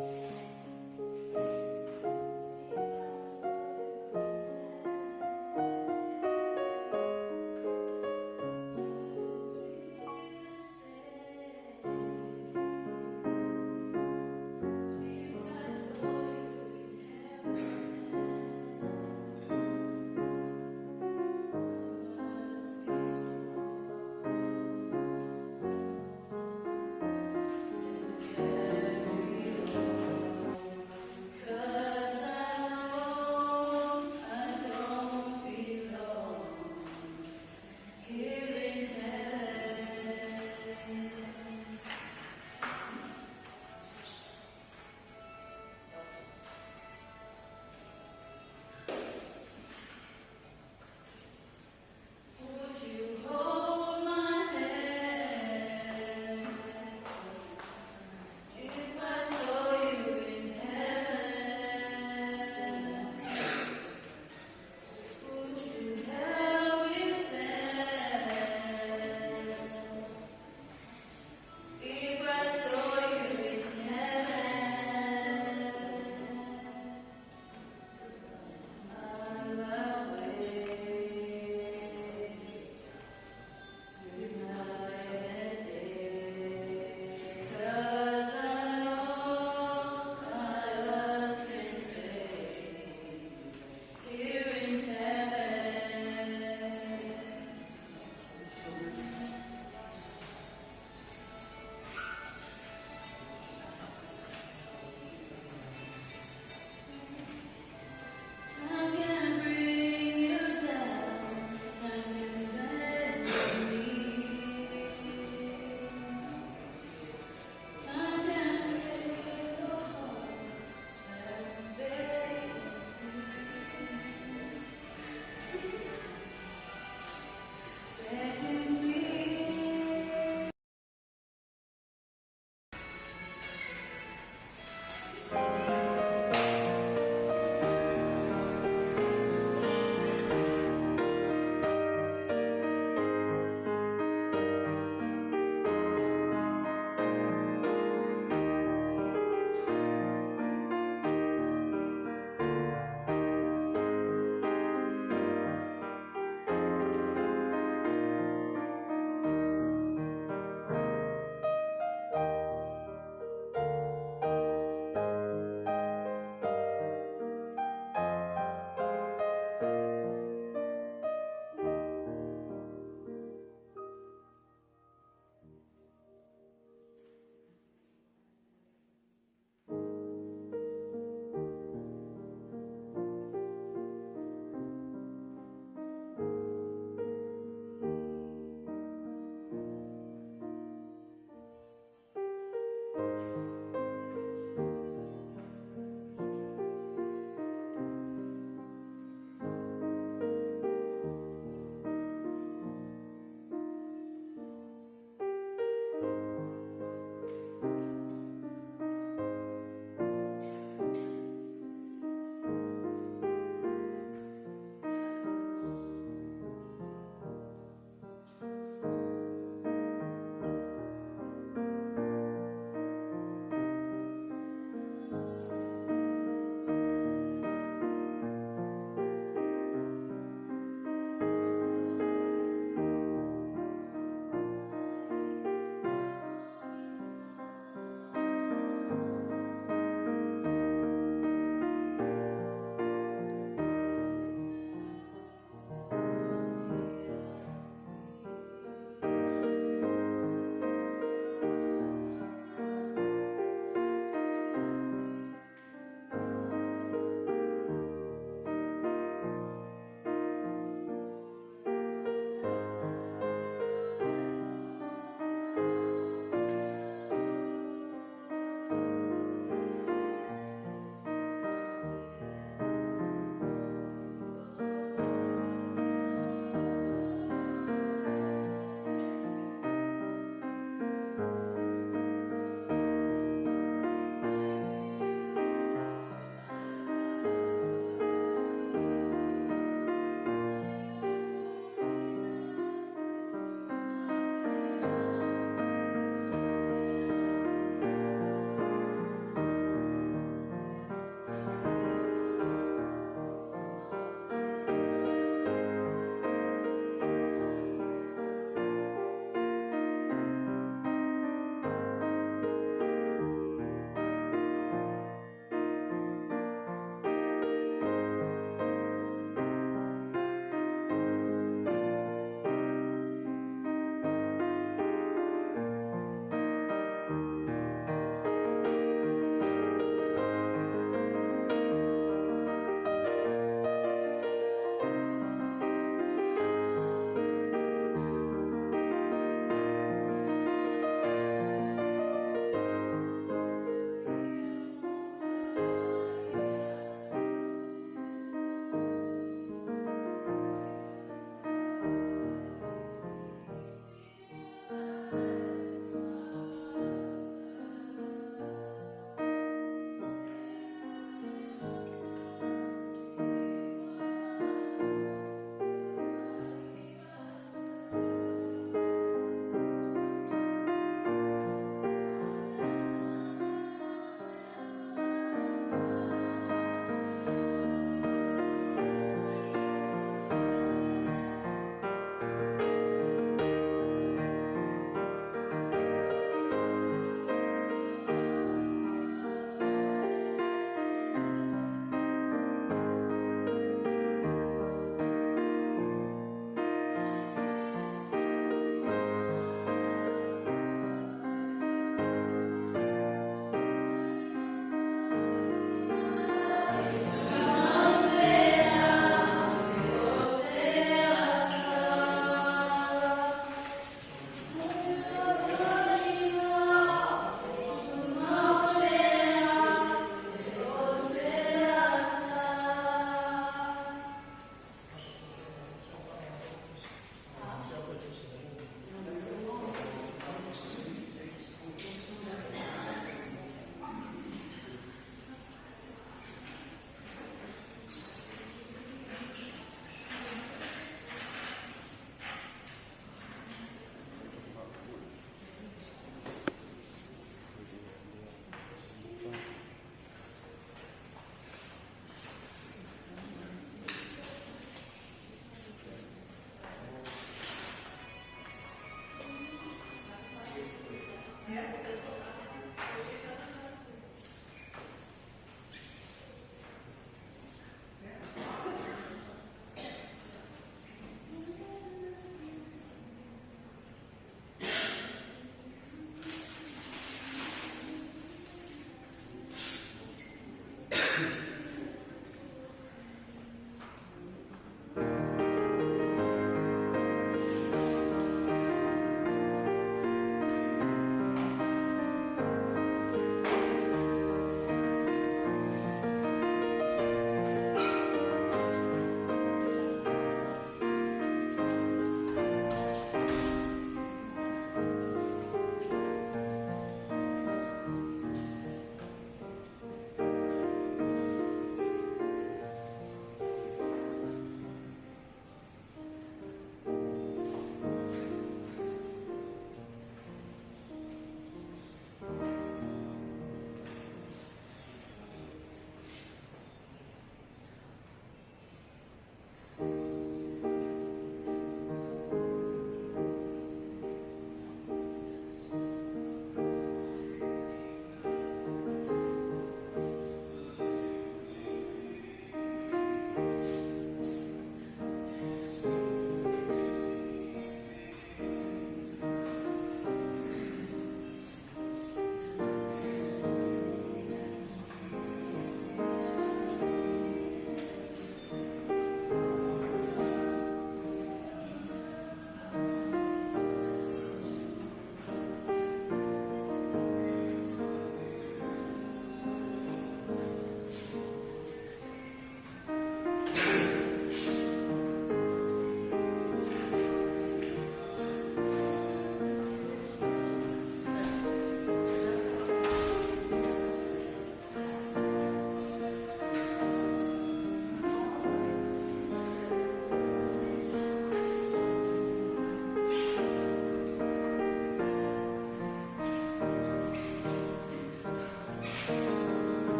Carry on.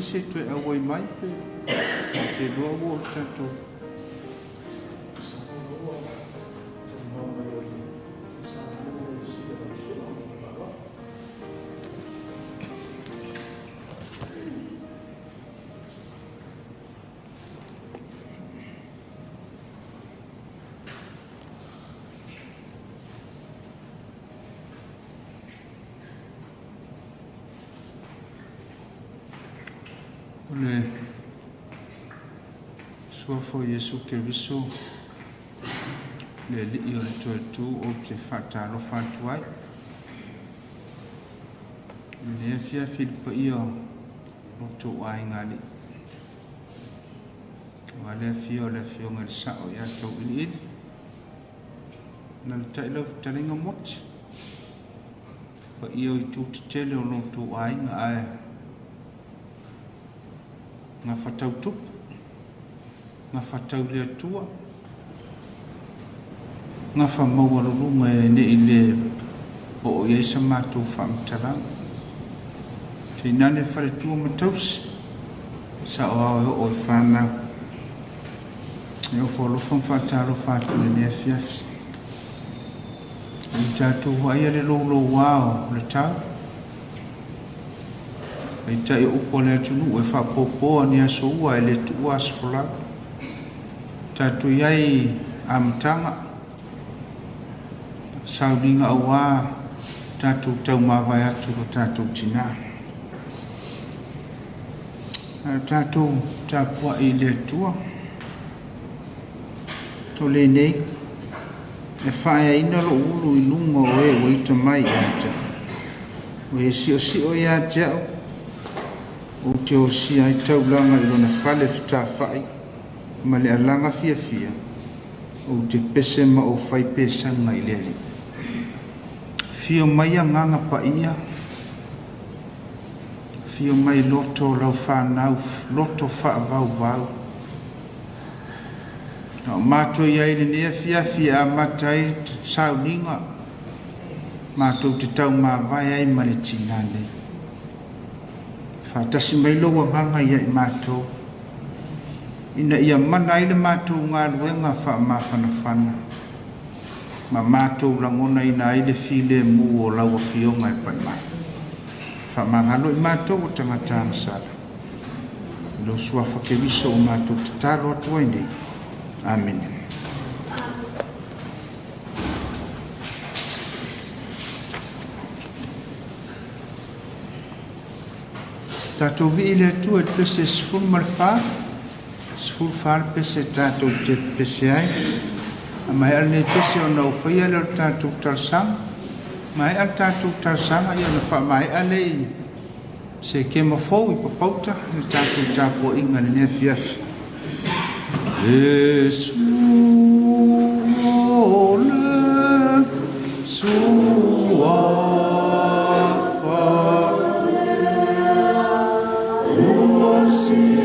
nisi e toe auai mai pe ou te iloa ua oo i le tatou. O le Suafa o Iesu Keriso, le Alii o le Toe Tu, ou te faatalofa atu ai i lenei afiafi i le paia o lo outou aiga alii, aua le afio o le Afioga i le Sao ia Tauiliili, alaalatai lau fetalaiga Moti, paia o itu tetele o lo outou aiga ae gafatautupu, gafatauliatua, gafamaualuluga e nei le oo i ai sa matou faamatalaga. Tainane faletua ma tausi, saoao e oo i fanau. E ofo alofa ma faatalofa atu i lenei afiafi. I tatou vaaia le louloua o le tau, peitai o upu a le atunuu e faapopoa ni aso ua e le tuua aso folau. Tatou i ai amataga, sauliga aua tatou taumavae atu lo tatou tinā. Ae tatou tapuai i le Atua. O lenei, e faaeaina lou ulu i luga o e ua ita mai ia te au. O e siosio ia te au, ou te osia ai taulaga i lona fale fetafai ma le alaga fiafia, ou te pese ma ou fai pesaga i le Alii. Fio mai agaga paia, fio mai loto o lau fanau, loto faavauvau. A o matou i ai i lenei afiafi e amata ai sauniga, matou te taumavae ai ma le tinā nei. Faatasi mai lou agaga ia i matou, ina ia mana ai le matou galuega faamafanafana, ma matou lagonaina ai le filemu o lau Afioga e pai mai. Faamagalo i matou o tagata agasala. I lou suafa Keriso o matou tatalo atu ai nei. Amene. Tatou vii le Atua i le pese 14, 14 le pese tatou te pese ai. A maea lenei pese ona ou faia lea o le tatou talosaga. Maea le tatou talosaga ia ona faamaea lea i se kema fou i Papauta le tatou tapuaiga i lenei afiafi. Iesu o le Suafa ua sili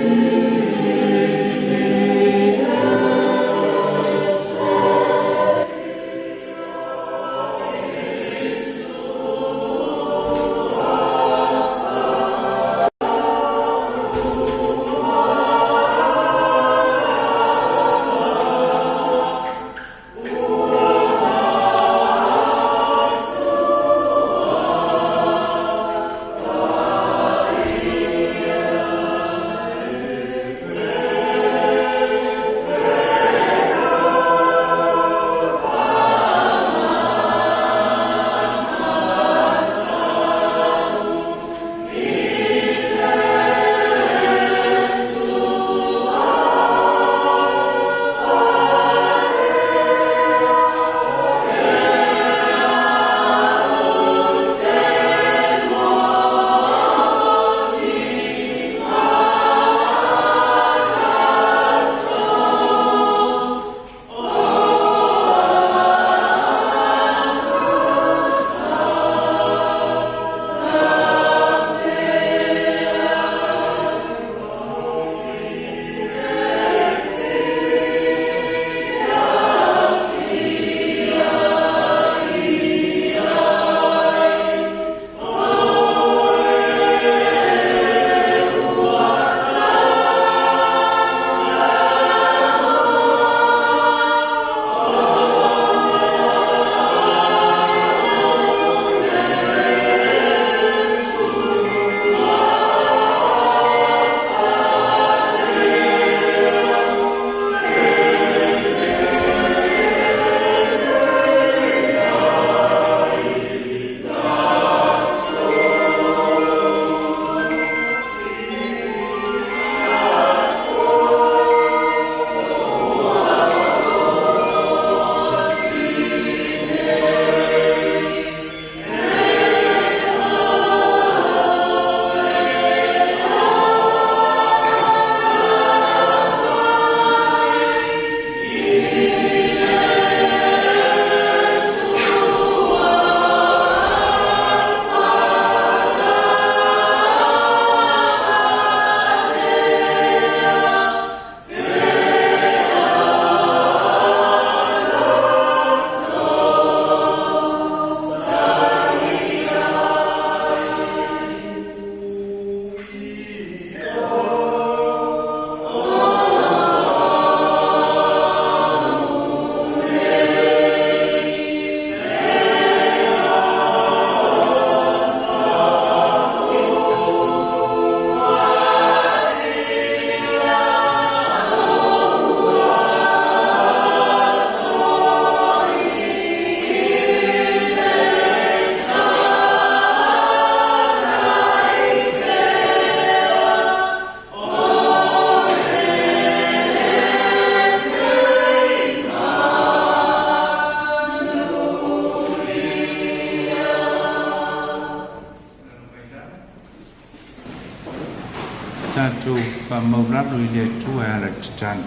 Tatou faamaulalo i le Atua e ala i le tatalo.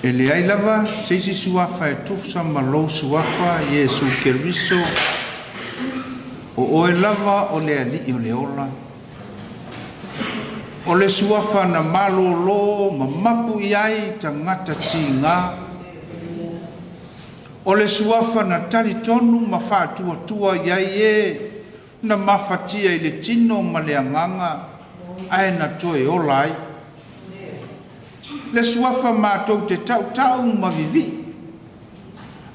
E leai lava se isi suafa e tusa ma lou suafa Iesu Keriso, o oe lava o le Alii o le ola. O le suafa na malōlō ma mapu i ai tagata tigā. O le suafa na talitonu ma faatuatua i ai e na mafatia i le tino ma le agaga ae na toe ola ai. Le suafa matou te tautau ma vivii,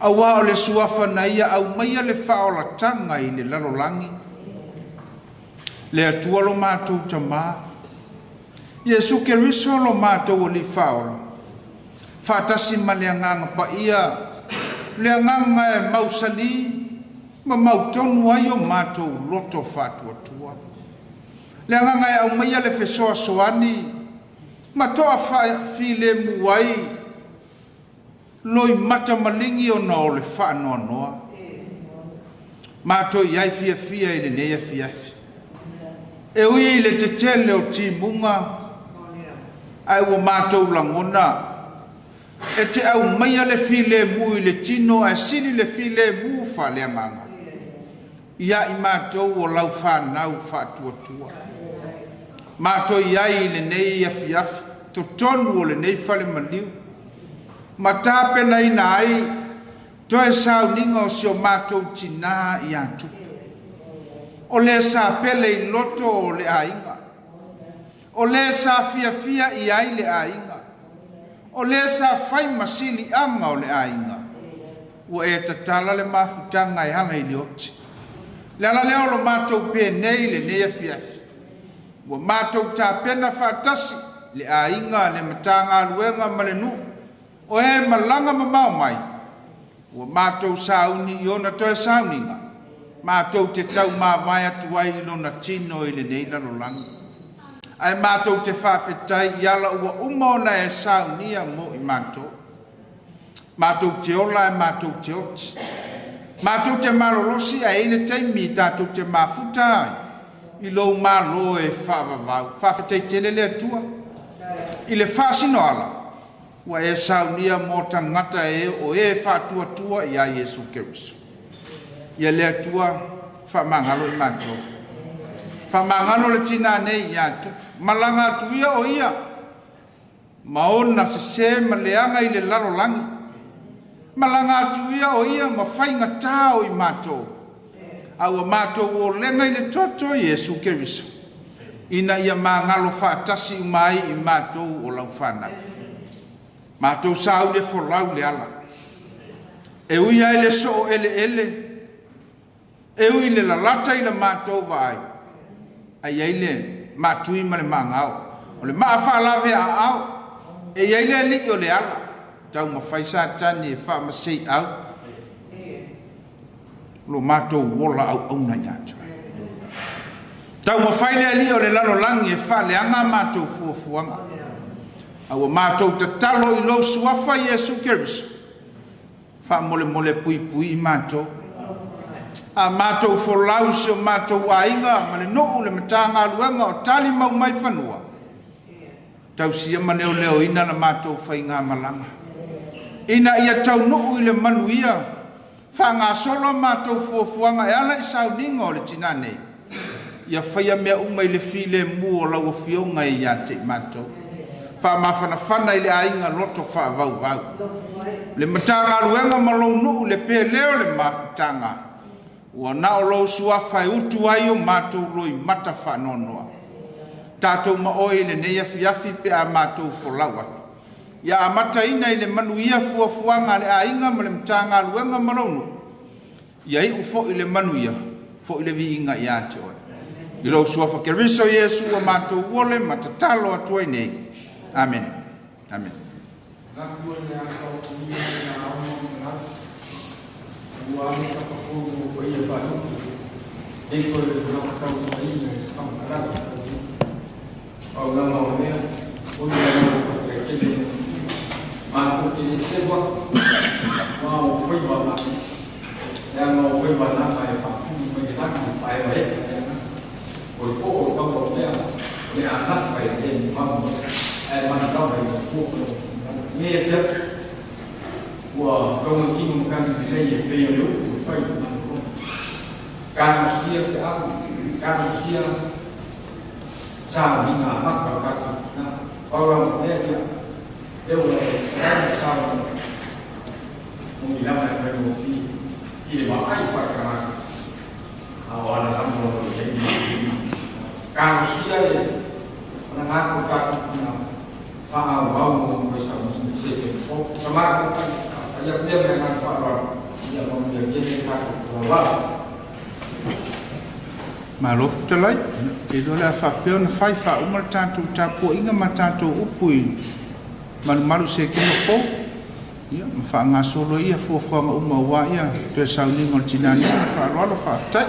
auā o le suafa na ia aumaia le faaolataga i le lalolagi. Le Atua lo matou Tamā, Iesu Keriso lo matou Alii Faaola, faatasi ma le Agaga Paia, le Agaga e mausali ma mautonu ai o matou loto faatuatua. Le Agaga e aumaia le fesoasoani ma toafilemu ai loimata maligi ona o le faanoanoa. Matou i ai fiafia i lenei afiafi. E ui i le tetele o timuga, ae ua matou lagona e te aumaia le filemu i le tino ae sili le filemu faaleagaga ia i matou o lau fanau faatuatua. Matou i ai i lenei afiafi totonu o lenei fale maliu ma tapenaina ai toe sauniga o si o matou tinā ia Tupu. O le sa pele i loto o le aiga, o le sa fiafia i ai le aiga, o le sa fai ma siliaga o le aiga, ua e tatala le mafutaga e ala i le oti. Le ala lea o lo matou penei lenei afiafi, ua matou tapena faatasi le aiga, le Matagaluega ma le nuu, o e malaga mamao mai, ua matou sauni i ona toe sauniga, matou te taumavae atu ai i lona tino i lenei lalolagi. Ae matou te faafetai i ala ua uma ona e saunia mo i matou. Matou te ola ae matou te oti. Matou te malolosi ae i le taimi tatou te mafuta ai i lou malo e faavavau. Faafetai tele le Atua i le faasinoala ua e saunia mo tagata e o e faatuatua ia Iesu Keriso. Ia le Atua faamagalo i matou. Faamagalo le tinā nei ia Tupu. Malaga atu ia o ia ma ona sesē ma leaga i le lalolagi. Malaga atu ia o ia ma faigatā o i matou. A ua matou olega i le toto Iesu Keriso, ina ia magalo faatasi uma ai i matou o lau fanau. Matou sauni e folau le ala. E ui ai le soo eleele, e ui le lalata i le matou vaai, ai ai le matui ma le maagao. O le maafaalave a ao, e iai le alii o le ala, taumafai Satani e faamasei au, lo matou ola auauna ia te oe. Taumafai le alii o le lalolagi e faaleaga matou fuafuaga. A ua matou tatalo i lou suafa Iesu Keriso, faamolemole puipui i matou. A matou folau si o matou aiga ma le nuu le Matagaluega o tali mau mai fanua, tausia ma leoleoina la matou faigamalaga. Ina ia taunuu i le manuia, faagasolo matou fuafuaga e ala i sauniga o le tinā nei, ia faia mea uma i le filemu o lau afioga e ia te i matou. Faamafanafana i le aiga loto faavauvau. Le Matagaluega ma lou nuu le pele o le mafutaga, ua na o lou suafa e utu ai o matou loimata faanoanoa. Tatou maoi i lenei afiafi pe a matou folau atu. Ia amataina i le manuia fuafuaga a le aiga ma le Matagaluega ma lou nuu, ia iu foi le manuia, foi le viiga ia te oe. I lou suafa Keriso Iesu ua matou ole ma tatalo atu ai nei. Amene. Amene. Kanosia feau, kanosia sauniga amata o tatou tina. Pau lava o mea ia, lea ua e fetalai ma saunoa, moni lava e faigofie i le vaai faatagata, a o ala lava o lo o i ai le mafuiga. Kanosia le manatu o tatou tina, faaauau mo sauniga se te o sa matou faia lea ma le agaga faaaloalo. Ia manuia tele tatou folauala. Malo fetalai. Te iloa o le a faapea ona fai faauma le tatou tapuaiga ma tatou upu i malumalu i sekena fou. Ia, ma faagasolo ai ia fuafuaga uma aua ia toe sauniga o le tinani. Ma le faaaloalo, faafetai.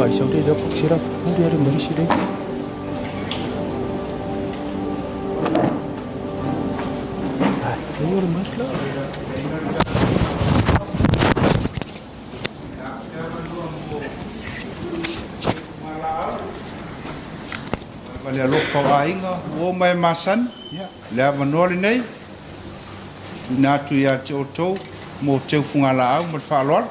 Faisau le lea pakisera fapuli ale malisi lei. Ai, le o le matla. Ma le alofa o aiga ua oo mai e masani, ia, le avanoa lenei, tuuina atu ia te outou mo teufugalaau ma le faaaloalo.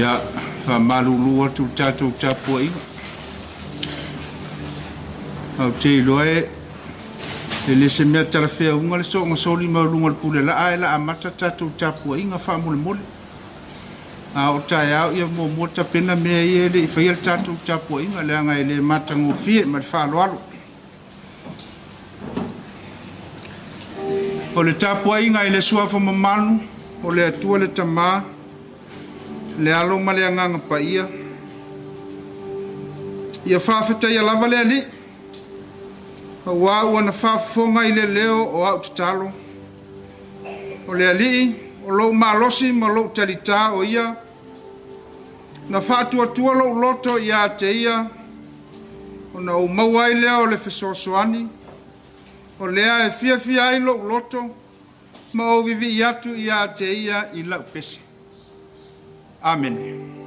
Ia, faamalulu atu le tatou tapuaiga. Ou te iloa e le se mea talafeauga le soonga soli mai o luga o le pule laa e la amata tatou tapuaiga faamolemole. A o taeao ia muamua tapena mea ia e le i faia le tatou tapuaiga leaga e le matagofie ma le faaaloalo. O le tapuaiga i le suafa mamalu o le Atua le Tamā, le Alo ma le Agaga Paia, ia faafetaia lava le Alii, aua ua na faafofoga i le leo o au tatalo. O le Alii, o lou malosi ma lou talitā o ia, na faatuatua lou loto ia te ia, ona ou maua ai lea o le fesoasoani, o lea e fiafia ai lou loto, ma ou vivii atu ia te ia i lau pese. Amene. Amen.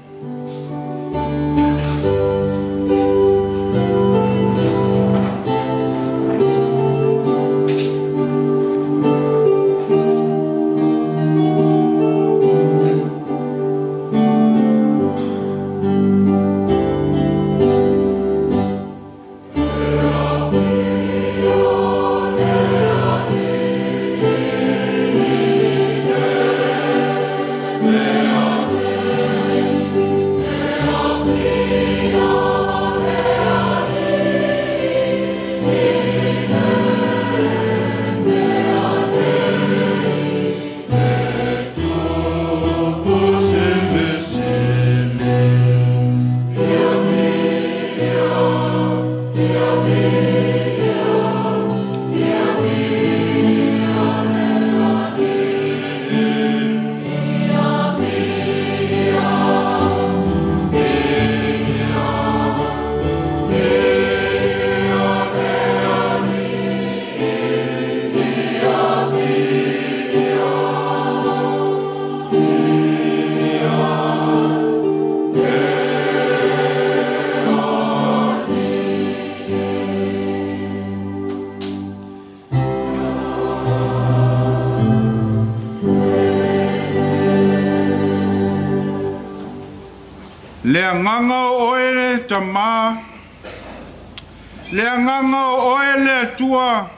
Le agaga o oe le Tamā, le agaga o oe le Atua,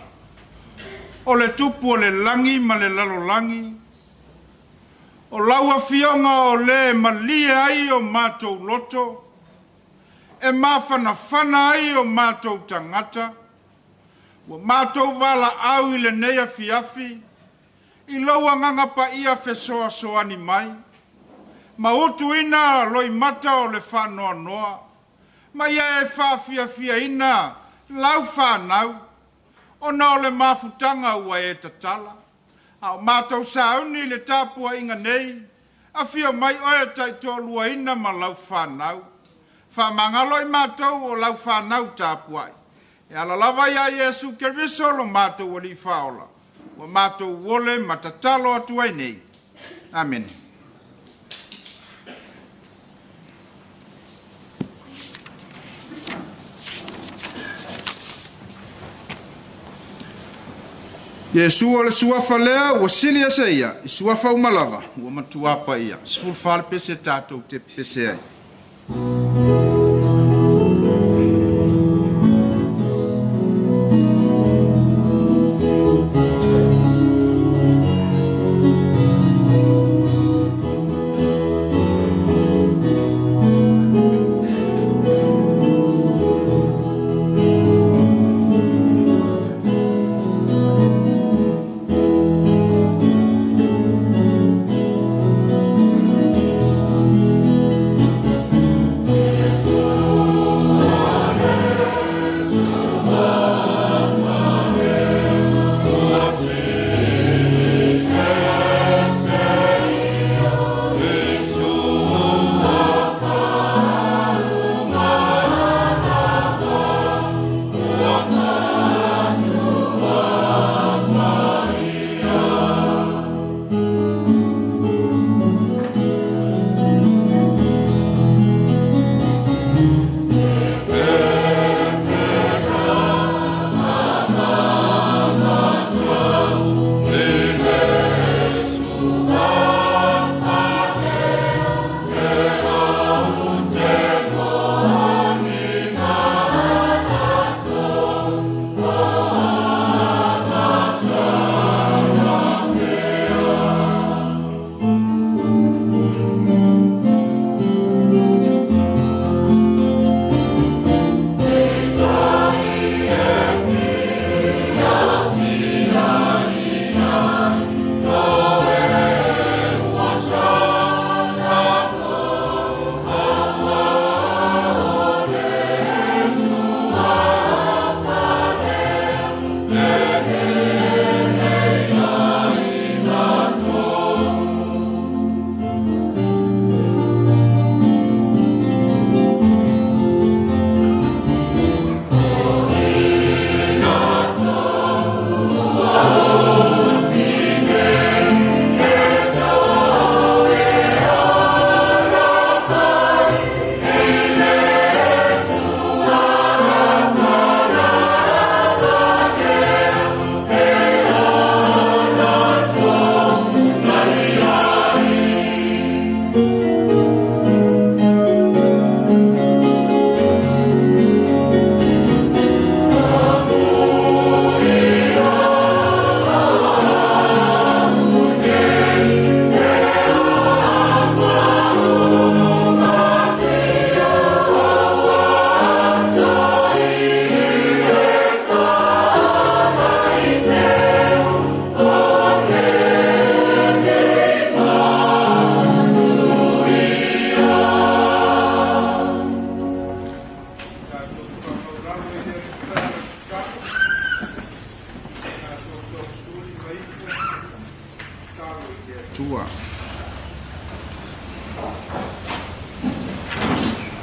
o le tupu o le lagi ma le lalolagi, o lau afioga o le malie ai o matou loto, e mafanafana ai o matou tagata, ua matou valaau i lenei afiafi, i lou agaga paia fesoasoani mai, ma utuina loimata o le faanoanoa, ma ia e faafiafiaina lau fanau, ona o le mafutaga ua e tatala. A o matou sauni i le tapuaiga nei, afio mai oe e taitoaluaina ma lau fanau. Faamagalo i matou o lau fanau tapuai. E ala lava ia Iesu Keriso lo matou Alii Faaola, ua matou ole ma tatalo atu ai nei. Amene. Iesu o le suafa lea ua sili ese ia, i suafa uma lava, ua matua paia. 14 le pese tatou te pese ai.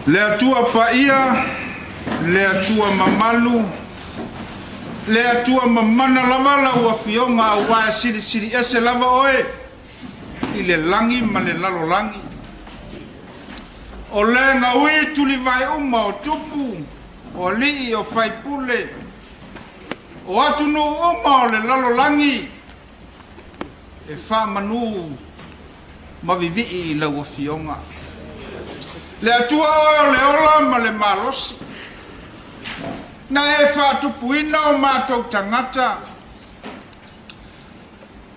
Le Atua paia, le Atua mamalu, le Atua mamana lava lau afioga aua e silisili ese lava oe i le lagi ma le lalolagi. O le gaui tulivae uma o tupu, o alii, o faipule, o atunuu uma o le lalolagi e faamanu ma vivii i lau afioga. Le Atua oe o le ola ma le malosi. Na e faatupuina o matou tagata.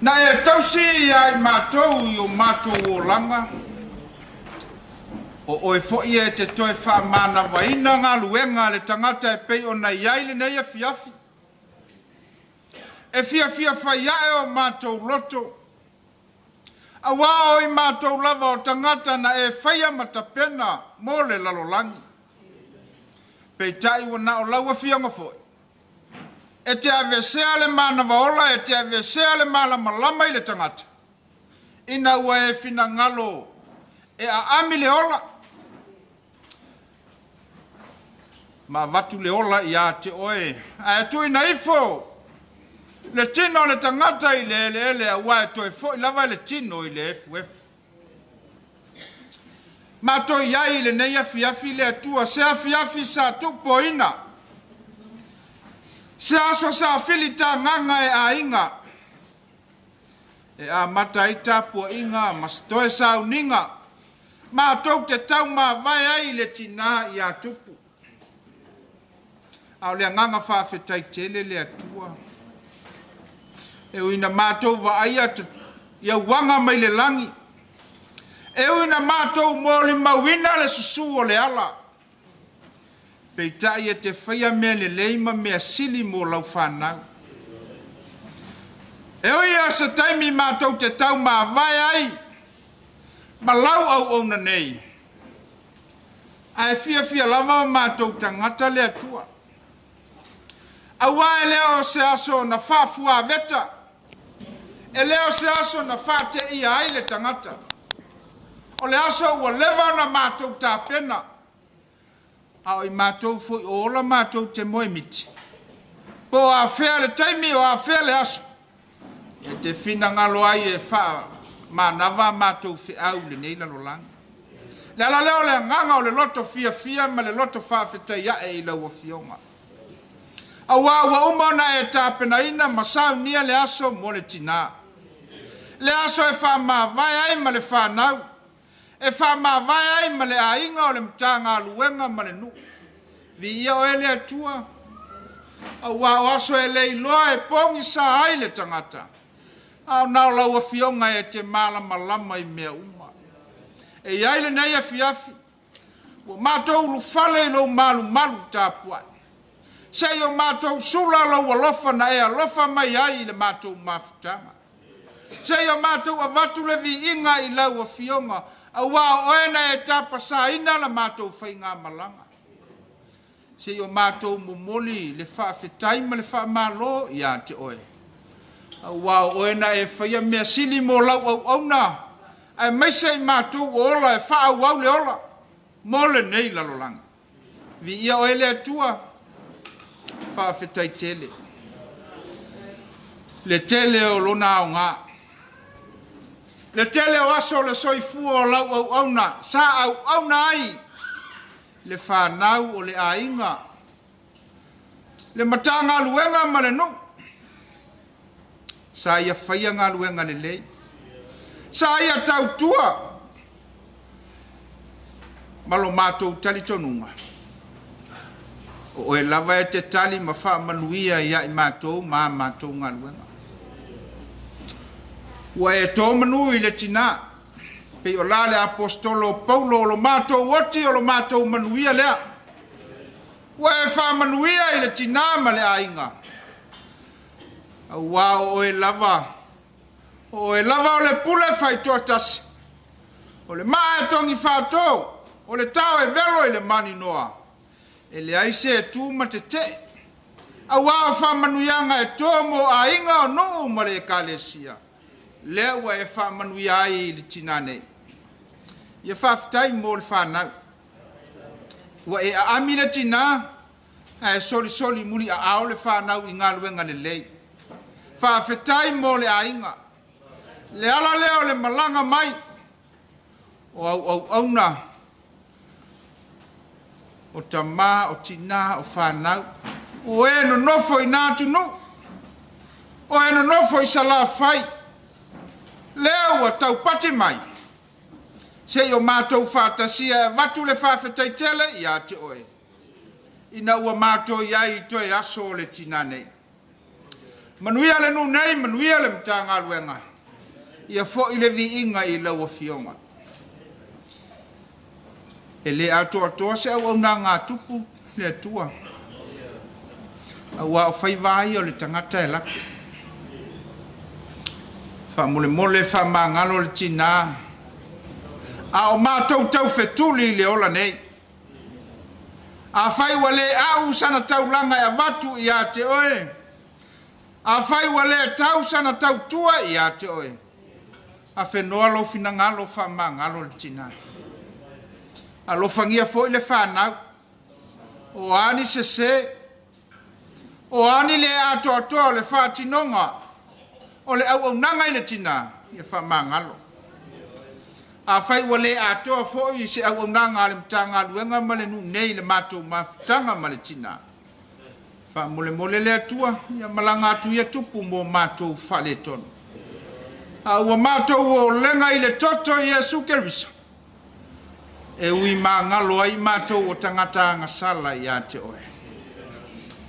Na e tausi ia i matou i o matou olaga. O oe foi e te toe faamanavaina galuega a le tagata e pei ona i ai lenei afiafi. E fiafia fai ae o matou loto. Auā o i matou lava o tagata na e faia ma tapena mo le lalolagi. Peitai ua na o lau afioga foi. E te aveesea le manava ola, e te aveesea le malamalama i le tagata, ina ua e finagalo e aami le ola, ma avatu le ola ia te oe, ae tuuina ifo le tino o le tagata i le eleele, auā e toe foi lava le tino i le efuefu. Matou i ai i lenei afiafi le Atua, se afiafi sa tuupoina, se aso sa filitagaga e aiga, e amata ai tapuaiga ma se toe sauniga, matou te taumavae ai i le tinā ia Tupu. A o le agaga faafetai tele le Atua. E ui ina matou vaaia i auaga mai le lagi, e ui ina matou molimauina le susu o le ala, peitai e te faia mea lelei ma mea sili mo lau fanau. E ui o se taimi matou te taumavae ai ma lau auauna nei, ae fiafia lava o matou tagata le Atua. Auā e le o se aso na faafuaveta, e le o se aso na faateia ai le tagata. O le aso ua leva ona matou tapena, a o i matou foi o ola matou te moemiti. Po o afea le taimi o afea le aso, e te finagalo ai e faamanava a matou feau i lenei lalolagi. Le ala lea o le agaga o le loto fiafia ma le loto faafetai ae i lau afioga. Auā ua uma ona e tapenaina ma saunia le aso mo le tinā. Le aso e faamavae ai ma le fanau, e faamavae ai ma le aiga o le Matagaluega ma le nuu. Viia oe le Atua, auā o aso e le iloa e pogisa ai le tagata, a o na o lau afioga e te malamalama i mea uma. E i ai lenei afiafi, ua matou ulufale i lou malumalu tapuai. Se i o matou sula lou alofa na e alofa mai ai i le matou mafutaga. Se i o matou avatu le viiga i lau afioga, auā o oe na e tapasaina la matou faigamalaga. Se i o matou momoli le faafetai ma le faamalo ia te oe. Auā o oe na e faia mea sili mo lau auauna, aemaise i matou o ola e faaauau le ola mo lenei lalolagi. Viia oe le Atua, faafetai tele. Le tele o lona aoga. Le tele o aso o le soifua o lau auauna, sa auauna ai le fanau o le aiga, le Matagaluega ma le nuu. Sa ia faia galuega lelei. Sa ia tautua ma lo matou talitonuga. O oe lava e te tali ma faamanuia ia i matou ma a matou galuega. Ua e tō manu i le tinā, pei o la le aposetolo o Paulo, o lo matou oti o lo matou manuia lea. Ua e faamanuia i le tinā ma le aiga. Auā o oe lava, o oe lava o le pule faitoatasi, o le maa e togi faatō, o le tao e velo i le maninoa, e leai se e tu ma tetee. Auā o faamanuiaga e tō mo aiga o nuu ma le ekalesia, lea ua e faamanuia ai i le tinā nei. Ia faafetai mo le fanau. Ua e aami le tinā, ae solisoli muli aao le fanau i galuega lelei. Faafetai mo le aiga. Le ala lea o le malaga mai o auauauna, o tamā, o tinā, o fanau, o e nonofo i nā atunuu, o e nonofo i Salafai, lea ua taupati mai. Seʻi o matou faatasia e avatu le faafetai tele iā te oe, ina ua matou i ai i toe aso o le tinā nei. Manuia le nuu nei, manuia le Matagaluega, ia foʻi le viiga i lau Afioga. E le atoatoa se auaunaga a tupu le Atua, auā o faiva lava ia o le tagata e lape. Faamolemole faamagalo le tinā, a o matou taufetuli i le ola nei. Afai ua le a'u sana taulaga e avatu ia te oe, afai ua le tau sana tautua ia te oe, afenoa lou finagalo faamagalo le tinā. Alofagia foi le fanau, o a ni sesē, o a ni le atoatoa o le faatinoga o le auaunaga i le tinā, ia faamagalo. Afai ua le atoa foi se auaunaga a le Matagaluega ma le nuu nei i le matou mafutaga ma le tinā, faamolemole le Atua, ia malaga atu ia tupu mo matou faaletonu. A ua matou olega i le toto o Iesu Keriso, e ui magalo ai matou o tagata agasala ia te oe.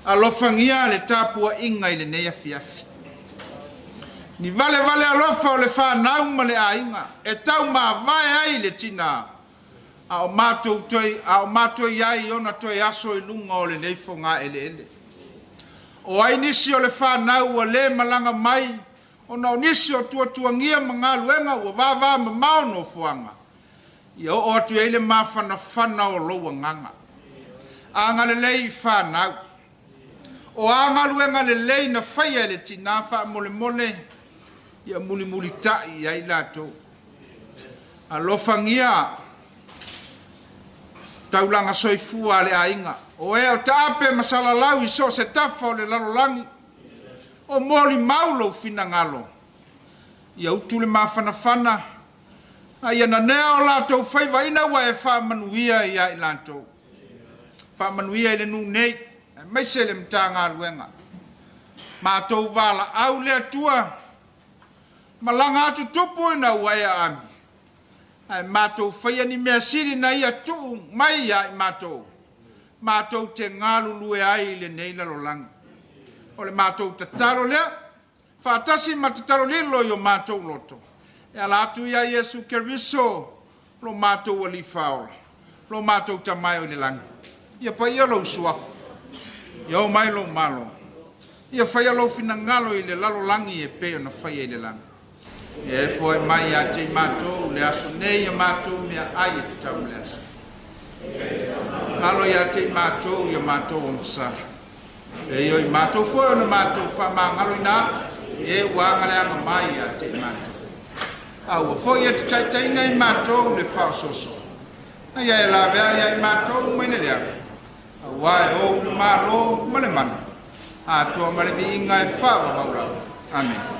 Alofagia le tapuaiga i lenei afiafi. Ni valevale alofa o le fanau ma le aiga e taumavae ai le tinā, a o matou toe, a o matou i ai i ona toe aso i luga o lenei fogaeleele. O ai nisi o le fanau ua le malaga mai ona o nisi o tuatuagia ma galuega ua vavamamao nofoaga, ia oo atu i ai le mafanafana o lou agaga. Agalelei i fanau. O a galuega lelei na faia e le tinā faamolemole, ia mulimulitaʻi i ai latou. Alofagia taulaga soifua a le aiga, o e o taape ma salalau i so o se tafa o le lalolagi, o molimau lou finagalo, ia utu le mafanafana, a ia nanea o latou faiva ina ua e faamanuia ia i latou. Faamanuia i le nuu nei, aemaise le Matagaluega. Matou valaau le Atua, malaga atu tupu ina ua e aami, ae matou faia ni mea sili na ia tuu mai ia i matou, matou te galulue ai i lenei lalolagi. O le matou tatalo lea, faatasi ma tatalo lilo i o matou loto, e ala atu ia Iesu Keriso, lo matou Alii Faaola, lo matou Tama e o i le lagi. Ia paia lou suafa, ia oo mai lou Malo, ia faia lou finagalo i le lalolagi e pei ona faia i le lagi. Ia e foai mai ia te i matou le aso nei ia matou meaai e tatau mo le aso. Galo ia te i matou ia matou agasala, e pei o matou foi ona matou faamagaloina atu e ua agaleaga mai ia te i matou. A ua foi e te taitaiina i matou le faaosoosoga, a ia e lavea ia i matou mai le leaga, auā e ou le Malo ma le mana, atoa ma le viiga e faavavau lava. Amene.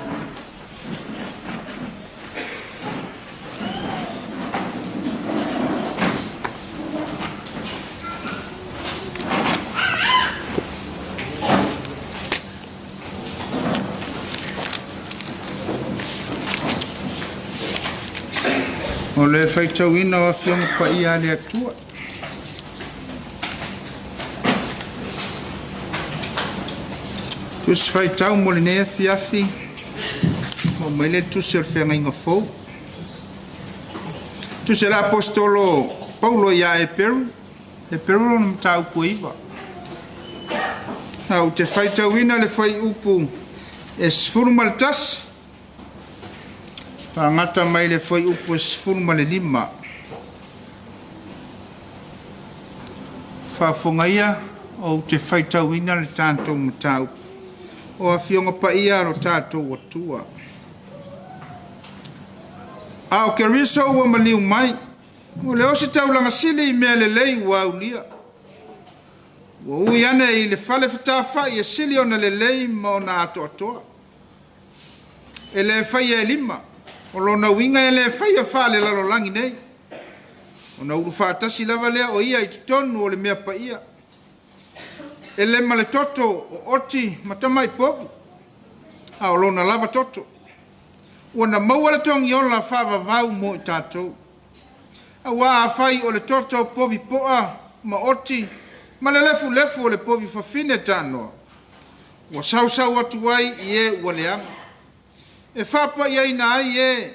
O le faitauina o Afioga Paia a le Atua. Tusi faitau mo lenei afiafi, oo mai le tusi o le Feagaiga Fou. Tusi a le Aposetolo Paulo ia Eperu, Eperu lona mataupu e 9. Ou te faitauina le fuaiupu e 11, faagata mai le fuaiupu e 15. Faafofoga ia, ou te faitauina le tatou mataupu. O Afioga Paia a lo tatou Atua. A o Keriso ua maliu mai, o le ositaulaga sili i mea lelei ua aulia. Ua ui ane i le fale fetafaʻi e sili ona lelei ma ona atoatoa. E le faia e lima, o lona uiga e le faia faalelalolagi nei. Ona ulu faatasi lava lea o ia i totonu o le mea paia. E le ma le toto o oti ma tamai povi, a o lona lava toto. Ua na maua le togiola faavavau mo i tatou. Auā afai o le toto povi po'a maoti ma le lefulefu o le povi fafine tanoa, ua sausau atu ai i e ua leaga, e faapa'iaina ai e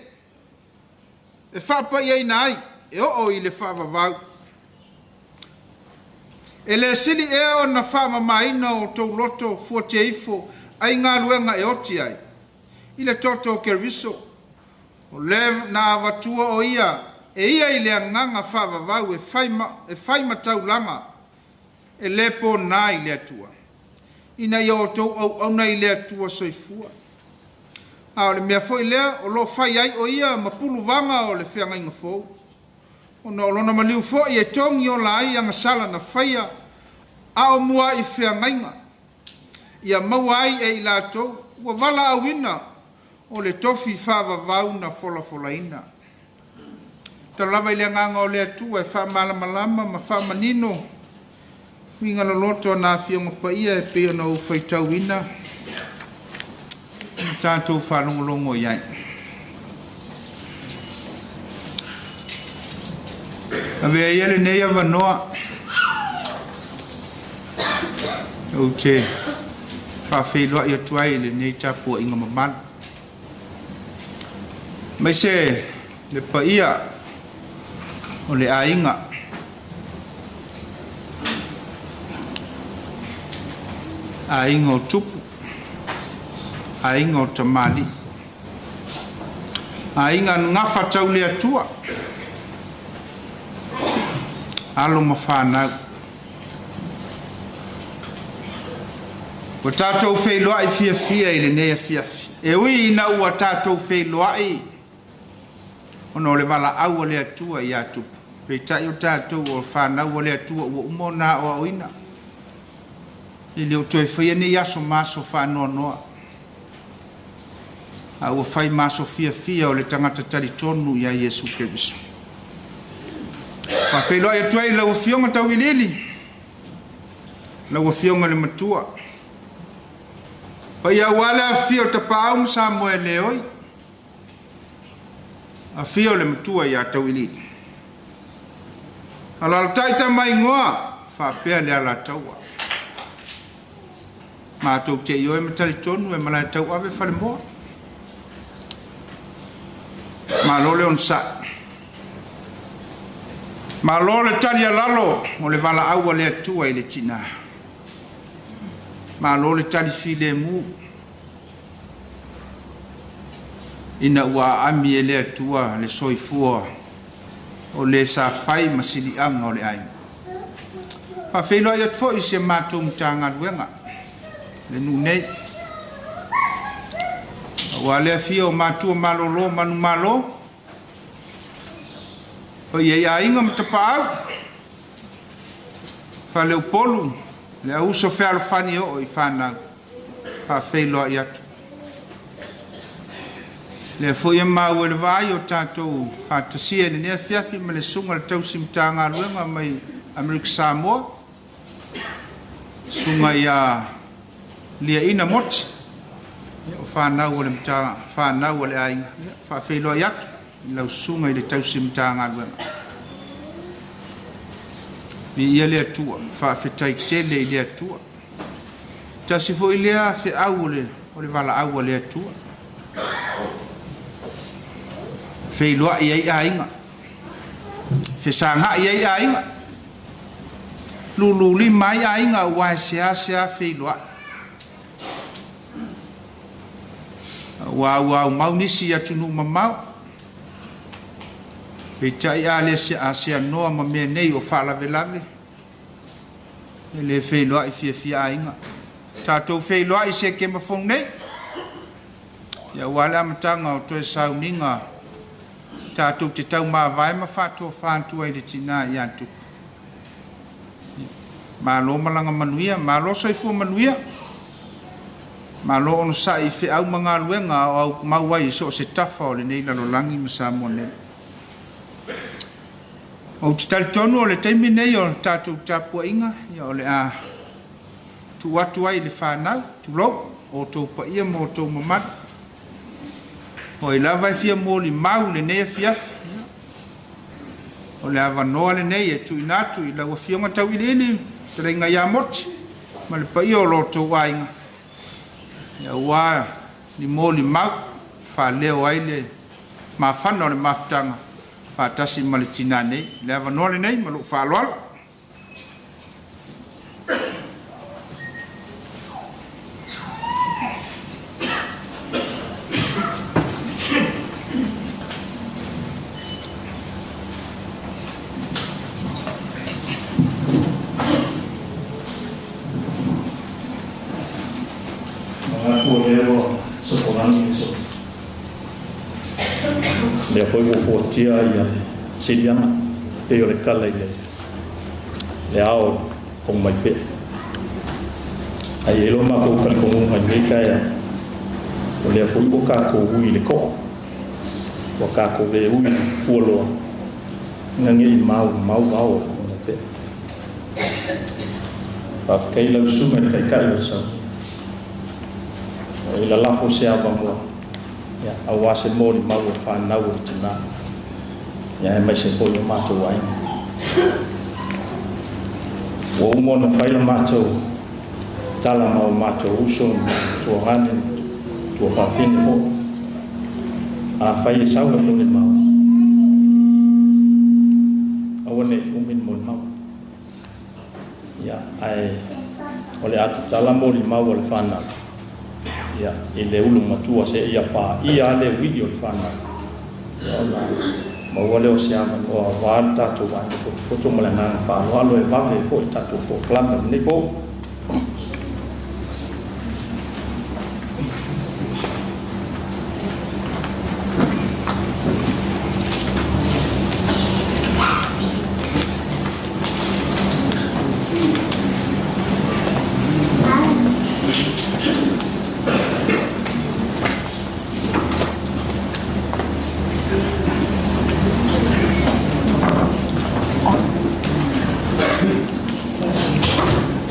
e faapa'iaina ai e oo i le faavavau. E lē sili ea ona faamamāina o outou loto fuatia ifo ai galuega e oti ai i le toto o Keriso, o le na avatua o ia e ia i le agaga faavavau e fai ma taulaga e lē pōnā i le Atua, ina ia outou auauna i le Atua soifua. A o le mea foi lea o loo fai ai o ia ma puluvaga o le feagaiga fou, ona o lona maliu foi e togi ola ai agasala na faia a o mua'i feagaiga, ia maua ai e i latou ua valaauina o le tofi faavavau na folafolaina. Tatalo lava i le agaga o le Atua e faamalamalama ma faamanino uiga loloto o na Afioga Paia e pei ona ou faitauina ma tatou faalogologo i ai. Avea ia lenei avanoa ou te faafeiloai atu ai i lenei tapuaiga mamalu, aemaise le paia o le aiga, aiga o tupu, aiga o tamalii, aiga gafa tau le Atua, alo ma fanau. Ua tatou feiloai fiafia i lenei afiafi, e ui ina ua tatou feiloai ona o le valaau a le Atua ia Tupu, peitai o tatou o fanau a le Atua ua uma ona aoaoina, e le o toe faia nei aso ma aso faanoanoa, a ua fai ma aso fiafia o le tagata talitonu ia Iesu Keriso. Faafeiloai atu ai i lau Afioga Tauiliili, lau Afioga i le Matua, paia aua le afifio o Tapaau ma Samoa e le oi, afio le Matua ia Tauiliili. Alaalatai Tama Igoa faapea le Alataua. Matou te ioe ma talitonu e malae tauave falemoa. Malo le onosai. Malo le talialalo o le valaau a le Atua i le tinā. Malo le tali filemu ina ua aami e le Atua le soifua o le sa fai ma siliaga o le aiga. Faafeiloai atu foi i si a matou Matagaluega le nuu nei, aua le afio o matua malolo manumalo, paia i aiga ma tapaau, Faleupolu, le auso fealofani oo i fanau, faafeiloai atu. Lea foi e maua i le vaai o tatou faatasia i lenei afiafi ma le susuga i le tausi Matagaluega mai Amerika Samoa, susuga ia Liaina Moti, o fanau o le fanau a le aiga, faafeiloai atu i lau susuga i le tausi Matagaluega. Viia le Atua, faafetai tele i le Atua. Tasi foi lea feau o le valaau a le Atua, feiloai ai aiga, fesagai ai aiga, lululima ai aiga, aua e seasea feiloai. Ua aumau nisi i atunuu mamao, peitai a le aseanoa ma mea nei o faalavelave, e le feiloai fiafia aiga. Tatou feiloai se ke mafou nei, ia aua le amataga o toe sauniga tatou te taumavae ma faatofa atu ai i le tinā ia Tupu. Malo malaga manuia, malo soifua manuia, malo onosai i feau ma galuega o au mau ai i so o se tafa o lenei lalolagi ma Samoa nei. Ou te talitonu o le taimi nei o le tatou tapuaiga, ia o le a tuu atu ai i le fanau, tulou, o outou paia ma outou mamalu. O ai lava e fia molimau i lenei afiafi, O le avanoa lenei e tuuina atu i lau Afioga Tauiliili fetalaiga ia Moti ma le paia o lo outou aiga, aua ni molimau faaleo ai le mafana o le mafutaga faatasi ma le tinā nei. Le avanoa lenei ma lou faaaloalo. Lea foi ua fuatia ia siliaga pei o le kala i le ao o mai pea. Ai e lo makou talitonuga i lenei taeao, o lea foi ua kākou ui i le to'a, ua kākou le ui fualoa, ina ne i maumau ao o le mai pea. Faafetai lau susuga i le Taitai o le Sau, o e lalafo se avanoa, ia, aua se molimau o fanau o le tinā, ia aemaise foi o matou aiga. Ua uma ona fai la matou tala ma o matou uso ma tuagane tuafafine foi. Afai e sau le molimau, aua ne i umi le molimau. Ia, ae o le a tatala molimau o le fanau, ia, i le ulu matua seia paia lava le ui'i o le fanau, ia ona maua lea o se avanoa aua le tatou aiga potopoto ma le agaga faaaloalo e vave ai foi le tatou polokalame i lenei po.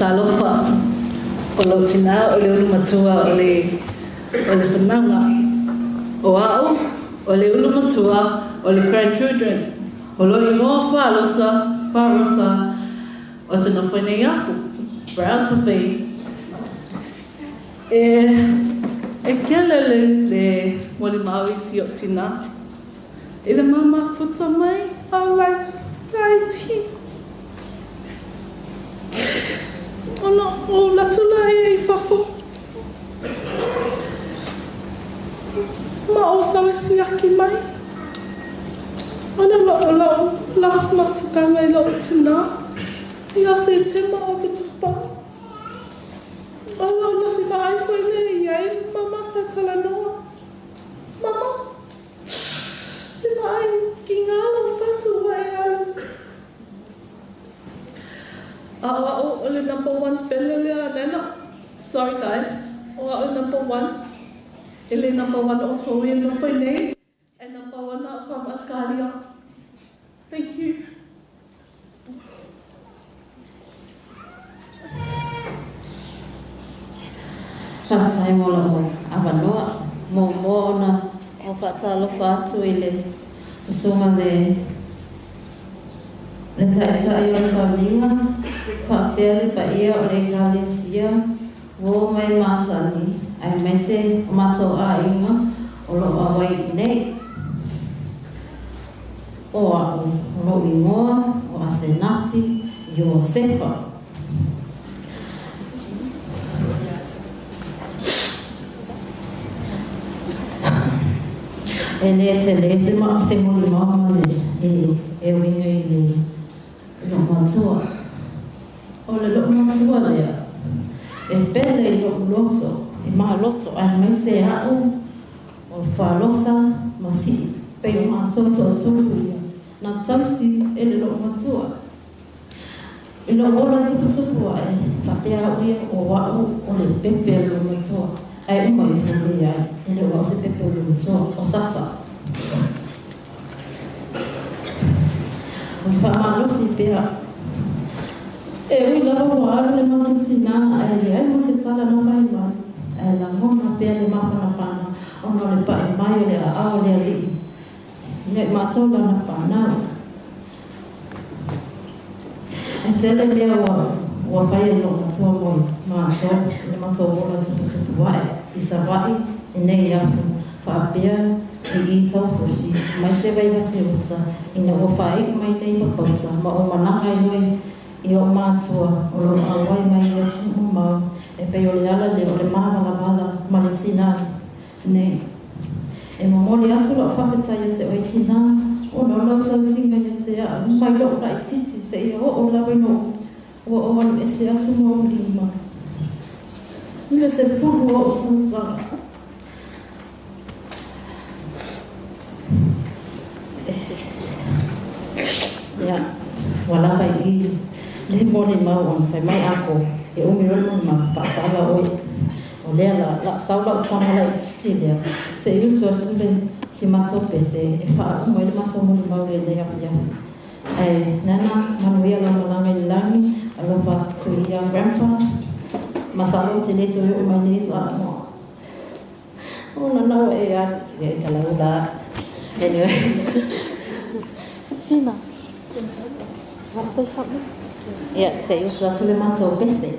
Talofa, o lou tinā o le ulu matua o le o le whananga. O a'u, o le ulu matua o le grandchildren. O lou ingoa Fa'alosa, Fa'arosa, o te nofo nei afu. Proud to be. E, e kele le, le molimau i si o tinā. I le mamafuta mai, I like 19. Ona o latu la ia i fafo. Ma o sau e siaki mai. Ona o lau last mafutanga i lau tinā. Ia Setema o Oketopa. O lau lasi vaai foi lea i ai mama talanoa. Mama, se vaai ki ngā lau fatu ua e alu. A o a'u o le number one pele lea nena. Sorry guys, o a'u number one. E le number one o tou e nofo nei, e number one a'u from Australia. Thank you. Faafetai mo lou avanoa. Muamua ona ou faatalofa atu i le susuga le le Taitai o le Sauniga faapea le paia o le Ekalesia ua oo mai masani aemaise o matou aiga o lo o auai nei. O a'u, o lou igoa o Asenati Iosefa. E le tele se se molimau ma le e e uiga i le lou matua. O le lou matua lea e pele i lou loto, e maloto aemaise a'u o Fa'alosa ma Si'i pei o matou toatolu ia na tausi e le lou matua. I lou ola tuputupu a'e faapea a'u ia o a'u o le pepe o lou matua. Ae uma ifo nei ai, e le o a'u se pepe o lou matua, o Sasa. O faamalosi pea. E ui lava ua alu le matou tinā ae leai ma se tala na fai mai, ae lagona pea le mapanapana ona o le pa'i mai o le aao o le Alii ia i matou lana fanau. E tele mea ua faia e lo'u matua mo matou i le matou ola tuputupu a'e i Sava'i i nei afu faapea i i Taufusi mai se Vaivase Uta ina ua faai'u mai nei papauta ma ou malaga ai loa i o'u matua o lo'o auai mai i atunuu mamao e pei o le ala lea o le māvalavala ma le tinā nei. E momoli atu la'u faafetai ia te oe tinā ona o lau tausiga ia te a'u mai lo'u la'ititi se'ia o'o lava ina ua ou alu ese atu ma ou lima i le 10 o o'u tausaga. Ia, ua lava i i le molimau ona fai mai Ako e umi loa le molimau fa'asa'ala oe. O lea la la'asau la'u tama la'ititi lea se'i utu atu le si matou pese e fa'auma ai le matou molimau i lenei afiafi. Ae nana manuia lau malaga i le lagi alofa tuia grandpa masalo ou te lē toe o'o mai nei Samoa. Ona na ua e asi e kalaula. Anyways. Sina. Want to say something? Yeah, se'i usu atu le matou pese.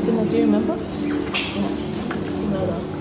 Sina, do you remember? Yeah. No.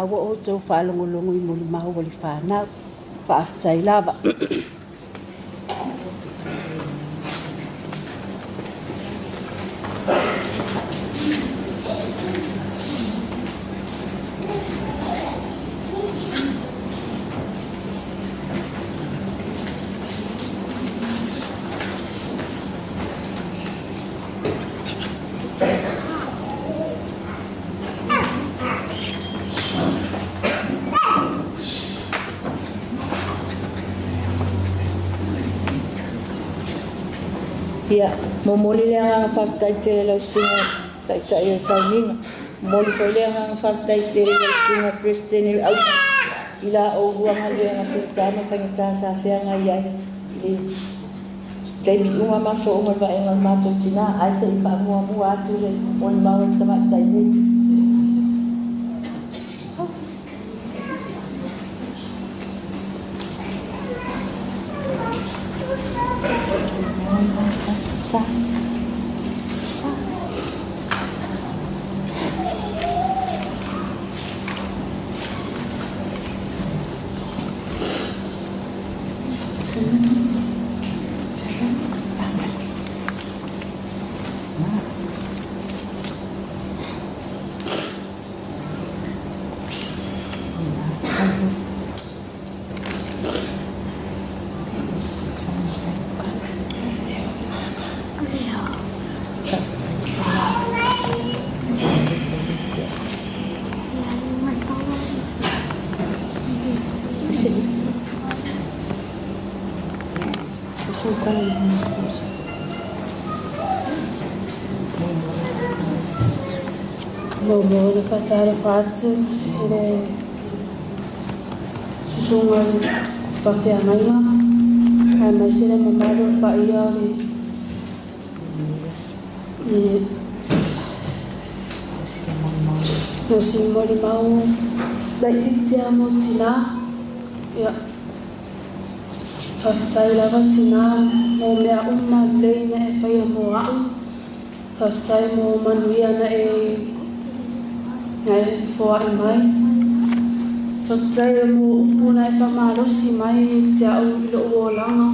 maua outou faalogologo i molimau o le fanau. Faafetai lava. Ia, momoli le agaga faafetai tele i lau susuga Taitai o Sauniga. Momoli foi le agaga faafetai tele i lau susuga Peresetene o le Ausi i la oulua galuega fita ma faigata sa feagai ai i le taimi uma ma aso uma i le vaaiga o le matou tinā, ae se i faamuamua atu le molimau a le tamaitai nei. Mo le faatalofa atu i le susuga i le faafeagaiga aemaise le mamalu o le paia o le le si molimau laitiiti mo tinā. Ia, faafetai lava tinā mo mea uma lelei na e faia mo a'u. Faafetai mo manuia na e foa'i mai. Faafetai mo upu na e faamalosi mai ia te a'u i lo'u olaga.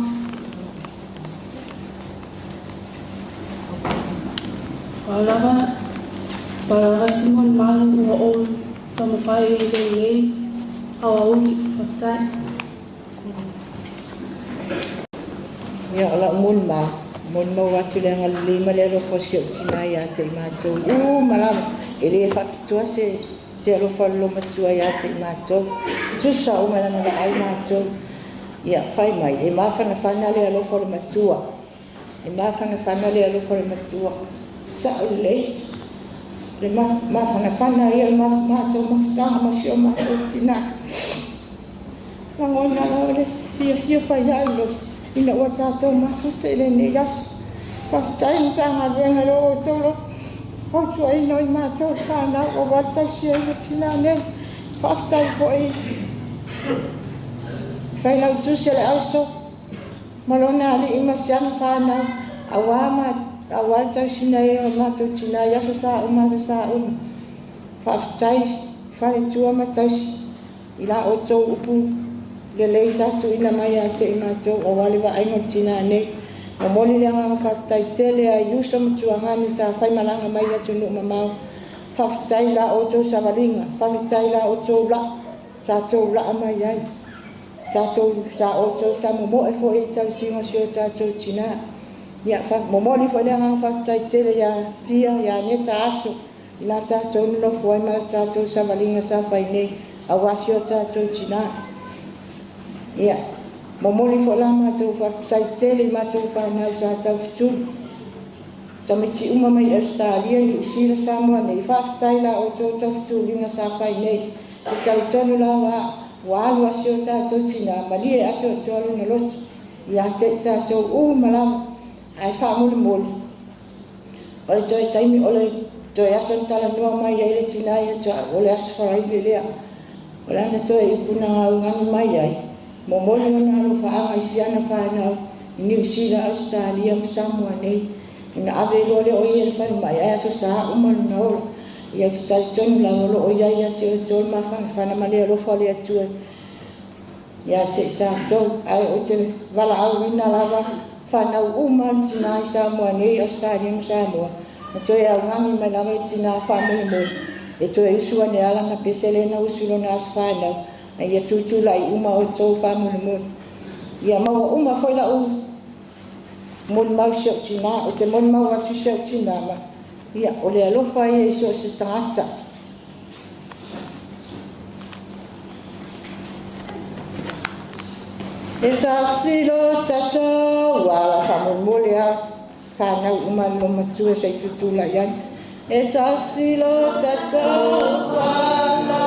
Pau lava si molimau ua ou taumafai i lenei auauli. Faafetai. Ia, o lau molimau, molimau atu le agalelei ma le alofa o si ou tinā ia te i matou uma lava. E le faapitoa se alofa o le lomatua ia te i matou. Tusa uma lana vaai matou. Ia, fai mai, e mafanafana le alofa o le matua. E mafanafana le alofa o le matua. Sa'o lelei. Le mafanafana ia le matou mafutaga ma si o matou tinā. Lagona lava le fiafia fai ai loto ina ua tatou mafuta i lenei aso. Faafetai le Matagaluega i lo outou lo fautuaina o i matou fanau aua le tausiaina tinā nei. Faafetai foi failautusi o le auso ma lona alii ma si ana fanau aua le tausina o matou tinā i aso sa uma aso sa uma. Faafetai faletua ma tausi i la outou upu lelei sa tuuina mai ia te i matou aua le vaaiga o le tinā nei. Momoli le agaga faafetai tele ai uso ma tuagane sa faimalaga mai atunuu mamao. Faafetai la outou savaliga, faafetai la outou laa sa tou laa mai ai. Sa outou tamomoe foi i tausiga o si o tatou tinā. Ia, momoli foi le agaga faafetai tele ia Tia, ia Neta Aso i la tatou nonofo ai ma la tatou savaliga sa fai nei aua si o tatou tinā. Ia, momoli foi la matou faafetai tele i matou fanau sa taufetuli. Tamaiti uma mai Australia, Niu Sila, Samoa nei. Faafetai la outou taufetuliga sa fai nei. Te talitonu lava ua alu a si o tatou tinā malie atoatoa lona loto ia te i tatou uma lava. Ae faamolemole o le toe taimi o le toe aso na talanoa mai ai le tinā ia te a'u o le aso faraile lea. O lana toe upu na gaugani mai ai. Momoli ona alofaaga i si ana fanau i Niu Sila, Australia ma Samoa nei. Ina ave loa le o ia le falemai ae aso sa uma lona ola. Ia ou te talitonu lava o loo i ai ia te outou le mafanafana ma le alofa o le Atua ia te i tatou, ae ou te valaauina lava fanau uma a le tinā i Samoa nei, Ausetalia ma Samoa, na toe augani mai lava le tinā faamolemole e toe usu ane lava lana pese lea na usu i lona aso fanau, a ia tutulai uma outou faamolemole. Ia maua uma foi lau molimau i si ou tinā, ou te molimau atu i si ou tinā ma ia o le alofa ia i so o se tagata. E tasi lo tatou ala faamolemole a fanau uma le matua se i tutulai ane. E tasi lo tatou ala,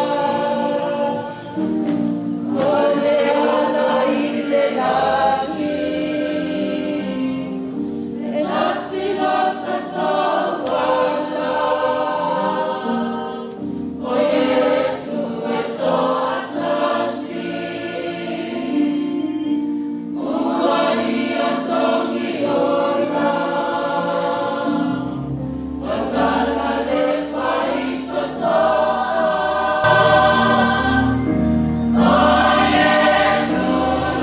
o le ala i le lagi. E tasi lo tatou ala, o Iesu e toatasi. Ua ia togi ola, tatala le faitotoa. O Iesu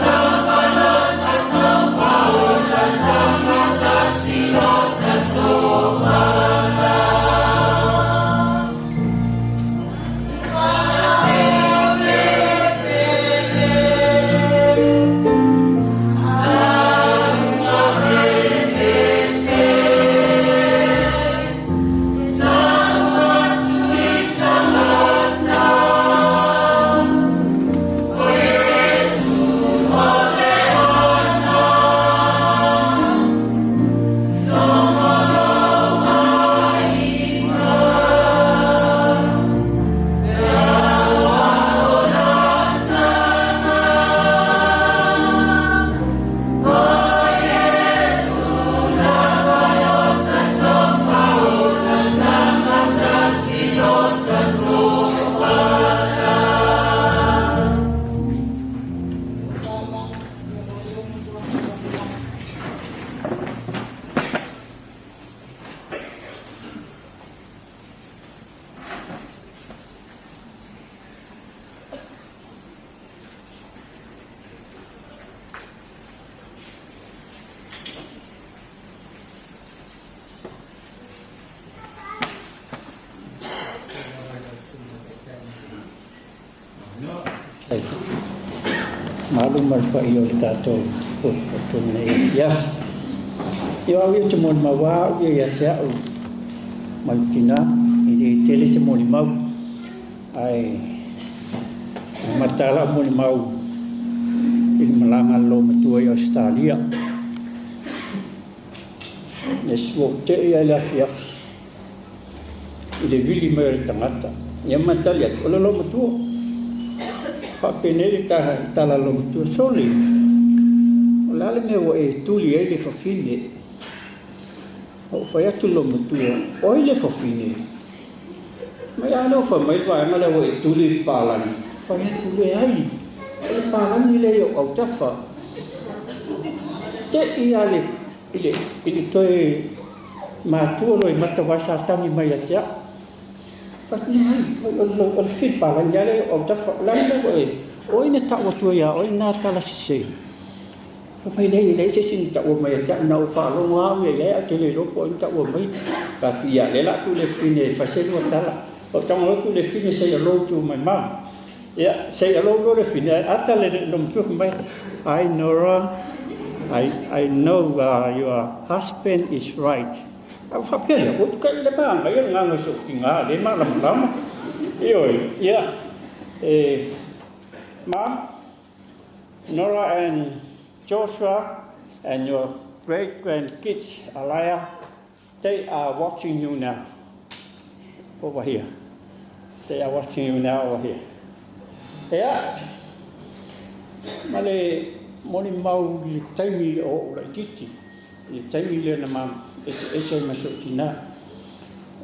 lava lo tatou faaola, tamatasi lo tatou ala. Malu mai fa'i o le tatou potopoto nei afiafi. Ia au ia te molimau au ia ia te au ma le tinā, e le tele se molimau, ae amata lau molimau i le malaga a le lomatua i Ausetalia. Le ua ou te'i ai le afiafi i le vili mai o le tagata. Ia ma tali atu, o le lomatua. Faapenei le tala a le lomatua, sole, o le a le mea ua e tuli ai le fafine? Ou fai atu le lomatua, oi le fafine. Mai a lea o fai mai le vaega lea ua e tuli i le palagi. Fai atu le ai, o le palagi lea i ou autafa. Te'i a le i le toe matua loa i mata sa tagi mai ia te au. Fai atu le ai, o le fili palagi lea i ou autafa. O le a le mea ua e, oi na tau atu ai ia oe na tala sese. Fai mai lea, e leai se isi na taua mai ia te au, na ou faalogo au ia i ai, ae te le iloa po o ai na taua mai. Fai atu ia, lea la a tuu le fine e fai se lua tala. O tago atu le fine say hello to my mom. Ia, say hello loa le fine, ae ata le lomatua fai mai, Hi Nora, I know your husband is right. A ua faapea lea, ua tukai le magaia le agaga i so'u tigā lea e malamalama. Ioe, ia, e, Mom, Nora and Joshua and your great grandkids, Alaya, they are watching you now over here. They are watching you now over here. Ia, ma le molimau i le taimi o o'u laitiiti, i le taimi lea na ma eseese ai ma si o'u tinā.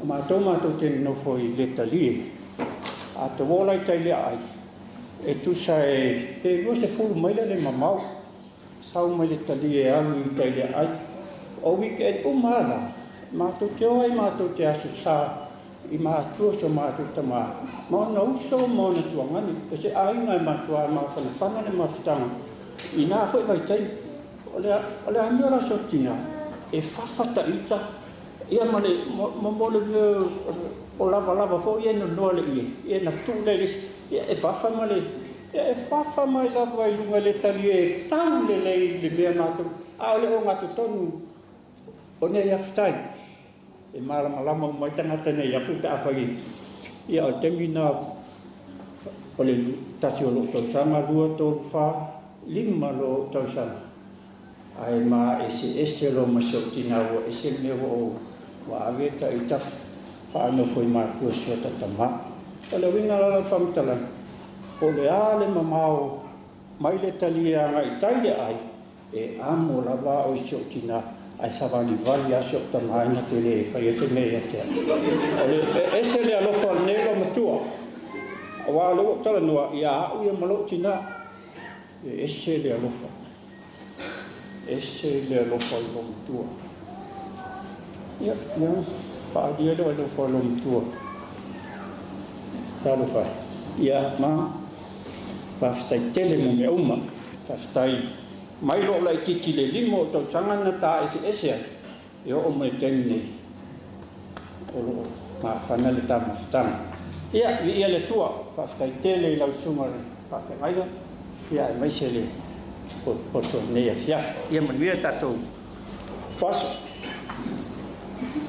O matou matou te nonofo i Letalie, a te uō la i tai le aai, e tusa e pe 20 maila le mamao, sau mai Letalie e alu i tai le aai. O weekend uma lava la, matou te o ai matou te aso sa I matua so matou tamā ma ona uso ma ona tuagani e se aiga e matuā mafanafana le mafutaga inā fo'i vaitaimi o le amio la sotina e fafataʻita ia ma le mo le o lavalava fo'i ia nonoa le ie ia na tu'u le lesi ia e fafa ma le ia e fafa mai lava i luga le tali e tau lelei le mea matou a o le ogatotonu o nei afutai e malamalama mai tagata nei afu pe afai ia o le taimi na o le tasi o lo'u tausaga 2 3 4 5 lo'u tausaga ae ma eseese lo ma si ou tinā ua ese le mea ua ou ua ave taʻita faanofo i matua si o tatamā. O le uiga la lau faamatalaga o le a le mamao mai le talia agaʻi tai le ai e amo lava o i si ou tinā ae savalivali a si ou tamā ina te lē fai ese mea ia te o le ese le alofa o lenei lo matua auā le ua ou talanoa ia a'u ia ma lo'u tinā e ese le alofa ese le alofa o le matua ia ia faalia le alofa o le matua talofa ia ma faafetai tele mo mea uma faafetai mai lo'u laʻitiiti le 5 o tausaga na tā eseese ai e oo mai taimi nei o loo mafana le tamafutaga ia viia le Atua faafetai tele i lau susuga le faafeagaiga ia aemaise le poto nei afiafi ia manuia tatou paso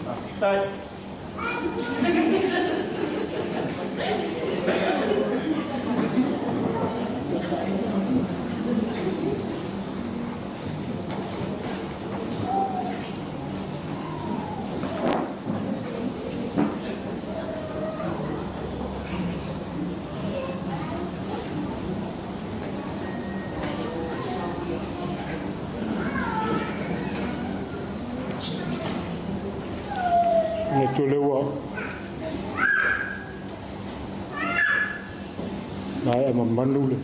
faafetai. Tulewa na e mamanu le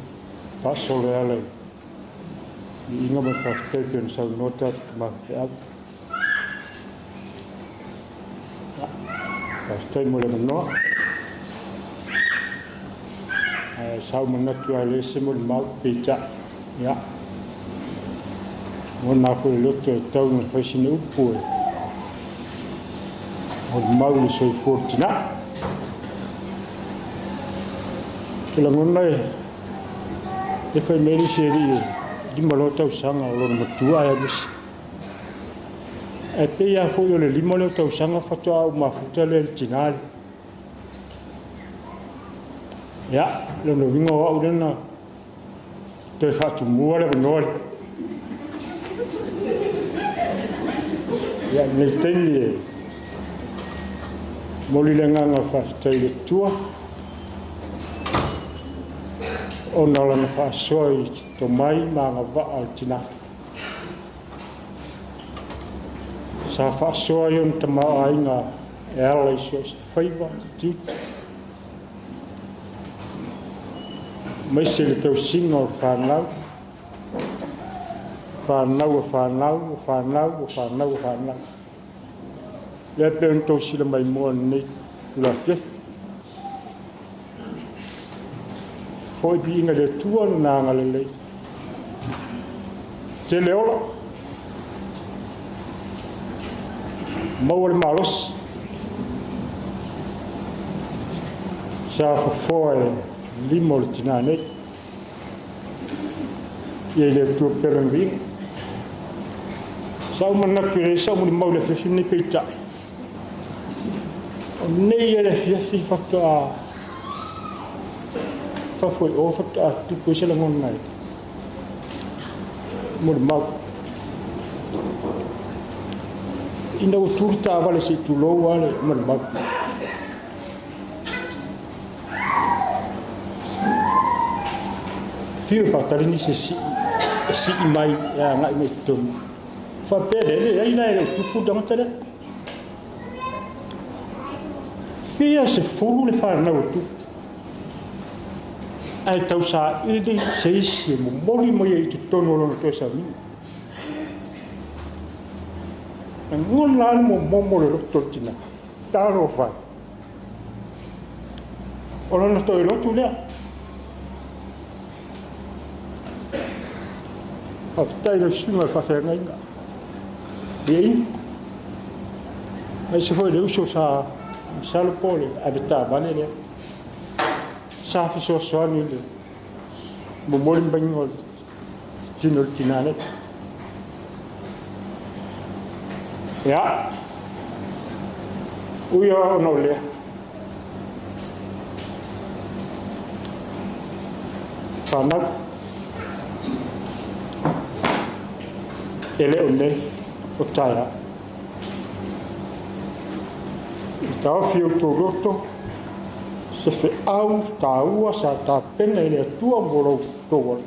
faasole ala i iga ma faafetai pe ona saunoa tatou tamafefeau faafetai mo le avanoa ae sau manatu ae le ese mo le mau peitaʻi ia ona fo'i le loto e tau na faisina upu e o le mau le soifua le tinā. Ke lagona e fai mai le isi alii e 5 loa tausaga o lona matua ae alusi. Ae pei lava fo'i o le 5 lea o tausaga faatoa ou mafuta lea i le tinā le. Ia, lona uiga o a'u lea na toe faatumua le avanoa le. Ia, lenei taimi e moli le agaga faafetai i le Atua ona o lana faasoa i tomai ma agavaa o le tinā. Sa faasoa ai ona tamaoaiga e ala i so o se faiva tiute maise le tausiga o le fanau fanau o fanau o fanau o fanau o fanau lea pe ona tausila mai moa lenei tulafiafi fo'i pi'iga le Atua lona agalelei tele ola maua le malosi sa fofoa e lima o le tinā nei ia i le Atua pea lona viiga sa ou manatu e le sa ou molimau i le afiafi lenei peitaʻi o nei e le afiafi faatoa fafo i o faatoa tupu ai se lagona e molimau ina ua tu le taavale seʻi tulou a le molimau fiu e faatali nisi e sii mai e agaʻi mai totonu faapea le leai la e le tupu tagata lea fia se fulu le fanau o tupu ae tausaili se isi e momoli mai ai i totonu o lona toe sauniga lagona lava le momomo o le loto o le tinā talofa ai. O lona toe lotu lea. Faafetai le susuga i le faafeagaiga. Ia ai se foi le uso sa masalo po o le avetaavale lea. Sa fesoasoani i le momoli maiga o le tino o le tinā nei. Ia, ui ona o lea. Whanau. E le o nei o taia. I taofi o tō roto, se wheau tāua sa tā pena i le atua mō rau tō wale.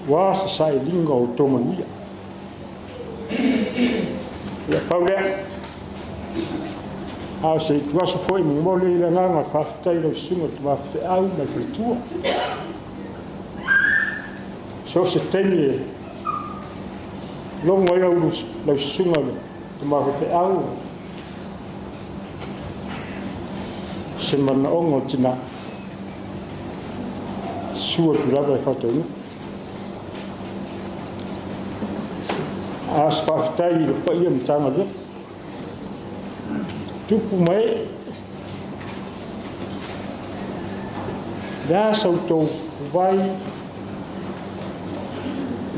Wā sa sa e linga o tō manuia. Ia pau lea. A se i tuaso foi momoli i le agaga faafetai i lau susuga o le tama faifeau ma le faletua. So se taimi e logo ai lau susuga o le tama faifeau se manaoga o tinā sua atu lava e faataunuu. A se faafetai i le paia Matagaluega tupu mai le a sa outou vai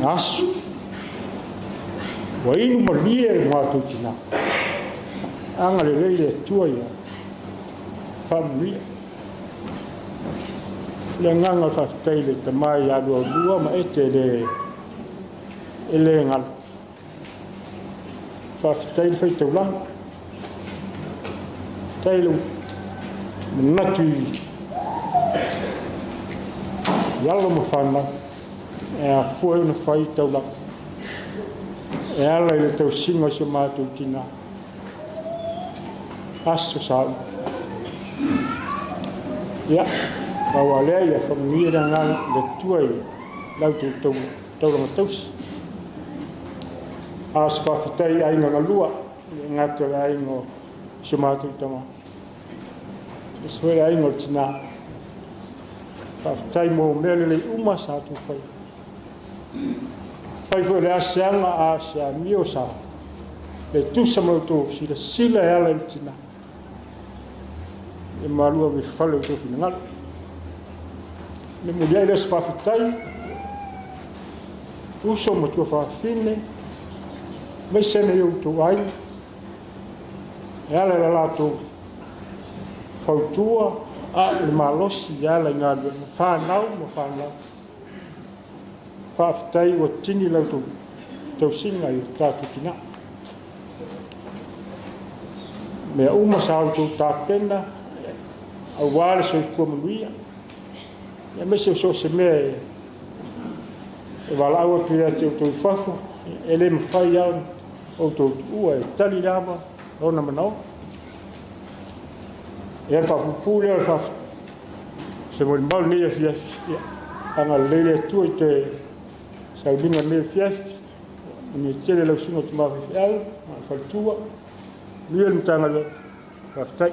aso ua inu malie le matou tinā agalelei le Atua ia faamanuia. Le agaga o le faafetai i le tamā ia lualua ma ete e le galo. Faafetai le faitaulaga. Faafetai le manatu i alo ma fanau e afua ai ona fai taulaga. E ala i le tausiga o si o matou tinā. Aso sa uma. Ia, pau a lea ia faamanuia le agaga le Atua i lau taulaga tausi. A o se faafetai i aiga galua, le gata o le aiga o si o matou tama. E se foi le aiga o le tinā. Faafetai mo mea lelei uma sa tou faia. Fai foi le aseaga a se amio sa le tusa ma outou silasila e ala i le tinā. E malua me fale o outou finagalo. Le muliai lea se faafetai, uso ma tua faafine, mai sene i outou aiga, e ala i la latou fautua, a o le malosi e ala i galuega, whanau ma whanau. Faafetai ua tini lau tausiga i o tatou tinā. Mea uma sa outou tapena, auā le soifua manuia, ia aemaise o so o se mea e valaau atu ia te outou i fafo, e le mafai lava ona outou tuua e tali lava lona manaoga. Ia le faapuupuu lea o le se molimau lenei afiafi, ia agalelei le Atua i toe sauniga lenei afiafi, manuia tele lau susuga o tama faifeau ma le faletua, manuia le Matagaluega. Faafetai.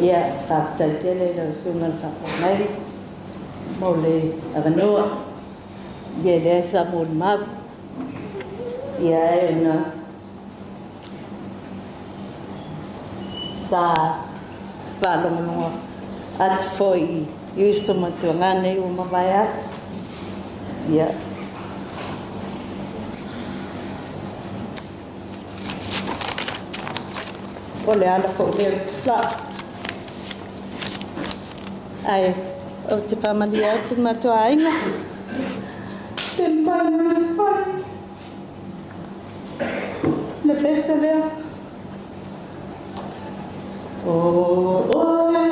Ia, faafetai tele i lau susuga i le faafeagaiga mo le avanoa. Ia e leai sa molimau. Ia e ona sa faalogologo atu foi i uso ma tuaga nei ua mavae atu. Ia. O le ala foi lea o le tufulai. Ae ou te faamalie atu i le matou aiga. Te mai ma se fai. Le pese lea. O oe.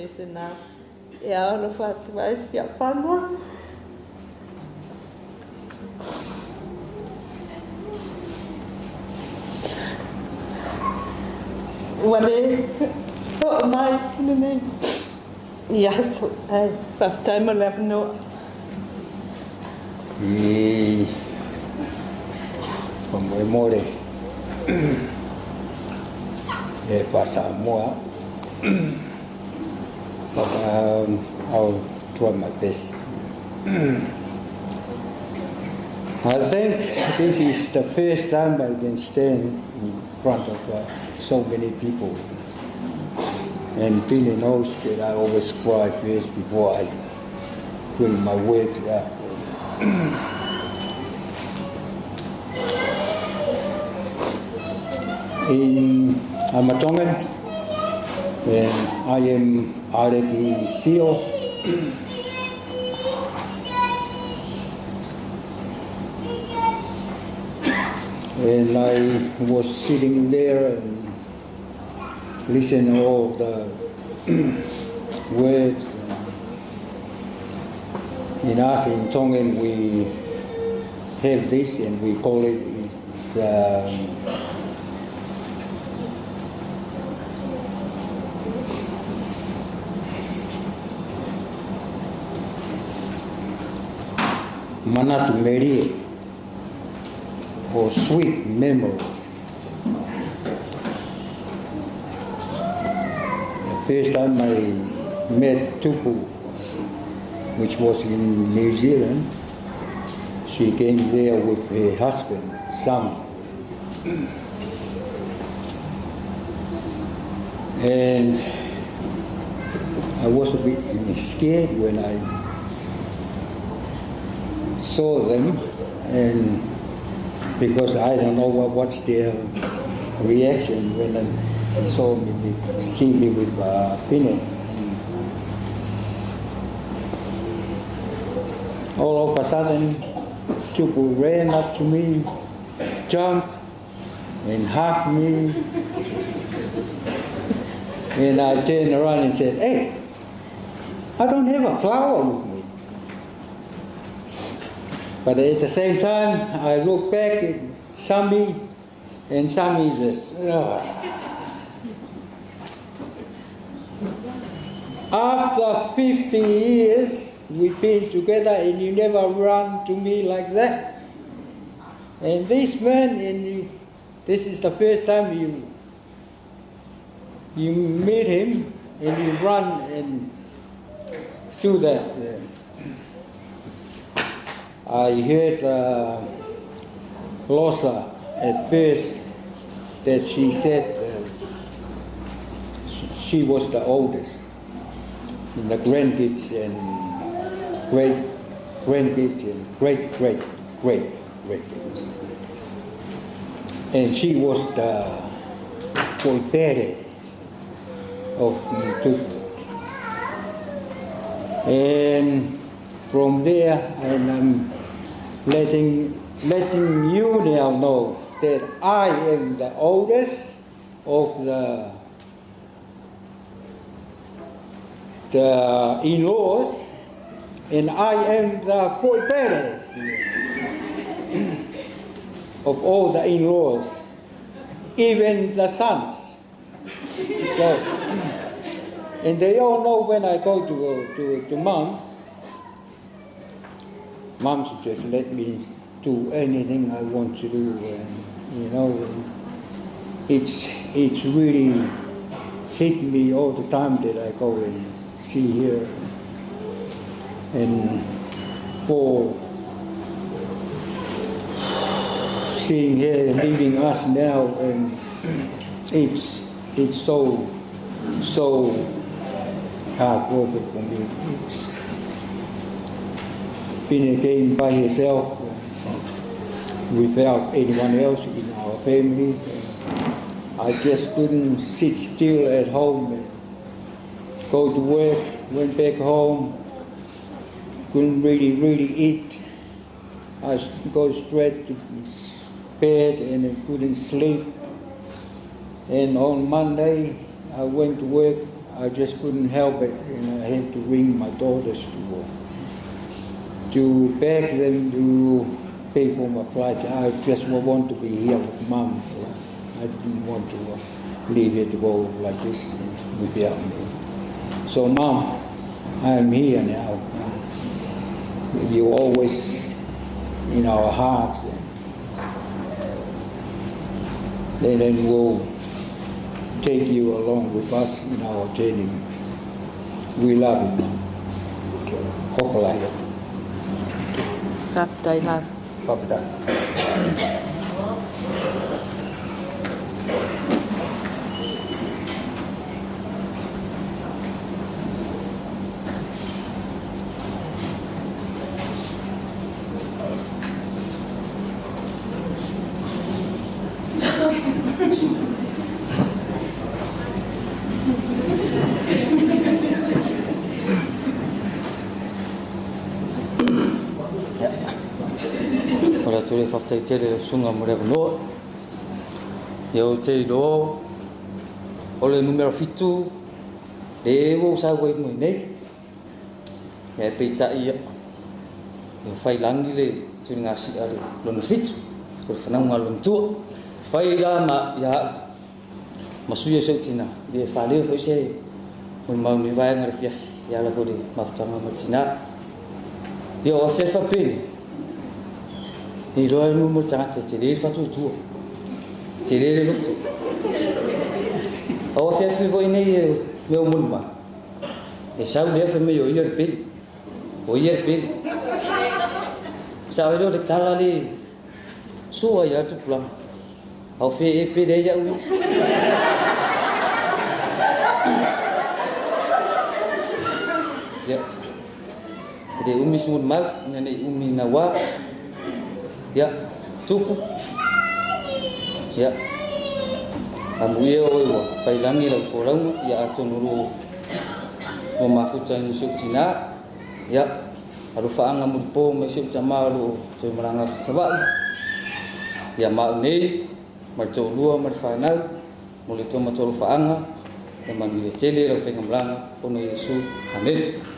pese na e ao alofa atu ai si a'u fanua. Ua lē o'o mai lenei i aso ae faafetai mo le avanoa. I faamoemole e faasamoa, but I'll try my best. I think this is the first time I can stand in front of so many people. And Pine knows that I always cry first before I bring my words out. I'm a Tongan, and I am Areki Sio. And I was sitting there and listening to all the words. And in us in Tongan, we have this and we call it manatu merie, or sweet memories. The first time I met Tupu, which was in New Zealand, she came there with her husband, Sam. And I was a bit scared when I saw them, and because I don't know what's their reaction when they saw me, see me with Pine. All of a sudden, Tupu ran up to me, jumped, and hugged me. And I turned around and said, "Hey, I don't have a flower with me." But at the same time, I looked back at Sami, and Sami just, ugh. After 50 years, we've been together and you never run to me like that. And this man, and you, this is the first time you meet him and you run and do that. I heard Losa at first that she said she was the oldest in the grandkids and great grandkids and great great great grandkids. And she was the foipere of Tupu. And from there, and I'm letting you now know that I am the oldest of the in-laws, and I am the foipere of all the in-laws, even the sons. So, and they all know when I go to mom's, mom's just let me do anything I want to do, and you know, and it's really hit me all the time that I go and see here. And for seeing her and leaving us now, and it's so heartbroken for me. It's been a game by herself, without anyone else in our family. I just couldn't sit still at home and go to work, went back home, couldn't really eat. I go straight to bed and I couldn't sleep. And on Monday, I went to work. I just couldn't help it, and I had to ring my daughters to beg them to pay for my flight. I just want to be here with Mom. I didn't want to leave here to go like this without me. So, Mom, I am here now. You're always in our hearts. And then we'll take you along with us in our journey. We love you, Mom. Hopefully. Faafetai lava. Faafetai. Ora tore faafetai tele le susuga mo le avanoa. Ia ou te iloa o le numera 7 le ua ou sau ai luga i nei. Ia e peitai ia e failagi le tuligasia le lona 7 o le fanauga a le matua. Fai la ma ia a'u ma sui o se'u tinā ia e faaleo foi se molimau nei vaega le fiafi ia ala foi le mafutaga ma le tinā. Ia o afiafi faapeni i loa le numu o le tagata e tele le faatuatua, tele le loto. Au afiafi foi nei e mea o molimau e sau lea fai mai o ia le pele, o ia le pele. Sa ai lea o le tala le sua ia le tupulaga. Au fe e pele ai a'u ia. Ia, e le umi se molimau, ina nei umi nauā. Ia, tupu. Ia, amuia oe ua failagi lau folauga, ia atonu lo mafuta i se'u tinā. Ia, alofaaga mulipo mai se'u tamā o loo toe malaga atu Sava'i. Ia ma'u nei ma le to'alua ma le fanau mo le toa matua alofaaga ia manuia tele lau faigamalaga ona Iesu. Amene.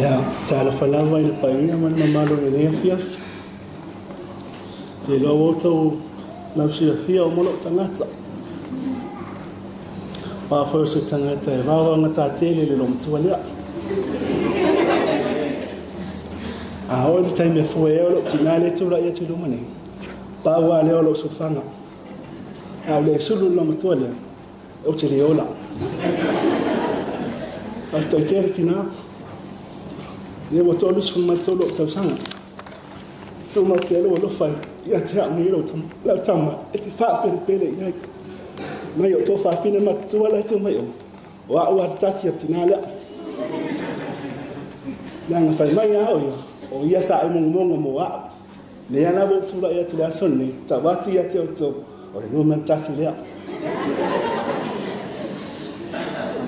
Ia, talofa lava i le paia ma le mamalu o lenei afiafi. Te iloa ua outou lausiafia o mo lou tagata. O a foi o se tagata e vaovaogatātele i le lomatua lea. A oo i le taimi e foe ai o lou tinā le tula'i atu i luma nei, pau lava lea o lou sofaga. A o le sulu le lomatua lea, ou te le ola. Faafetai tele tinā. Ia ua 33 lo'u tausaga. Tumau pea lou alofa ia te a'u nei lau tama e te faapelepele i ai. Mai o tō faafina matutua lai tō mai o. O a'u a tati a tinā lea. Leaga fai mai a o ia, o ia sa e mongomongo mo a'u. Nei ana ua ou tula'i atu le aso lenei, tau atu ia te outou o le numera tasi lea.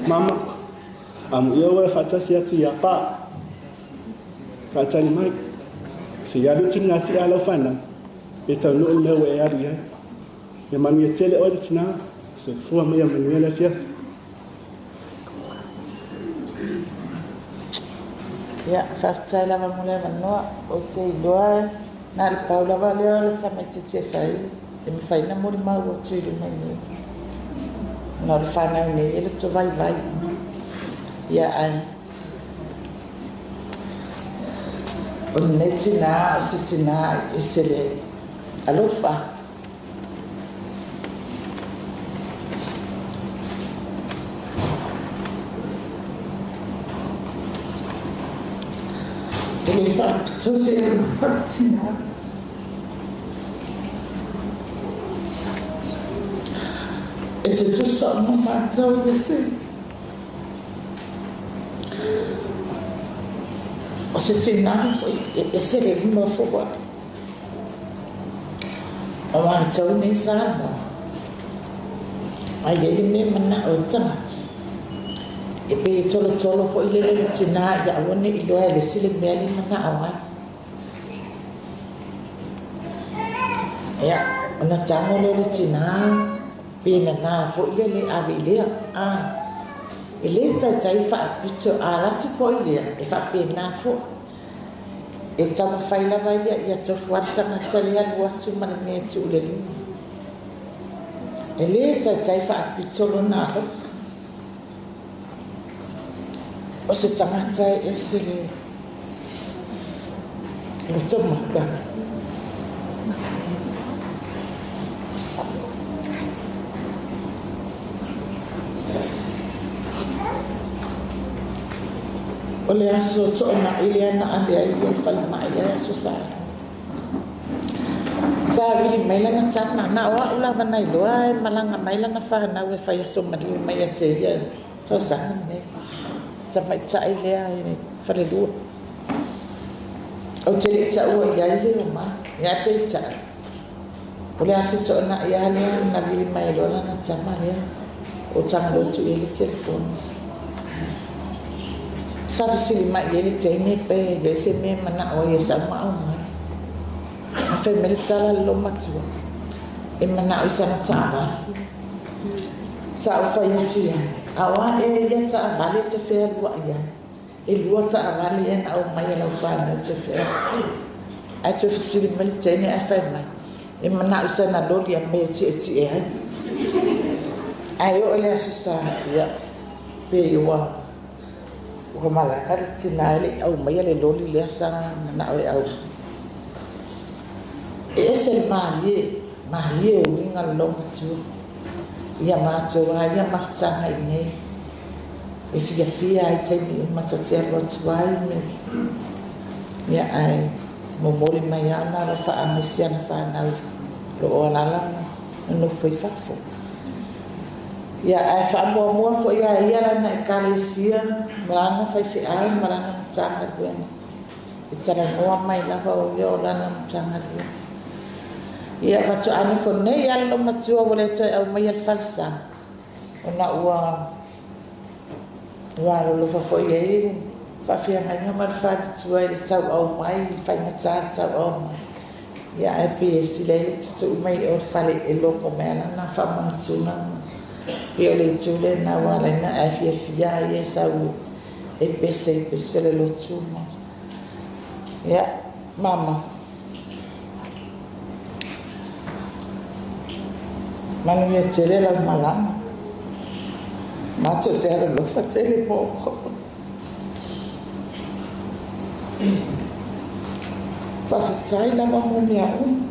Mama, amuia ua e faatasi atu ia pā. Faatali mai. Se ia alu tini ngā sia lau whanau, e tau nuu le mea ua e alu i ai. Ia manuia tele oe le tinā, soifua ma ia manuia le afiafi. Ia, faafetai lava mo le avanoa, ou te iloa na le pau lava lea o le tamaitiiti e fai, e mafai na molimau atu i luma nei. Ona o le fanau nei e loto vaivai. Ia ai. O lenei tinā, o se tinā e se le alofa. E le faapito se alofa le tinā. E te tusa o mātou i te. O se tinā foi, e se le lima fua. O mātou nei Samoa. Ai le le mana o tangata. E pe tolo tolo fo ile le tina ia one i loa le sile mea le mana au ai. Ia, ona tango le le tina pe na na fo ile le ave lea. A e le taitai faapito a latu fo ile e faapena fo. E taumafai lava ia ia tofu atu tagata le alu atu ma le mea tuu le lima. E le taitai faapito lona alofa. O se tagata e ese le loto mata. O le aso to'ona ile ana ave ai ia le falemai ai aso sa. Sa vili mai lana tama na o a'u lava nai loa e malaga mai lana fanau e fai aso maliu mai ia te ia tausaga lenei. Tamaita'i lea e falelua. Ou te le'i ta'ua i ai le o ma, ia peita'i. O le aso to'ona'i a lea na vili mai loa lana tama lea. O tagalotu i le telefoni. Sa fesili mai i le teine pe le se mea mana'o ai e sauma'au mai. A fai mai le tala le lo matua. E mana'o i sana ta'avale. Sa ou fai atu ia. A oa e ia ta'avale te fea lua ia. E lua ta'avale ia na au mai e lau whanau te fea. Ai te fesili mai le teine ai fai mai. E mana'o i sana loli a mea ti'eti'e ai. Ai o le aso sa ia. Pe i ua. Ua malaga le tina e le au mai le loli lea sa mana'o e au. E ese le malie, malie o uiga le lo matua. Ia mātou a ia mafutaga i nei. E fiafia ai taimi uma tate alu atu ai me. Ia ai momoli mai ana la faaaga ana whanau lo o alala ma nofo i fafo. Ia ai faamuamua fo'i a ia lana ekalesia ma lana faifeau ma lana matagaluega. E talanoa mai lava o ia o lana matagaluega. Ia fatoʻani fonei ale lo matua ua le toe aumaia le falesa. Ona ua ua alolofa fo'i ai faafiagaiga ma le faletua i le tauau mai i faigatā le tauau mai. Ia ae pe e sila ai le tutuu mai o le fale e loko mai alana faamanatuga. Ia o le itu lena ua alaina ae fiafia ai e sau e pese i pese le lotu ma. Ia, mama. Manuia tele lau malama. Matou te alolofa tele mo. Faafetai lava mo mea uma.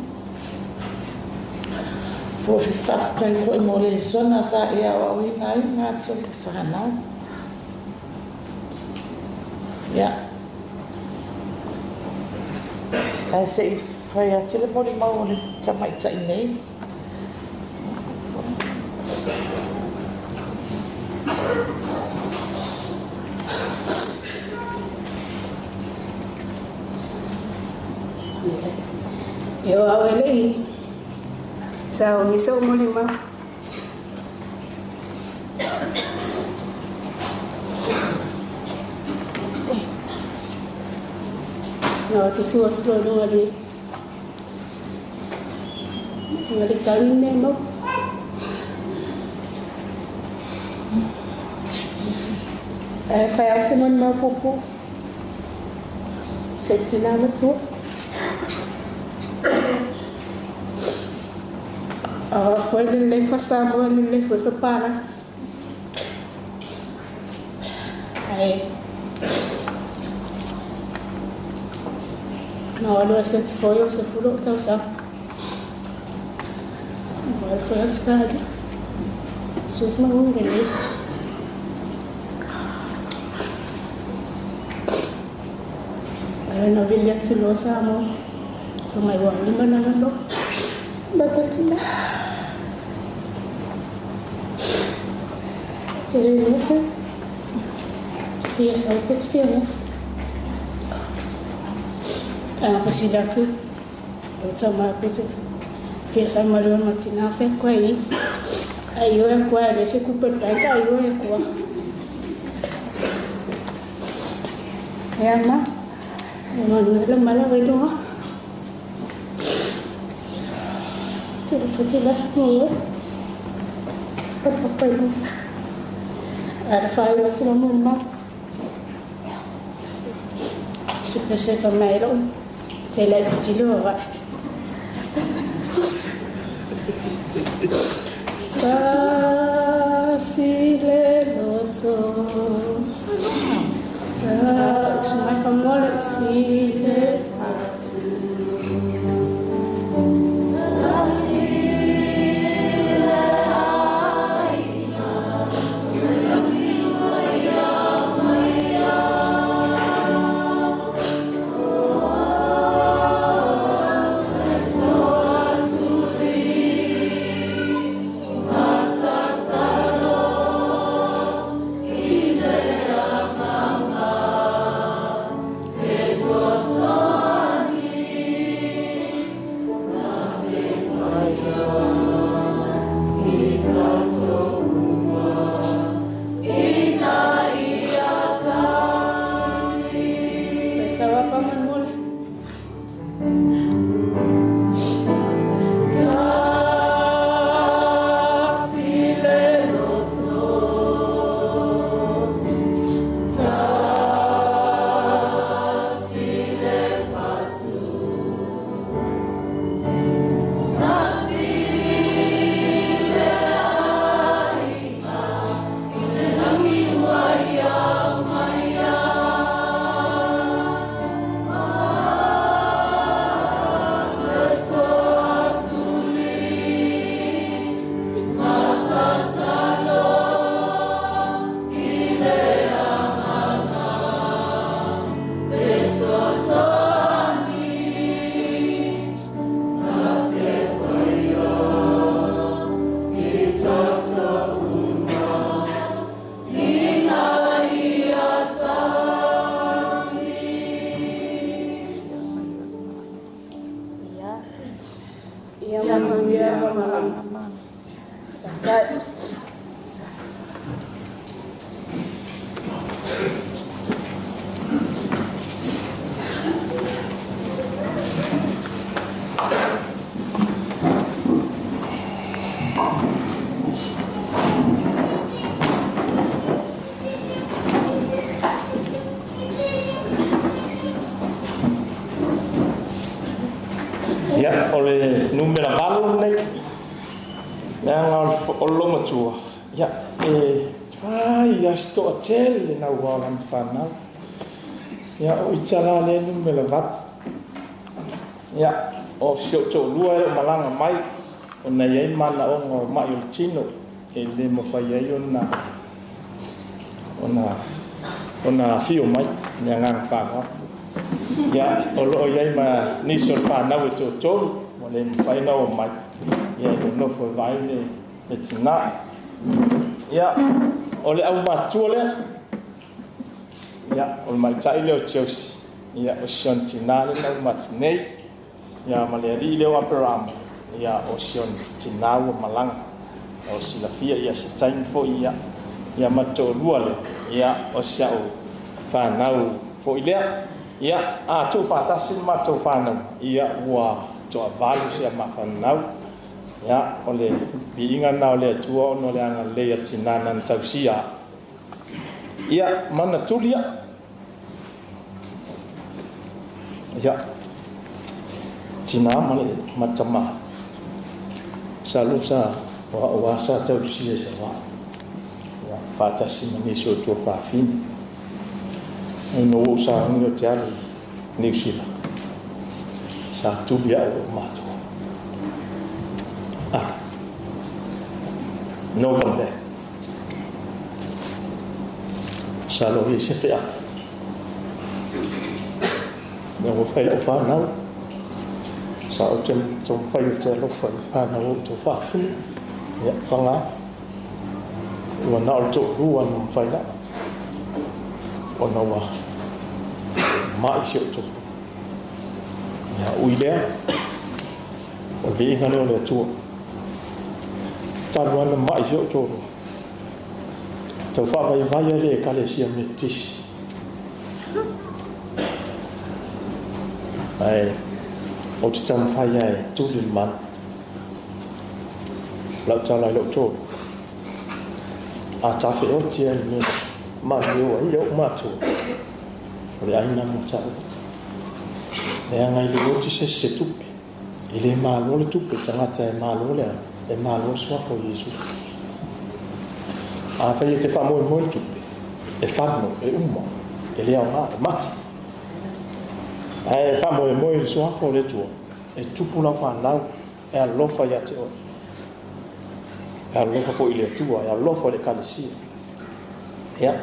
Faafetai fo'i mo le lesona sa e aoaoina ai matou i fanau. Ia. Ae se'i fai atu le molimau o le tamaita'i nei. E o au elei, sa o nisa o molima. Na o te tua tua lunga le. Nga le tau me mau. E whai au se moni mau pupu. Se tina matua. Foi lelei foi Samoa, lelei foi Fapala. Ai. Na alo se foi o se fulo tau sa. Wala foi a skadi. Sus ma hu lelei. Na vili atu loa Samoa. Fai ua lima na loa. Matatina. Te le nofo. Fia sau pe te fia nofo. A fasila atu. O tau maa pe te fia sau ma lua matina fe koe i. Ai oe koe le se kupe taika ai oe koe. Ea ma. Manuela mala wailoa. Te le fasila atu mo. Papa ilo. Ara whai o atu mo ma. Se pese fa mai lo. Te le titilo wa. Ta si le loto. Ta si mai fa mole si le fatu. Ta si le aina. Ia, o le numera 8 nei. Leaga o le matua. Ia, e fai a stoa tele na ua o lana whanau. Ia, o itala le numera 8. Ia, o si o tō lua e o malanga mai. O nei ai mana o ngā mai o le tino. E le mawhai ai ona whio mai. Ia ngā whanau. Ia, o loo iai ma nisi o le whanau e tō tolu, mo le mwhai na o mai. Ia, le nofo e vai le tina. Ia, o le au matua lea. Ia, o le maitai leo Chelsea. Ia, o sion tina le nau matu nei. Ia, ma le ari leo Aperama. Ia, o sion tina ua malanga. O silafia, ia, se taimi fo ia. Ia, ma tō lua lea. Ia, o sia o whanau fo i lea. Ia, a tō whātasi ma tō whānau. Ia, ua tō avalu se a mawhanau. Ia, o le biinga na o le atua ono le anga lea tinana tausia. Ia, mana tulia. Ia, tina ma le matama. Sa lusa, o sa tausia se wā. Ia, whātasi manisi o tō whāwhini. Ai no o sa hangi o te alu New Zealand. Sa tuli au o mātua. Ah. No come back. Sa lohi se whea. Ia ua fai lau whanau. Sa o te taumafai o te alofa i whanau o tō whawhine. Ia, panga. Ua na o le toʻalua na mafai la. Ona ua ma'i si o tō. Ia, ui lea. O le viiga lea o le Atua. Talu ana ma'i si o tō. Tau whaavaivai le Ekalesia Metotisi. Ai o te taumafai ai tuli le manu. Lau tala i lau tōru. A tawheoti ai me manu o ai au mātua. O le aina mo tau. Le anga i le oti se se tupe. I le malo le tupe, tangata e malo le e malo suafo Iesu. A whai e te whamoe moe le tupe. E whano, e uma, e lea o ngā, e mati. Ae whamoe moe le suafo le tua. E tupu lau whanau, e alofa ia te oe. E alofa fo i le atua, e alofa le kalesia. Ia.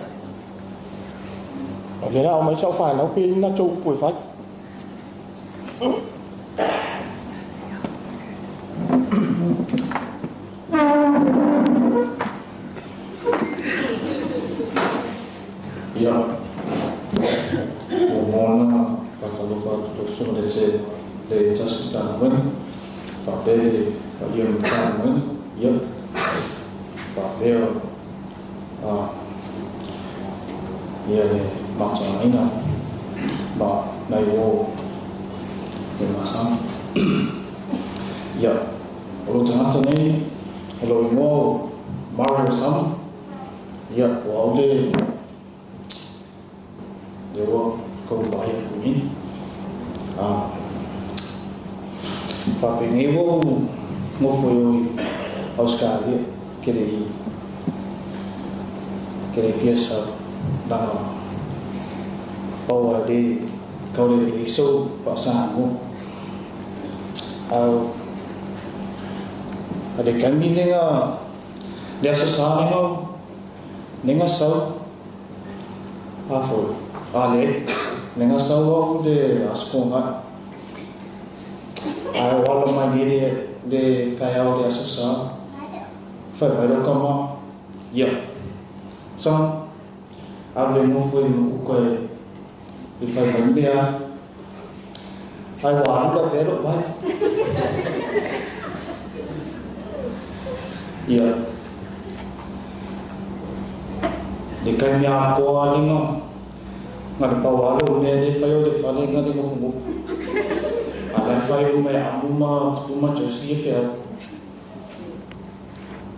O le rā o mai sau whanau, pe ina tau upu e whai. Ia, o mona whakalofa atu tō sunga le te le task tāna wena, whapea pa ia me tāna wena, ia, whapea ia le mātāina ma nei o le masana. Ia, o lo tangata nei, o lo ingoa o Mario Sama, ia, o au le le ua kau vai aku ni. Whapengei wau ngofo i Australia ke le fia sau langa paua le kau le le sau whaasaha mo. Au a le kami lenga le asa sa lenga lenga sau a fo a le lenga sau au le askonga a wala mai le le kai au le asa sa fai mai ro kama ia sa a le ngofo i mo koe i fai mai mea ai wa ka te ro vai ia le kai mea koa lenga ngā le pau alo mea le whai o le whale ngā le ngofu ngofu. A lai whai o mea amuma tupu ma josi e whea.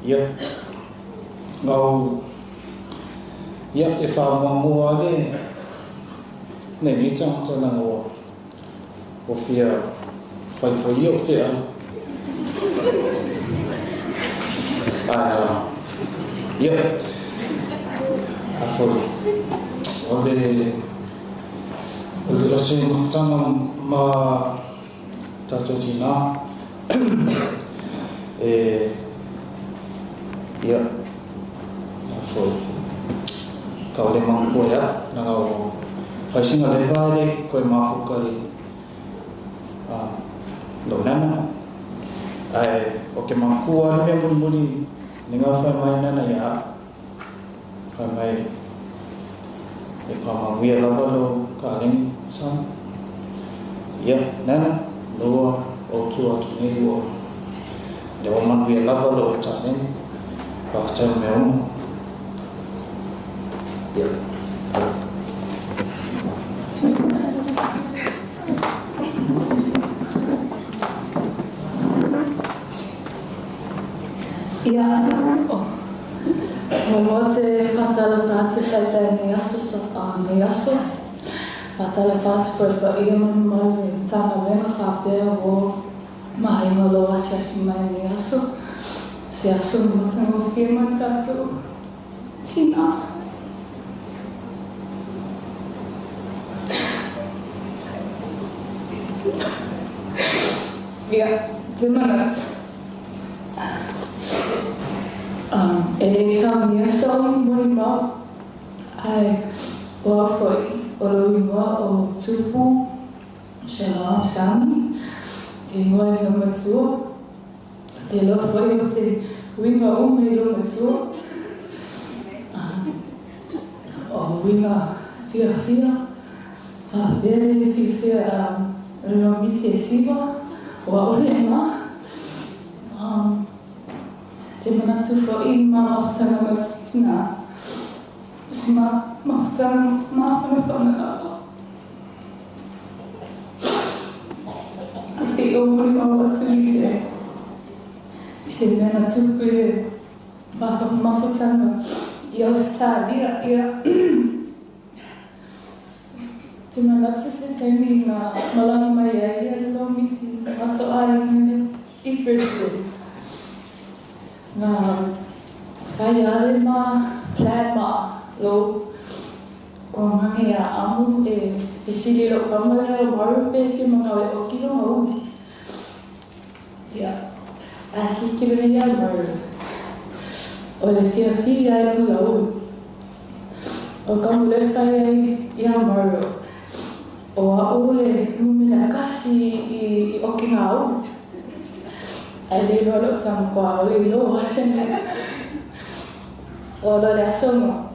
Ia, ngau, ia e wha mua mua le, nei nei tangata nanga o whia whai whai o whea. Ia, a whai, o le, o se mafutanga ma tātou tina e ia a foi ka ole mangpo ia nanga o whaisinga le vaere koe mafuka le lo nana ai o ke mangkua le mea mulimuli ninga whai mai nana ia whai mai e whamanguia lava lo ka lengi san ia nana loa o tua atu nei ua le o manuia lava lo ta lengi whawhitau mea uma ia. Ia, oh. Mo te whatala whātu taitai nei aso nei aso. Whatala whātu whai pa ia manu mau nei tāna wenga whāpea o mahinga lo asiasi mai nei aso. Se aso mo tango whia mai tātou. Tina. Ia, te manat. E le sa mea sau moni mau ai o a foi o lo ingoa o Tupu Shalom, Sami. Te ingoa i lo matua. Te lofa i o te winga ume i lo matua. O winga fia fia. Wha fia fia lo miti e siwa. O a ore ngā. Te manatu whai mā mawhitanga mausitina. Se mā mawhitanga māwhanawhana lava. Se o muri mau atu i se mea na tupu i le mawhitanga i Australia ia. Te manatu se taimi ngā malanga mai ai ia lo miti mato ai ngā i Brisbane. Ngā whai ale mā, plan mā, lo ko mange a amu e fisili lo pamale o maru pe ki manga e o kilo ngau. Ia, a ki kilo ni a maru. O le fia fia ai lo lau. O kamu le whai ai ia maru. O a o le numela kasi i oki ngau. Ai le lo tang kwa o le lo asene. O lo le asonga.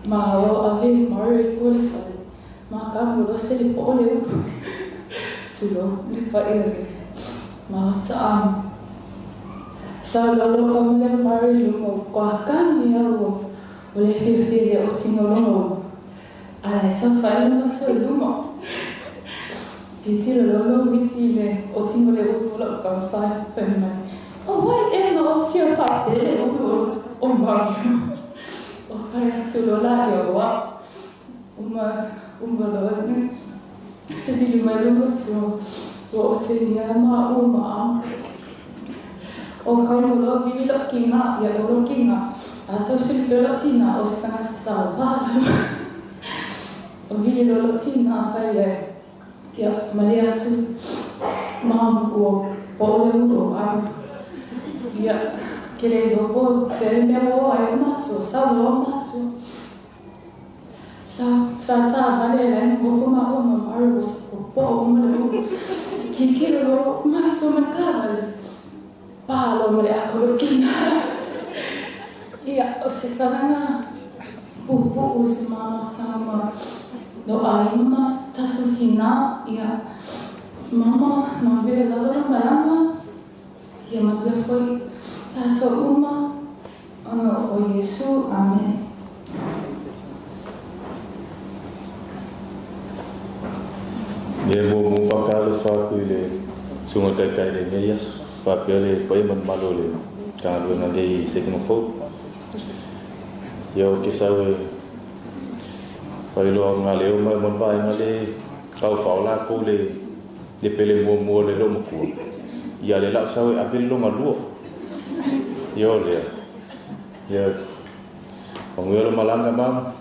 Ma o ave maru e ko le whai. Ma kamu lo se le po le upu. Tulo, le pa e le. Ma o ta'am. Sa lo lo kamu le maru i lungo. Kwa kani au o le whiwhi le o tingo longo. Ala e sa whai le matua i luma. Titiro lo lo miti le o tingo le upu lo ka whai whai mai. O wai e ma o tio whapele o o maru. O whai atu lo la ia oa. Uma lo ni. Fisili mai lo matua. O o te nia ma o ma am. O kamu lo vili lo kinga ia o lo kinga. A tau sili lo tina o se tangata sa wala. O vili lo lo tina whai le. Ia male atu ma o po le o ai. Ia ke le lo po te mea o ai matua sa lo matua. Sa ta vale le mo ko ma o ma maru o po o mo le o. Ki ki lo matua man ka vale. Pa lo mo le ako lo kina. Ia o se talanga pupu o se mama tanga ma no ai ma tatu tina ia mama ma vele lalo malama ia manuia foi tatou uma ona o Iesu. Amen. Ia mo mo whakalo whaku i le sunga taitai le nei aso whapea le paia manumalo le kāluenga nei i second fou. Ia o ke sau e whailoa ngā leo mai mon vaenga le kau whaola kou le pele mua mua le lo makua. Ia le lau sau e apele longa lua. Ia o lea. Ia wanguia lo malanga mama.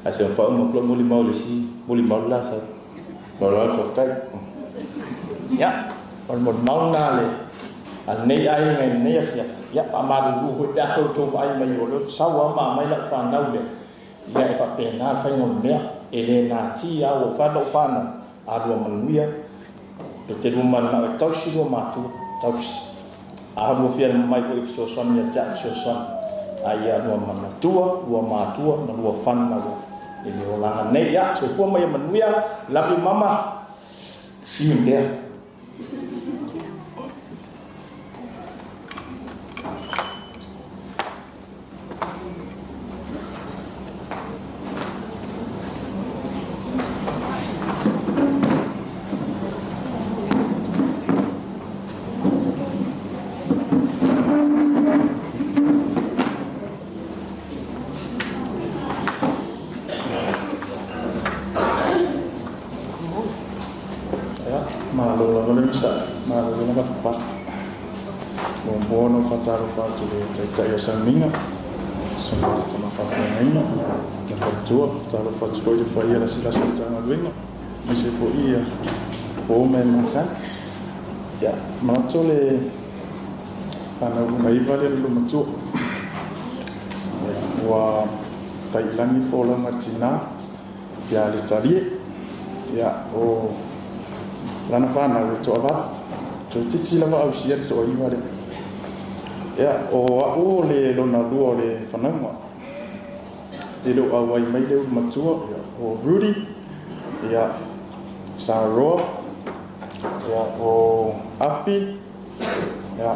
A se mwhau makua muli mau le si, muli mau la sa. Malo al whawhkai. Ia, o le mo mau nā le. A nei ai ngai nei awhia. Ia, wha maru hui pe ahau tō ai mai o leo. Sau ama mai lau whanau le. Ia e whapena whai ngol mea. E le nā ti au o whanau whanau. A rua manuia. Pe te rua manau e tausi rua mātua. Tausi. A rua whia mai fo i whisosoani a tia whisosoani. A ia rua manatua, rua mātua, na rua whanau. E le olanga nei. Ia, so fua mai a manuia. Love you mama. See you there. Tai o Saminga, so le tama whawhangaina, na whatua, talo whatu le paia la sila sa tanga luenga, mai se po ia o me masana. Ia, manato le whanau maiva le lo matua. Ia, ua whailangi whaolanga tina, ia le talie, ia o lana whānau e toa valu. Toeitiiti lava ausia le toaiva lea. Ia, o a'u o le lona lua o le fanauga. E le o auai mai le ulu matua, ia, o Rudy, ia, Saroa, ia, o Api, ia,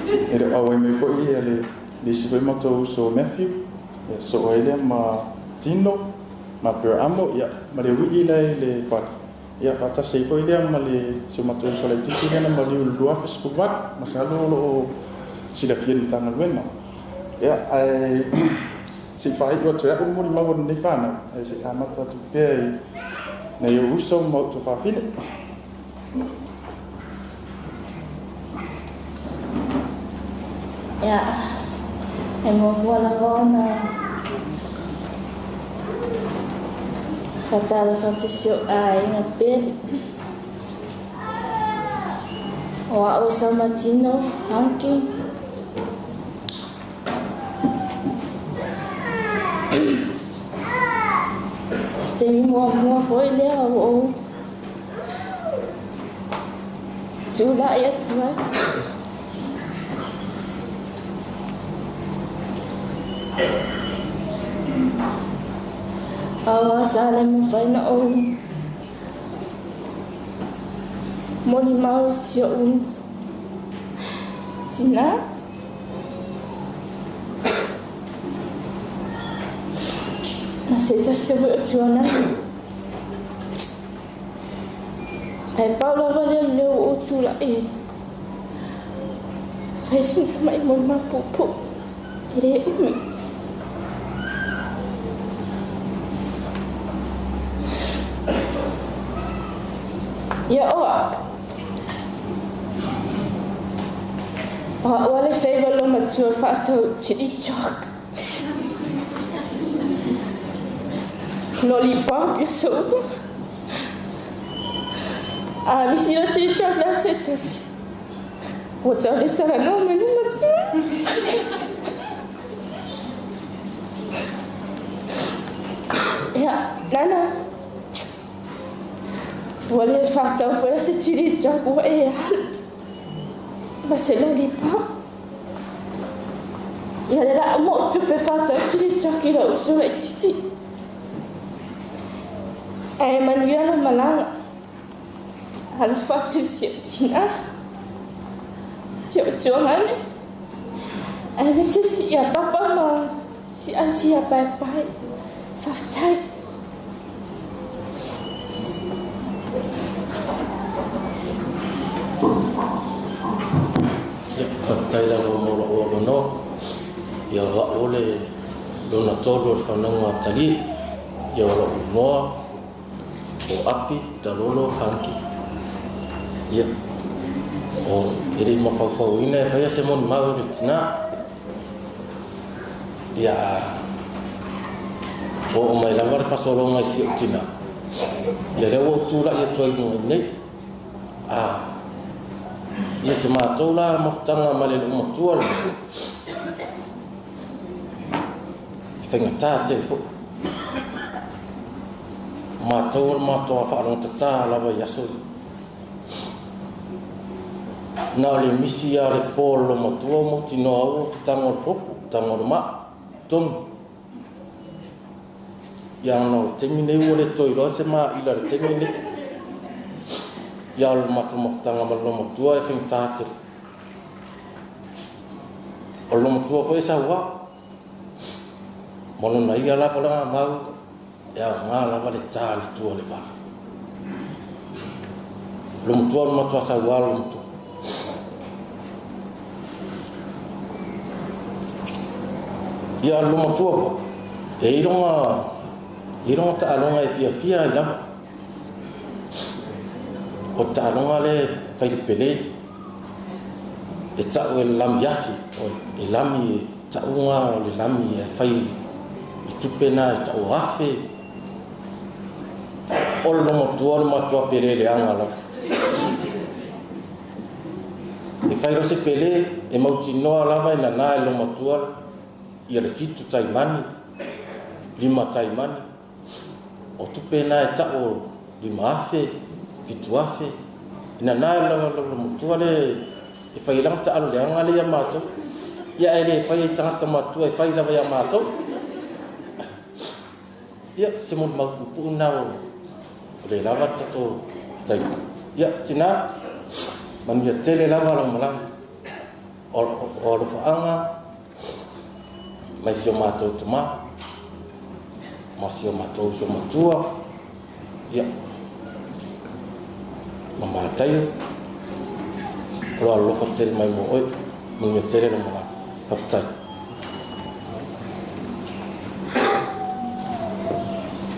e le o auai mai foi ia le isi foi matou uso o Matthew, ia, soo ai lea ma Tino, ma Amo, ia, ma le uii lea i le fale. Ia, faatasi ai foi lea ma le si o matou uso laitiiti lea na maliu i le 2018, masalo o loo silafia i le Matagaluega. Ia, ae se'i faai'u atu ai a'u molimau o lenei fanau, ae se'i amata atu pea i nai ou uso ma ou tuafafine. Ia, e muamua lava ona faatalofa atu i si ou aiga pele. O a'u o Saumatino Hanki. Se taimi muamua foi lea ua ou tula'i atu ai. Auā sa le mafai ona ou molimau i si o'u tinā. Ma se tasi foi o tuanani. Ae pau lava lea o le mea ua ou tula'i e fai sina tama'i molimau puupuu e lē umi. Ia o a'u, o a'u a le faiva lo matua fa'atau chili chalk. Lollipop ia aso uma. A misi lo chili chalk le aso e tasi. Ua tau le talanoa ma le matua. Ia, nana. Ua le fa'atau foi la se chili chalk ua e alu. Ma se lollipop. Ia le la'u ma ou tupe fa'atau chili chalk i la'u uso laitiiti. Ae manuia lou malaga. Alofa atu i si ou tinā, si ou tuagane, aemaise si ia papa ma si aunty ia paepae. Faafetai. Ia, faafetai lava mo lou avanoa. Ia, o a'u o le lona tolu o le fanauga a Talie. Ia, o la'u igoa o Api Talolo Hanki. Ia, o e le'i mafaufauina e faia se molimau i le tinā. Ia, oo mai lava le fasologa i si o'u tinā. Ia, lea ua ou tula'i atu ai i luga nei. A, ia se matou la mafutaga ma le lo'u matua le i faigatā tele fo'i. Matou o le matou faalogotatā lava i aso ia. Na o le misi a le pō o le lomatua o mautinoa ua tago o le popo, tago o le maa, togi. Ia ona o le taimi nei ua le toe iloa se maila i le taimi nei. Ia o le matou mafutaga ma le lomatua e faigata tele. O le lomatua foi e sauā. Ma lona ia lava lagamau e aogā lava le tā i le tua o le vala. Lomatua o le matua sauā le lomatua. Ia le lomatua foi, e i loga taaloga e fiafia ai lava. O taaloga le fai le pele, e ta'u e le lami afi, o e lami e ta'uga o le lami e fai i tupe na e ta'u afe. O le lomatua o le matua pele leaga lava. E fai loa se pele e mautinoa lava e nanā e le lomatua ia le 7 taimani, 5 taimani. O tupe na e ta'u o 5,000, 7,000. Ina na lava lava matua le e fai langa taalo leaga le ia matou. Ia ae le fai ai tagata matua e fai lava ia matou. Ia se molimau puupuu lena o le lava le tatou taimi. Ia tina manuia tele lava lau malaga o alofaaga mai si o matou tamā ma si o matou uso matua, ia ma Mataio o lo alofa tele mai mo oe. Manuia tele lau malaga. Faafetai.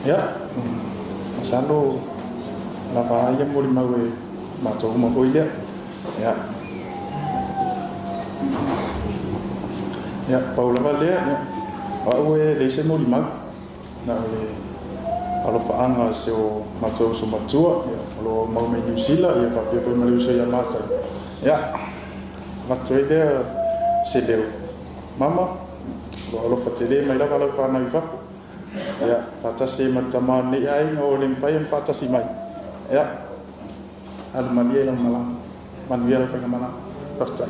Ia, masalo lava ia molimau e matou uma foi lea. Ia. Ia, pau lava lea, ia. O au e leai se molimau. Na o le alofaaga o se o matou uso matua, ia, o lo o mau mai Niu Sila, ia faapea foi ma le uso ia Matai. Ia, avatu ai lea se leo. Mama, o lo o alofa tele mai lava lau whanau i fafo. Ia, faatasi ai ma le tamā o lenei aiga o le mafai ona faatasi mai. Ia, alu malie lau malaga. Manuia lau faigamalaga. Faafetai.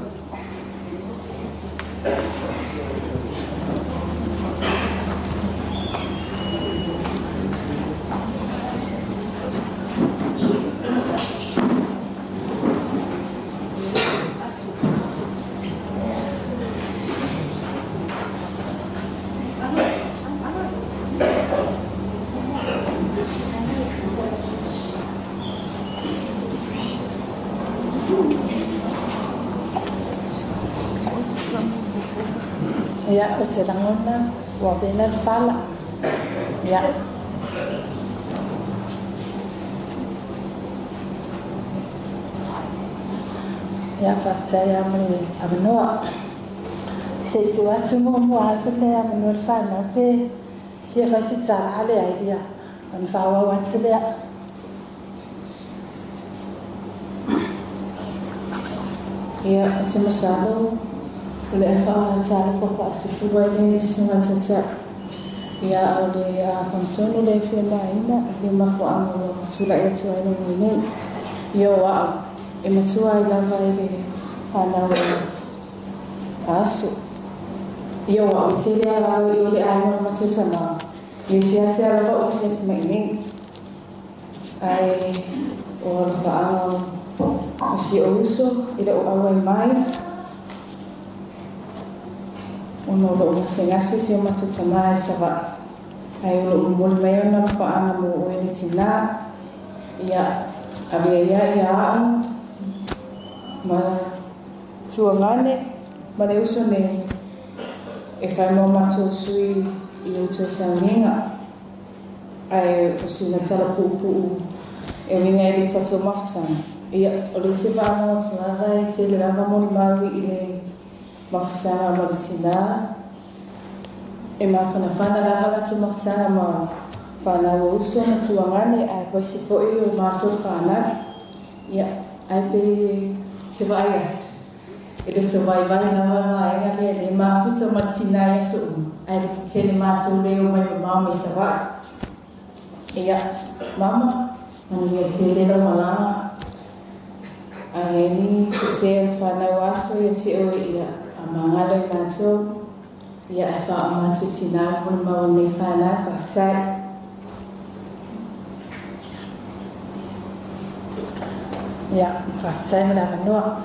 Ia, ou te lagona ua vela le fala. Ia. Ia, faafetai lava mo le avanoa. Se i tuu atu muamua lava le avanoa i le fanau pe fia fai se tala a leai, ia, ona faaauau atu lea. Ia, ou te masalo o le a faaatalofa faasefulu ai nei le susuga tata'i. Ia, a o le fagitonu lea e fia maina i le mafuaaga ua tula'i atu ai logo nei. Ia, o a'u e matua ai lava i le fanau e aso. Ia, o a'u e tele a lava i o le aiga o le matua tamā. Ia, e seasea lava ou te asi mai nei. Ae o alofaaga o si ou uso i la'u auai mai ona o lo'u gasegase si o matou tamā i Sava'i. Ae o lo'u momoli mai ona alofaaga mo oe le tinā. Ia, avea ia ia a'u ma tuagane ma le uso nei e fai mo matou sui i o toe sauniga. Ae o sina tala puupuu e uiga i le tatou mafutaga. Ia, o le te vaanoa atu lava e tele lava molimau i le mafutaga ma le tinā. E mafanafana lava latou mafutaga ma fanau o uso ma tuagane ae paisi fo'i o matou fanau. Ia, ae pe te vaai atu. E loto vaivai lava le vaega lea le mafuta ma le tinā i aso uma, ae loto tele matou le o mai mamao mai Sava'i. Ia, mama, manuia tele lau malaga. Ae ni sese le fanau aso ia te oe, ia, faamagalo i matou. Ia, ae faauma atu i tinā le molimau o lenei fanau. Faafetai. Ia, faafetai mo le avanoa.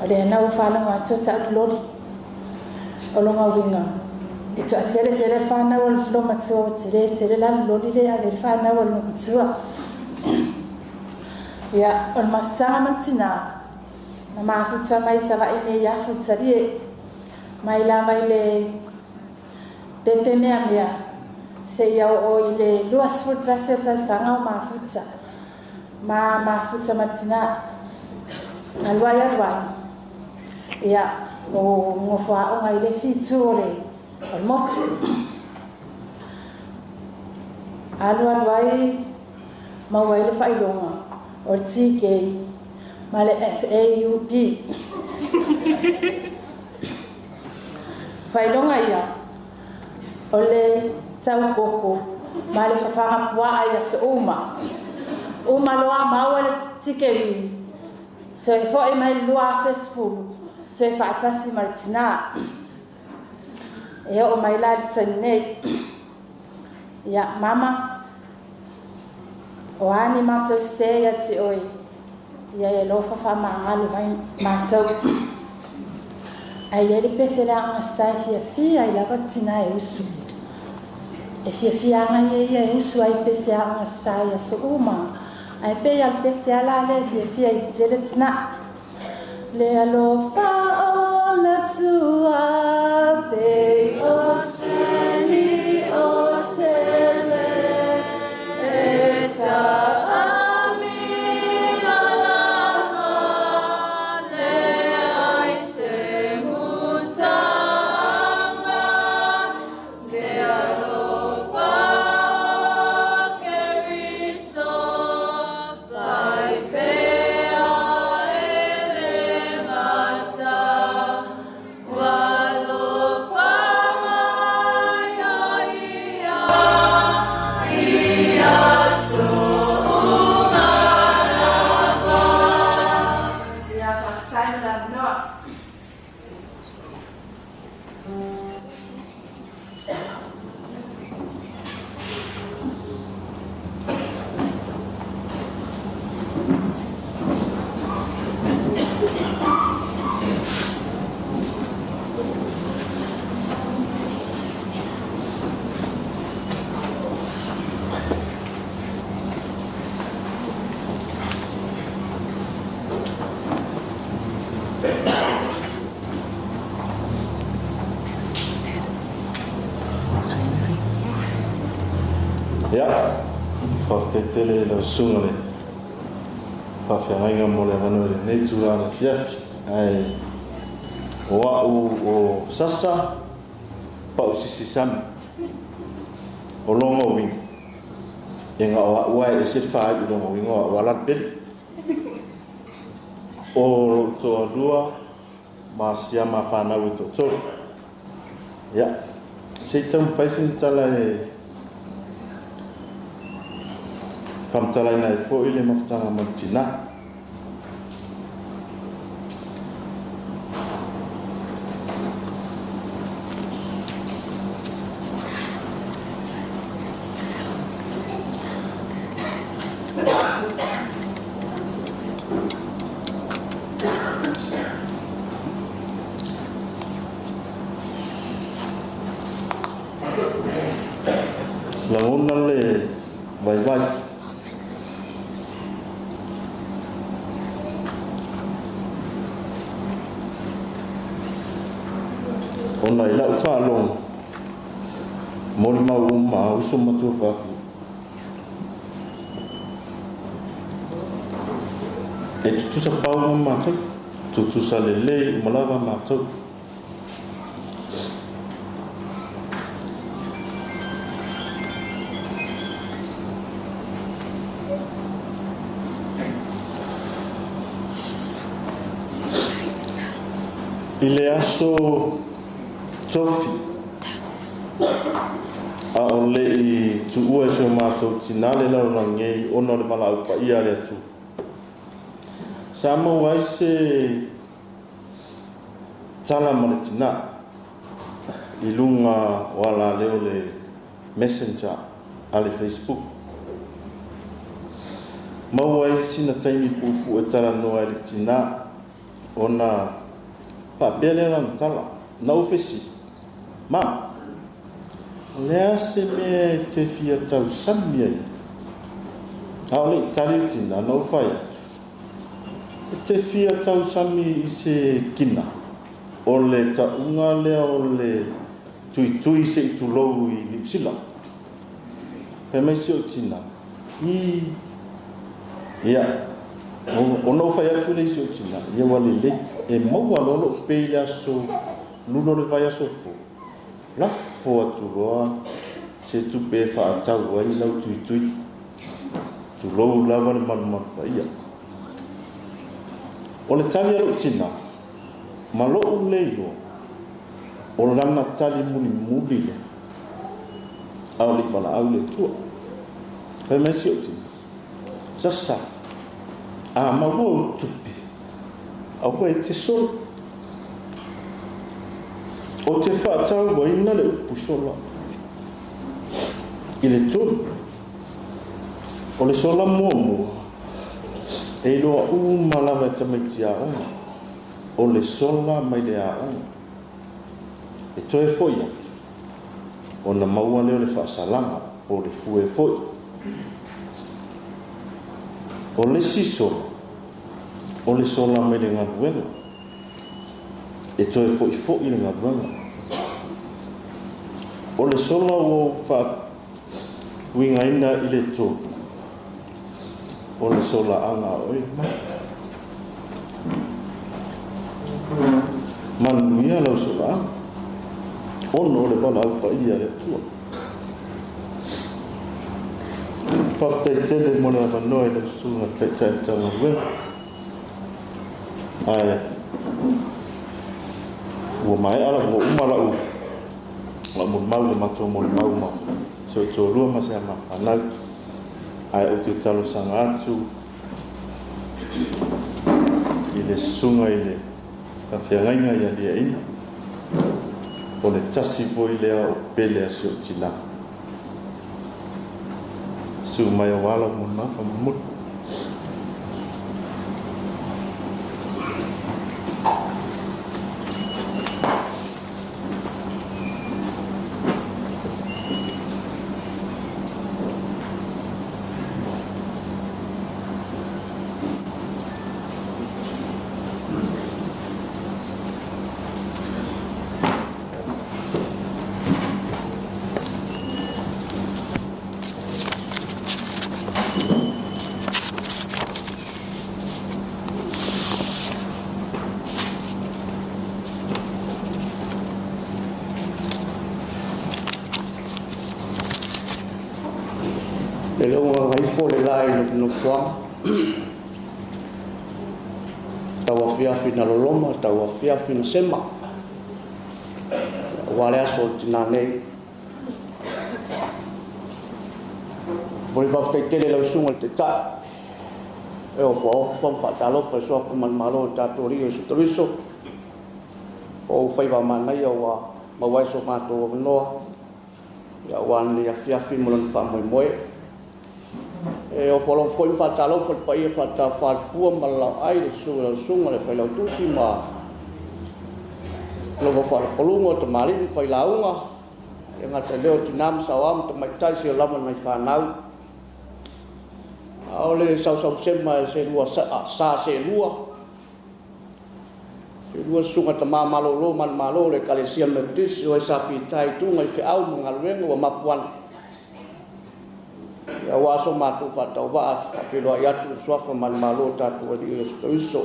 O lea na ua faalogo atu o ta'u loli. O loga uiga, e to'atele tele le fanau o le lomatua ua telē tele la le loli lea e ave i le fanau a le lomatua. Ia, o le mafutaga ma le tinā, na mafuta mai Sava'i nei ia Fulutalie, mai lava i le pepe meamea seia oo i le 21 o tausaga o mafuta. Ma mafuta ma le tinā. Alu ai alu ai. Ia, o nofo aoga i le isi itu o le o le motu. Alu alu ai maua ai le faailoga o le TK ma le FAUP. Faailoga ia o le taukoko ma le fafaga puaa i aso uma. Uma loa maua le tikeri. Toe fo'i mai le 2010. Toe fa'atasi ma le tinā. E o'o mai la le taimi nei. Ia mama, o ani matou sesē ia te oe. Ia e alofa fa'amagalo mai matou. Ae iai le pese le agasā e fiafia ai lava le tinā e usu. E fiafia aga ia ia e usu ai pese aogasā i aso uma. Ae pei a le pese ala lea e fiafia i tele tinā. Le alofa o le Atua pei o se lio tele e sa'ami malama leai se muta'aga le alofa o Keriso fai pea e le mata ua alofa mai ai ia i aso uma lava. Ia fa'afetai ma le avanoa. Ia, fa'afetai tele lau susuga le fa'afeagaiga mo le avanoa i lenei tulaga fiafi. Ae o a'u o sasa pa'usisi sami o loga uiga e ga'o a'u ae ese le fa'ai'u loga uiga o a'u ala le pele. O lo'u to'alua ma sia ma fanau e to'atolu. Ia, se'i taumafai sina tala e fa'amatalaina ai fo'i le mafutaga ma le tinā. Lagona le vaivai ona i la'u fa'alogo molimau uma uso matua faafi e tutusa pau ma matou, tutusa lelei uma lava matou. I le aso tofi a o le'i tu'ua e se o matou tinā le lalolagei ona o le vala'au pa'ia a le Atua. Sa maua ai se tala ma le tinā i luga o alā lea o le messenger a le Facebook. Maua ai sina taimi pu'upu'u e talanoa ai le tinā ona fa'apea lea lana tala na ou fesili ma o le a se mea e te fia tausami ai a o le'i tali le tinā na ou fai atu e te fia tausami i se kina o le ta'uga lea o le tuitui se'i tulou i Niusila. Fai mai si o tinā i ia ona ou fai atu le isi o tinā ia ua lelei e maua loa lo'u pei le aso lulo le vai aso fou lafo atu loa se tupe e fa'atau ai lau tuitui tulou lava le malumalu pa'ia. O le tali a lo'u tinā ma lo'u le iloa o lana tali mulimuli lea a o le'i vala'au le Atua. Fai mai si o'u tinā Sasa a maua ou tupe aua e te sola. O te faatauaina le upu sola i le tolu. O le sola muamua e iloa uma lava e tamaiti aoga o le sola mai le aoga e toe fo'i atu ona maua lea o le faasalaga po o le fue fo'i. O le isi sola o le sola mai le galuega e toe fo'ifo'i le galuega. O le sola ua ou faauigaina i le tolu o le solaaga a oe mai. Manuia lau solaaga ona o le valaau paia a le Atua. Faafetai tele mo le avanoa i lau susuga i le Taitai o le Matagaluega. Ae ua maea lau ua uma lau lau molimau i le matou molimau ma si ou toalua ma si a ma fanau. Ae ou te talosaga atu i le susuga i le faafeagaiga ia Liaina o le tasi foi lea o pele a si ou tinā. Susu mai aua lau molimau faamolemole. Le loga gaifo le la i le nofoaga tauafiafi na loloma, tauafiafi na sema aua le aso o le tinā nei. Momoli faafetai tele i lau susuga i le Taitai e ofaofa ma faatalofa i suafa ma le Malo o le tatou Alii o Iesu Keriso o ou faiva manaia ua maua ai so matou avanoa aua lenei afiafi ma lona faamoemoe. E ofo alofa foi ma faatalofa i le paia faatafalupua ma le laoai, le susu i lau susuga le Failautusi ma lova faalupoluga o tamalii ma failauga, e gata i lea o tinā ma saoa ma tamaitai seia lava nai fanau. A o le sausausema e selua sa seelua, seelua susuga tama malolo manumalo o le Ekalesia Metotisi o e sa fita i tuga i feau ma galuega ua mapu ane. Aua so matou faatauvaa faafeiloai atu i le suafa manumalo o tatou Alii o Iesu Keriso.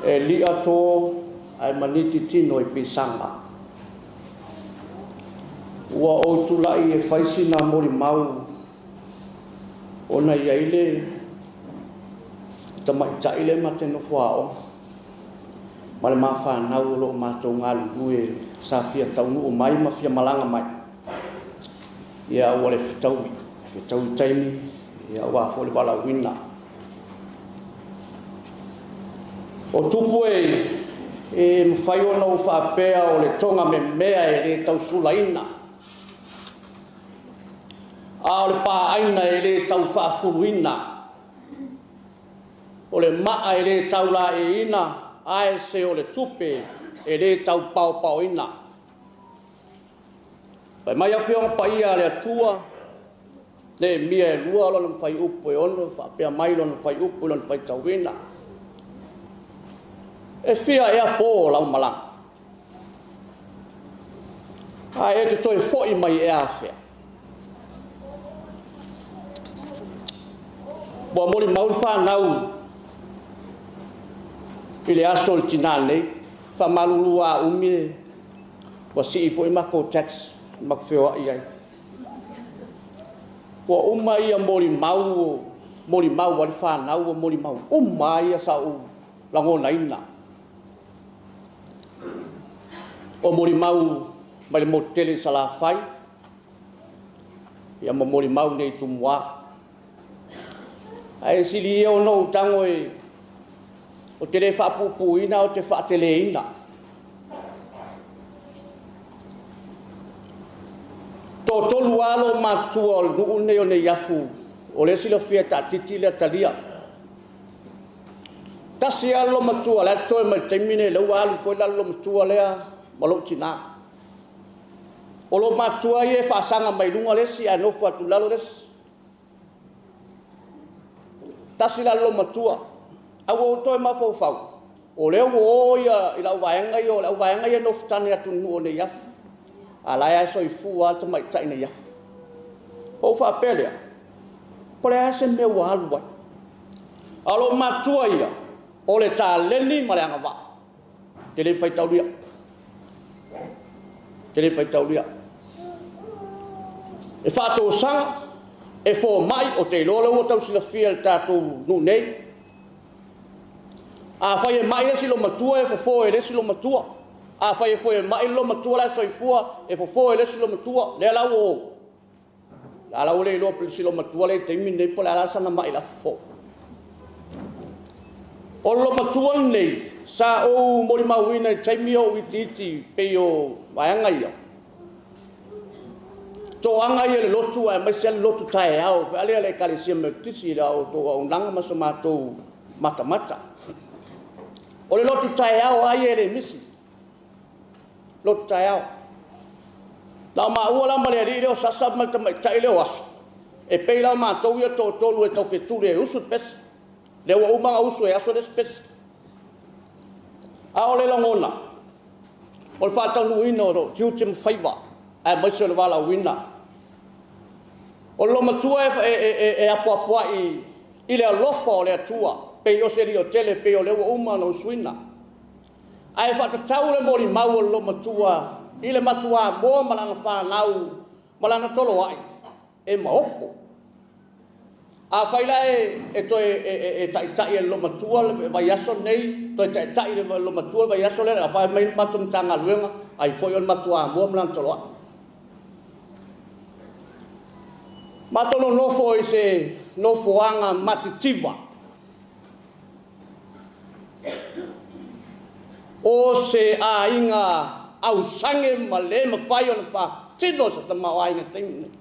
E li'a tō ae maniti tino i pisaga. Ua ou tula'i e fai sina molimau ona i ai le tamaita'i le ma te nofo aoga ma le mafanau o loo matou galulue sa fia taunuu mai ma fia malaga mai. Ia ua le fetaui, fetaui taimi, ia aua foi le valaauina. O tupu e e mafai ona ou faapea o le toga memea e lē tausulaina, a o le paaina e lē taufaafuluina, o le maa e lē taulaeeiina, ae se o le tupe e lē taupaopaoina. Fai mai Afioga Paia a le Atua, Neemia e 2 lona fuaiupu e 6, faapea mai lona fuaiupu i lona faitauina. E fia ea pō o lau malaga? Ae e te toe fo'i mai e afea? Ua molimau le fanau i le aso o le tinā nei, faamalulu a umi e ua sii foi matou tax matou feoai ai. Ua uma ia molimau, molimau a le fanau, ua molimau uma lava ia sa ou lagonaina. O molimau mai le motu tele i Salafai, ia ma molimau nei i Tumua. Ae sili ia ona ou tago e o te le faapuupuuina o te faateleina. Toatolu lava loo matua o le nuu lenei o Neiafu, o le silafia e taatiti le atalia. Tasi lava le matua la e totoe mai le taimi nei, lea ua alu foi la le matua lea ma lou tinā. O lo matua ia e faasaga mai luga le isi ae nofo atu i lalo le isi. Tasi la le matua. Ae ua ou toe mafaufau, o lea ua o ia i lau vaega ia, o lau vaega ia nofo tane atu i le nuu o Neiafu. A la e soifua lava tamaitai Neiafu. Ou faapea lea, po o le a se mea ua alu ai. A o lou matua ia, o le taleni ma le agavaa. Te le faitaulia. Te le faitaulia. E faatausaga, e fōmai, o te iloa lea ua tausilafia le tatou nuu nei. A fai e mai le isi matua e fofo e le isi matua. A fai e foi e mai le matua la soifua e fofo e le isi matua. Lea la ua o. La la ua le iloa pe le isi matua le taimi nei po o le a la sana mai la fofo. O le matua nei sa ou molimauina i taimi o itiiti pei o vaega ia. Toaga ia le lotu aemaise le lotu taeao fe ale le ekalesia Metotisi i le outou auaunaga ma so matou matamata. O le lotu taeao ai e le misi. Lotu taeao. Na o maua la ma le alii lea o sasa ma le tamaitai lea o aso. E pei la o matou ia toatolu e taufetuli e usu le pese. Lea ua uma ona usu e aso le isi pese. A o le lagona, o le faataunuuina o lou tiute ma faiva, aemaise o le valaauina. O le lomatua e apoapoai i le alofa o le Atua, pei o se lio tele, pei o le ua uma na usuina. Ae faatatau le molimau o le lomatua i le matua moa ma lana fanau ma lana toloai e maopo. A fai la e toe e taitai e le lomatua le vaiaso nei, toe taitai le lomatua le vaiaso lea, a fai mai le matou Matagaluega, ai foi o le matua moa ma lana toloai. Matou nonofo i se nofoaga matitiva. O se aiga ausage ma le mafai ona faatino se tamaoaiga taimi nei.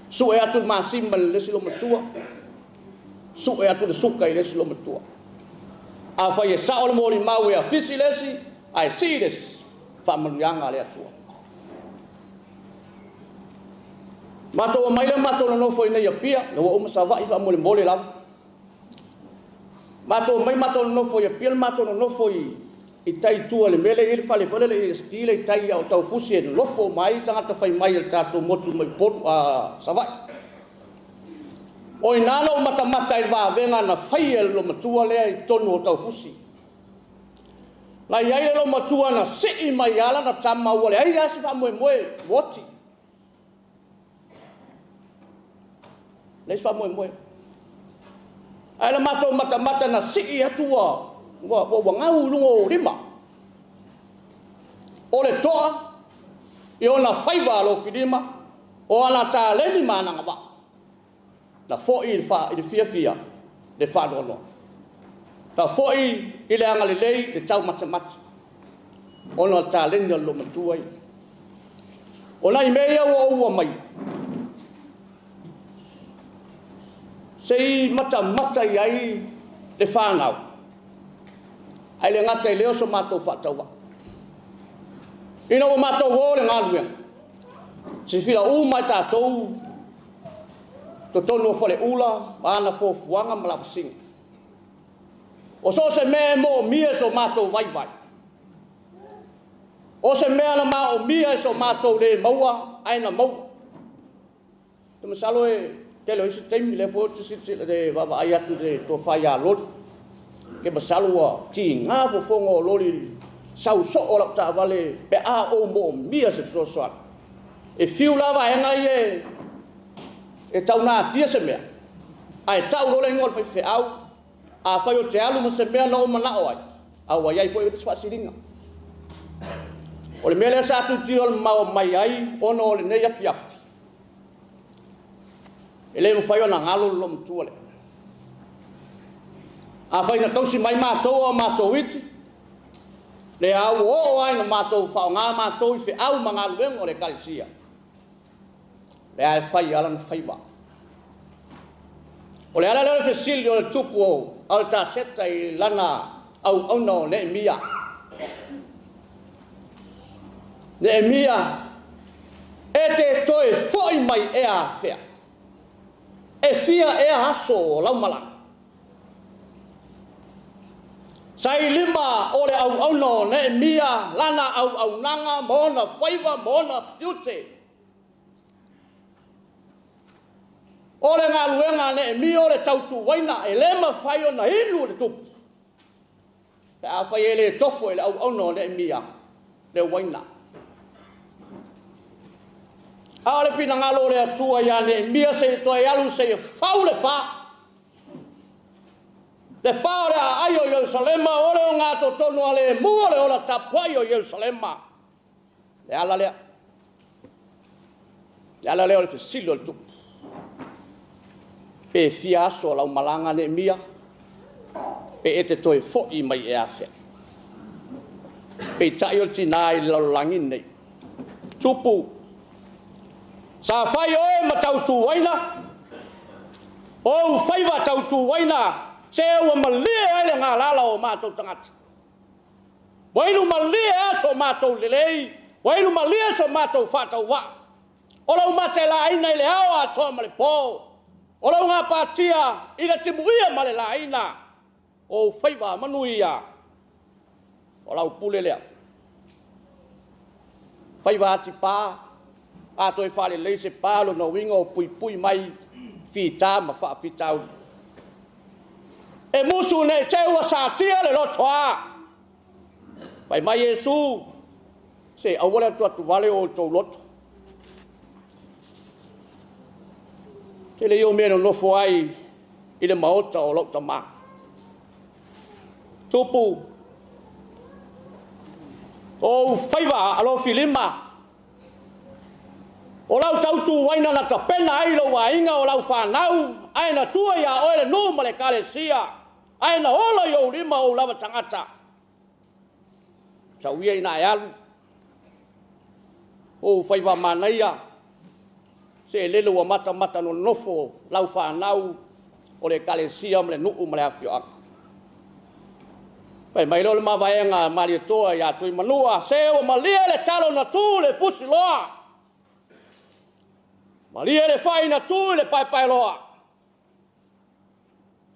Sue atu le masima i le isi lomatua, sue atu le suka i le isi lomatua. A fai e sao le molimau e afisi le isi, ae sii le isi, faamanuiaga a le Atua. Matou omai lea matou nonofo i nei Apia, lea ua uma Savaii faamolemole lava. Matou omai matou nonofo i Apia, le matou nonofo i tai tua le mea lea e i ai le fale foi lele i ST le i tai o Taufusi e nonofo mai tagata fai mai e le tatou motu mai Upolu, Savaii. O ina lou matamata i le vavega na faia e le lomatua lea i totonu o Taufusi. Na i ai le lomatua na sii mai ala na tama ua leai lava se faamoemoe ua oti. Leai se faamoemoe. Ae le matou matamata na sii atu ua gau i luga o lima. O le toa, i ona faiva alofilima, o ana taleni ma ana gavaa. Na foi i le fiafia, le faanoanoa. Na foi i le agalelei, le taumatemate. Ona o le taleni o le lomatua ia. O nai mea ia ua ou mai. Se i matamata i ai le whanau. Ai le ngata i leo so mātou whaataua. Ina ua mātou o le ngaluega. Se whira u mai tātou totonu o whare ula, ma ana fōfuanga ma lavasinga. O so se mea e mo mia so mātou waiwai. O se mea na maa o mia so mātou le maua, ai na maua. Te masalo e tele o isi taimi le fo te sila le vava ai atu le tō whai a lori. Ke masalo ua ti ngā fofonga o lori sau so o lau tāwale pe a o mo mia se fesoasoani. E fiu lava e ngai e tau nā tia se mea. Ai tau lole ingoa le whaiwheau, a whai o te alu ma se mea na o manao ai. A ua iai foi o te whaasiringa. O le mea lea sa atu tiro le maua mai ai, ona o le nei afiafi. E le mafai ona galo le loomatua lea. Afai na tausi mai matou o matou iti, le au oo ai na matou faaaoga matou i feau ma galuega o le Ekalesia, lea e fai ala na faiva. O le ala lea o le fesili o le tupu o Alitaseta i lana auauna o Neemia. Neemia, e te toe foi mai ea afea, e fia ea aso o laumalaga. Sai lima o le auauna o Neemia, lana auaunaga ma ona faiva ma ona tiute. O le galuega a Neemia o le tautuaina, e le mafai ona inu le tupu. Pe afai e le tofo e le auauna o Neemia le uaina. A o le finagalo o le Atua ia Neemia se i toe alu se i fau le pa. Le pa o le aai o Ierusalema, o le ogatotonu a le mua le ola tapuai o Ierusalema. Le ala lea. Le ala lea o le fesili o le tupu. Pe fia aso lau malaga Neemia, pe e te toe foi mai e afea. Peitai o le tinā i le lalolagi nei. Tupu, sa fai oe ma tautuaina, o ufaiva tautuaina, se ua malie ai le galala o matou tagata. Ua inu malie aso matou lelei, ua inu malie so matou faatauvaa. O lau matelaina i le ao atoa ma le po, o lau gapatia i le timuia ma le laina, o ufaiva manuia, o lau pule lea. Faiva ati pa, a toe faalelei se pa lona uiga o puipui mai fita ma faafitauli. E musu nei te ua satia le lotoa. Fai mai Iesu, se aua le atu atu vale o tou loto. Te le ia mea nonofo ai i le maota o lou tamā. Tupu, o faiva alofi lima, o lau tautuaina na tapena ai lou aiga o lau fanau, ae na tua ia oe le nuu ma le ekalesia, ae na ola i ou lima ou lava tagata. Sau ia ina e alu, o faiva manaia, se lele ua matamata nonofo lau fanau o le ekalesia ma le nuu ma le afioaga. Fai mai lea o le mavaega Malietoa ia Tuimanua, se ua malie le talo na tu le fusiloa, malie le fai na tu i le paepaeloa,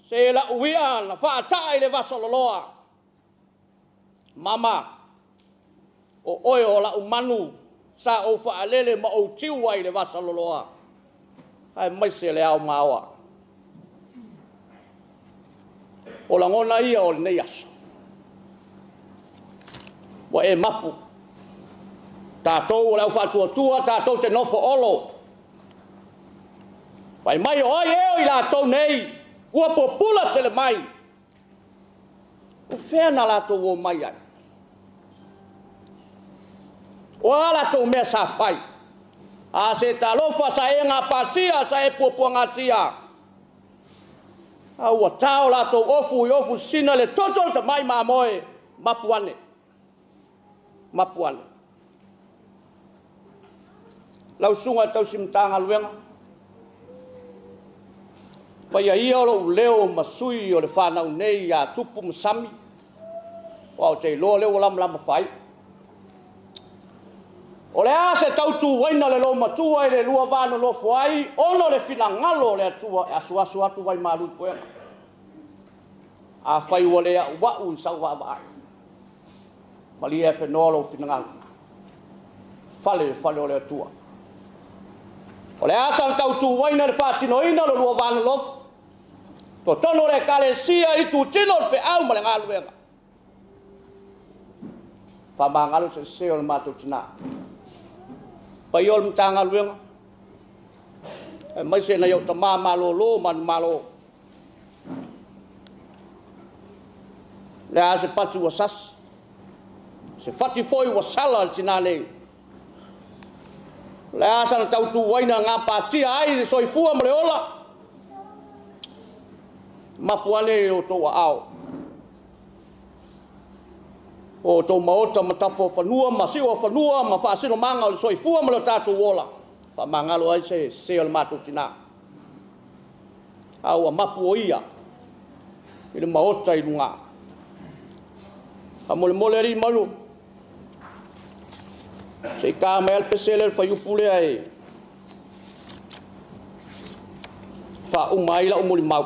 se lau ia na faataa i le vasololoa. Mama, o oe o lau manu, sa ou faalele ma ou tiu ai le vasololoa, ae maise le ao maoa. O lagona ia o lenei aso. Ua e mapu. Tatou o le au faatuatua, tatou te nofo olo. Fai mai o ai eo i latou nei, ua pupula tele mai. O fea na latou o mai ai? O a latou mea sa fai? A se talofa sa e gapatia, sa e puapuagatia. A ua tao latou ofu i ofu sina le toto o le tamai mamoe, mapu ane. Mapu ane. Lau suga e tausi matagaluega, faia ia o lou leo ma sui o le fanau nei ia Tupu ma Sami, o au te iloa lea ua lamalama fai. O le a se tautuaina le loomatua i le lua va nonofo ai, ona o le finagalo o le Atua e asuasu atu vai malu i puega. Afai ua le auau i sau vaavaai, malie e whenoa lou finagalo. Fale, fale o le Atua. O le asa le tautuaina le faatinoina lo lua va nonofo, totonu o le ekalesia i tutino o le feau ma le galuega. Faamagalo sese o le matou tinā. Paia o le Matagaluega, e mai se nai o tamā malōlō manumalo. Le a se patu ua sasi, se fati foi ua sala le tinā nei. Le a sana tautuaina gapatia ai le soifua ma le ola. Mapu ane o tou aao. O tou maota ma tafa o fanua ma siu o fanua ma faasinomaga o le soifua ma le tatou ola. Faamagalo ai se sese o le matou tinā. A ua mapu o ia i le maota i luga. Faamolemole alii malu. Se i ka mai ale pese lea le faiupu lea e faauma ai lau molimau.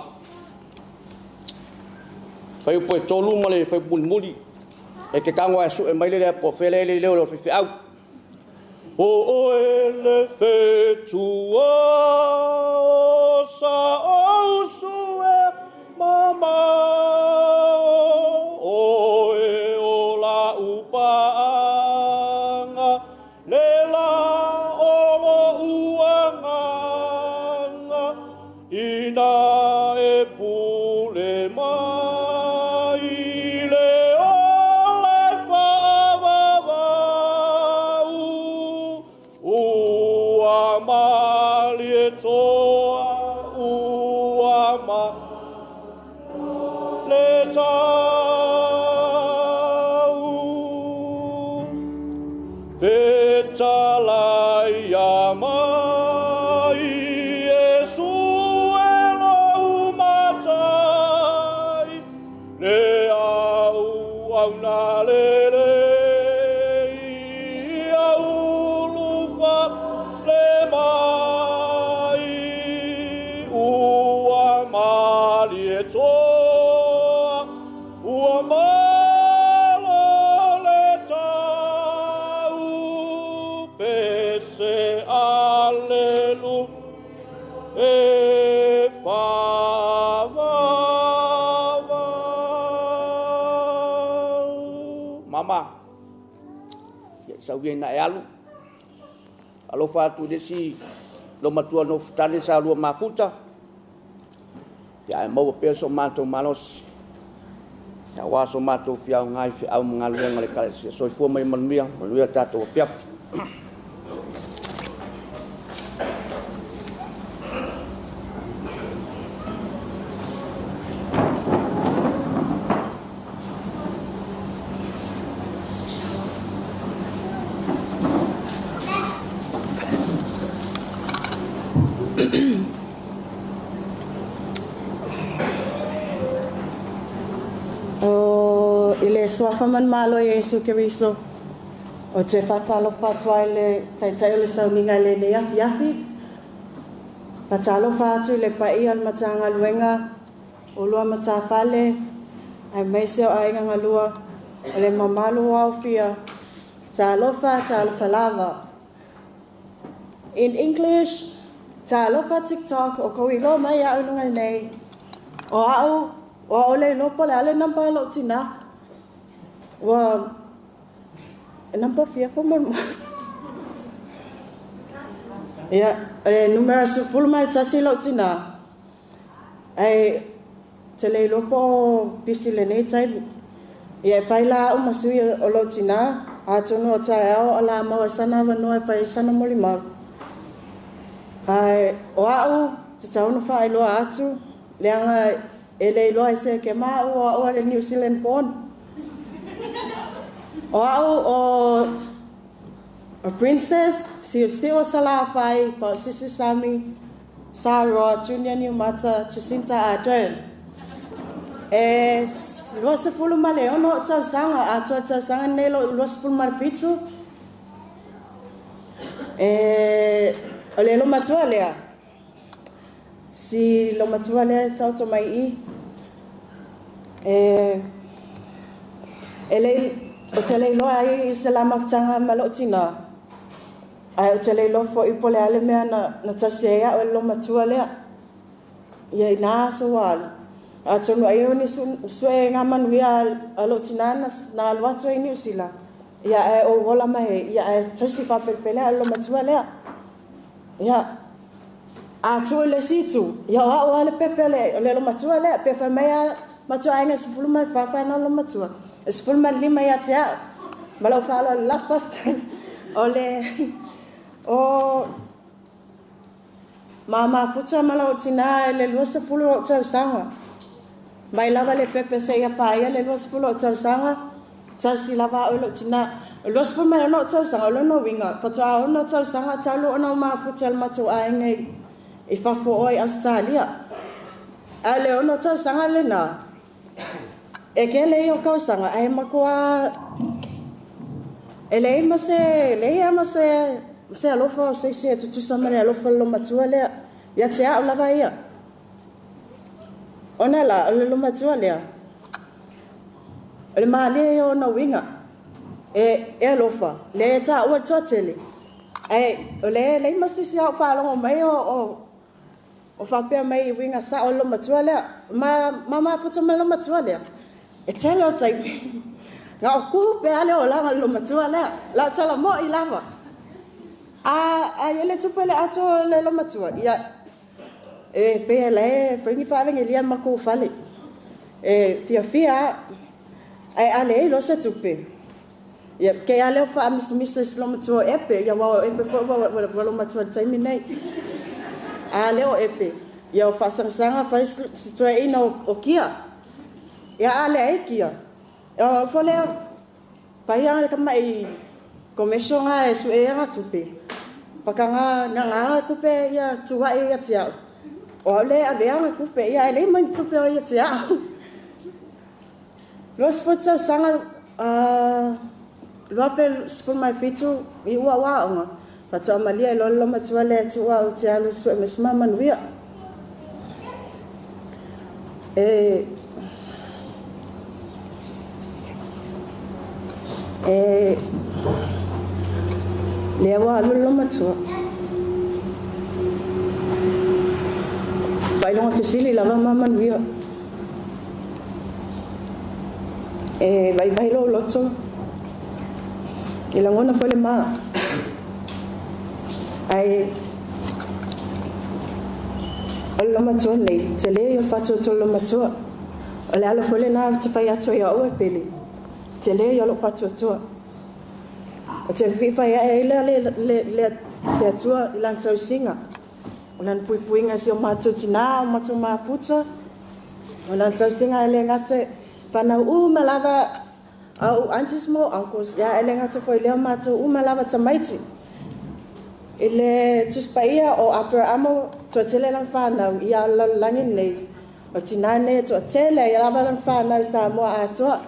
Faiupu e tolu ma le faiupu mulimuli. E ke tago ae su'e mai le lea po fea lea le leo o le faifeau. O oe le fetua o sa ou sue mamao, oe o la upaanga, le la o lo uagaga, ina e pule mai le ola e faavavau, ua malie toa, ua ma le tau. Fetalai ia mai Iesu e lou matai, le au au na lele ia ulufa le mai, ua malie toa, ua malo le tau, pese alelu e faavavau. Mama, ia sau ia ina e alu. Alofa atu i le isi lo matua no futane sa lua mafuta. Ia e maua pea so matou malosi. Ia ua so matou fiaoga i feau ma galuega o le ekalesia. Soifua mai manuia, manuia tatou afiafi. O i le suafa manumalo o Iesu Keriso, o te faatalofa atu ai le taitai o le sauniga i lenei afiafi. Faatalofa atu i le paia o le Matagaluega o lua matafale, aemaise o aiga galua, o le mamalu o aofia. Talofa, talofa lava. In English, talofa TikTok o kou iloa mai a'u i luga nei. O a'u, o a'u le iloa po o le a le namba a lo'u tinā. Ua namba fia faamolemole. Ia, e numera 11 lo'u tinā. Ae te le iloa po o pisi lenei taimi. Ia e fai la a'u ma sui o lo'u tinā, atonu o taeao o la maua sana avanoa e fai ai sana molimau. Ae o a'u te tatau ona faailoa atu, leaga e le iloa ai se ke ma a'u o a'u a le New Zealand born. O a'u o Princess Siusiu o Salafai, Pausisi Sami, Saroa, Junior Niumata, Jacinta Ardern. E 26 o'u tausaga, atoa tausaga nei lo'u 27. E o le matua lea. Si lo matua lea e taoto mai i. E le o te le iloa ai i se la mafutaga ma lo'u tinā. Ae o te le iloa fo'i po le a le mea na tasi ai a'u e le matua lea. Ia ina aso ua alu. Atonu ai o ni su'e ngā manuia a lo'u tinā na alu atu ai i Niu Sila. Ia ae ou ola mai ai, ia ae tasi faapelepele a'u e le matua lea. Ia a tuu i le isi itu, ia o a'u lava le pepe o le matua lea, pe fai mai a matua aiga 14 whanau lo matua. E 15 ia te a'u. Ma lou faaaloalo lava faafetai. O le O ma mafuta ma lou tinā i le 20 o ou tausaga. Mai lava le pepe seia paia le 20 o ou tausaga, tausi lava au e lou tinā. O le 26 o ou tausaga, o lona uiga, faatoa 6 tausaga talu ona ou mafuta i le matou aiga i fafo o i Ausetalia. A o le 6 tausaga lenā, e kele ia o tausaga, ae matua e leai ma se, leai lava ma se se alofa o se isi e tutusa ma le alofa o le lomatua lea, ia te au lava ia. Ona la, o le lomatua lea, o le malie ia o ona uiga, e, e alofa, lea e taua le toatele, ae o lea e leai ma se isi a o faalogo mai o, o, o faapea mai i uiga sao o le lomatua lea. Ma, ma mafuta ma le lomatua lea, e tele o taimi, na o ku pea le olaga o le lomatua lea, lau tala mo'i lava. A, a i ai le tupe le ato o le lomatua, ia, e pei e lae fai ni faavegelia i le matou fale. E fiafia a, ae a leai loa se tupe, ia, kei a lea o faamisamisa i si lomatua o Epe, ia aua o Epe foi ua, ua, ua lomatua i le taimi nei. A lea o Epe, ia o faasagasaga fai si toeaina o, o Kia. Ia a leai Kia, ia o fo lea, fai a tama'i commercial nga e sue ai tupe. Whakanga na ngā kupe ia tuai ia te au. O au le avea ngā kupe ia e lei mai tupe o ia te au. 20 tausaga 2017 i ua waonga. Faatoa malia i loa le lomatua lea e tuu au te alu sue ma si mamanuia. E E lea ua alu le lomatua. Faailoga fesili lava ma manuia. E vaivai lou loto. E lagona foi le ma. Ae o le lomatua nei, tele ia o le faatuatua o le lomatua. O le ala foi lenā ou te fai atu ai ia au e pele. Tele ia o lou faatuatua. O te fiifai ae ai lea le, le, le, le Atua i lana tausiga, o lana puipuiga i si o matou tinā, o matou mafuta, o lana tausiga e le gata fanau uma lava au aunties ma ou uncles, ia e le gata foi i lea o matou uma lava tamaiti. I le Tusi Paia o Aperaamo, toatele lana fanau ia lalolagi nei, o tinā nei e toatele ai lava lana fanau i Samoa atoa.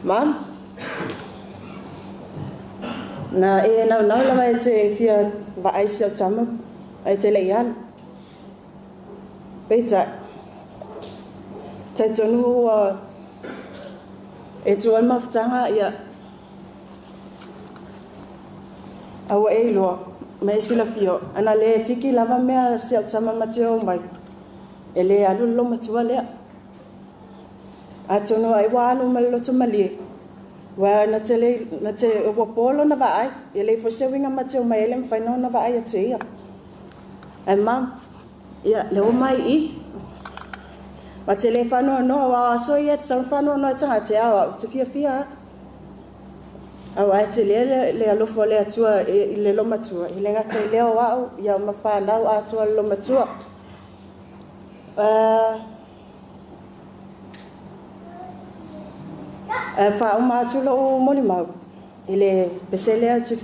Mum, na e naunau lava e te fia vaai si au tama, ai te le i alu. Peitai, talitonu ua e tu ai le mafutaga ia a ua e iloa ma e silafia ana le fiki lava mea si au tama ma te o mai e le alu le lomatua lea. Atonu ai ua alu ma le loto malie ua na te le na te ua po lona vaai e le foi se uiga ma te o mai e le mafai na ona vaai atu e ia. Ae mum, ia le o mai i ma te le whanoanoa wa aso ia te tau whanoanoa e tanga te ao au te fiafia a. Au ae te le le, le alofa o le Atua e, i le lomatua, i le gata i lea o au, ia ma whanau atoa le lomatua. Faauma atu lou molimau i le pese lea te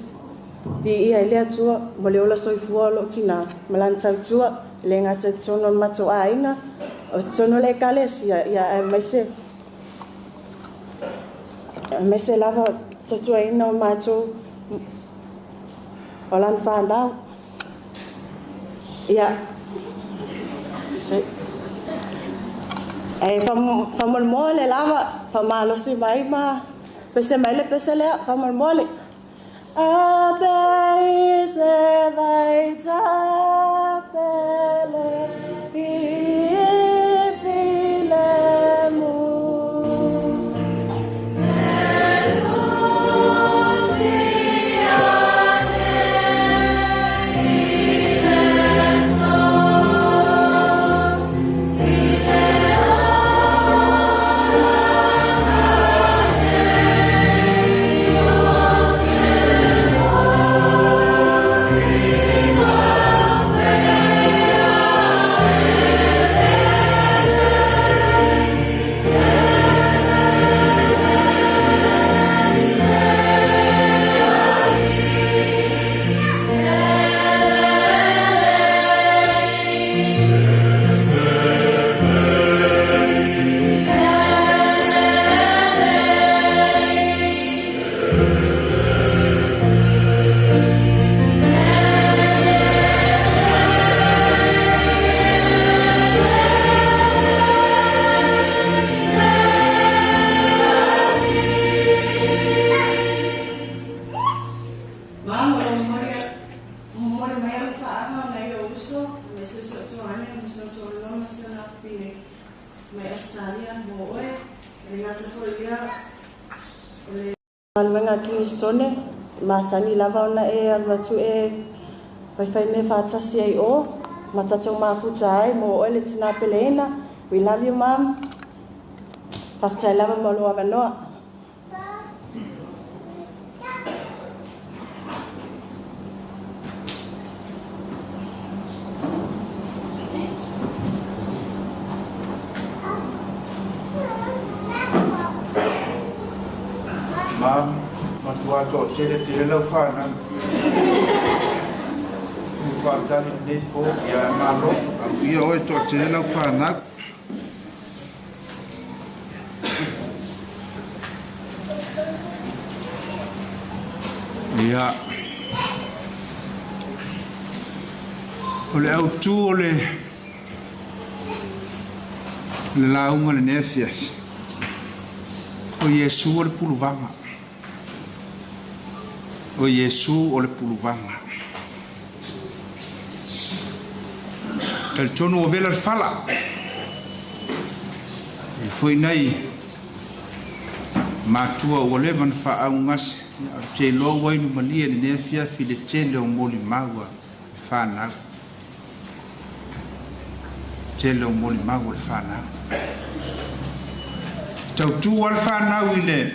viia i le Atua mo le ola soifua o lou tinā ma lana tautua, e le gata i totonu o le matou aiga, o totonu o le Ekalesia, ia aemaise, aemaise lava tautuaina o matou o lana fanau. Ia, se, ae faamolemole lava, faamalosi mai ma pese mai le pese lea, faamolemole. A pe se vai ta pele i file mu. fafine mai Australia mo oe. E le gata foi ia o le galuega Kingstone, masani lava ona e alu atu e faifai mea faatasi ai o, ma tatou mafuta ai mo oe le tinā peleina. We love you, Mom. Faafetai lava mo lou avanoa. Ma matua to tele tele lau whanau. Ni whaatani nei po ia malo. Ia oe to tele lau whanau. Ia. O le au tū o le launga le nefiafi. O Iesu o le puluvanga. O Iesu o le puluvanga. Talitonu o vela le fala. I foi nei matua ua leva na faaugase. Ia te iloa ua inu malie le nefiafi le tele o molimau a le whanau. Tele o molimau a le whanau. Tautu a le whanau i le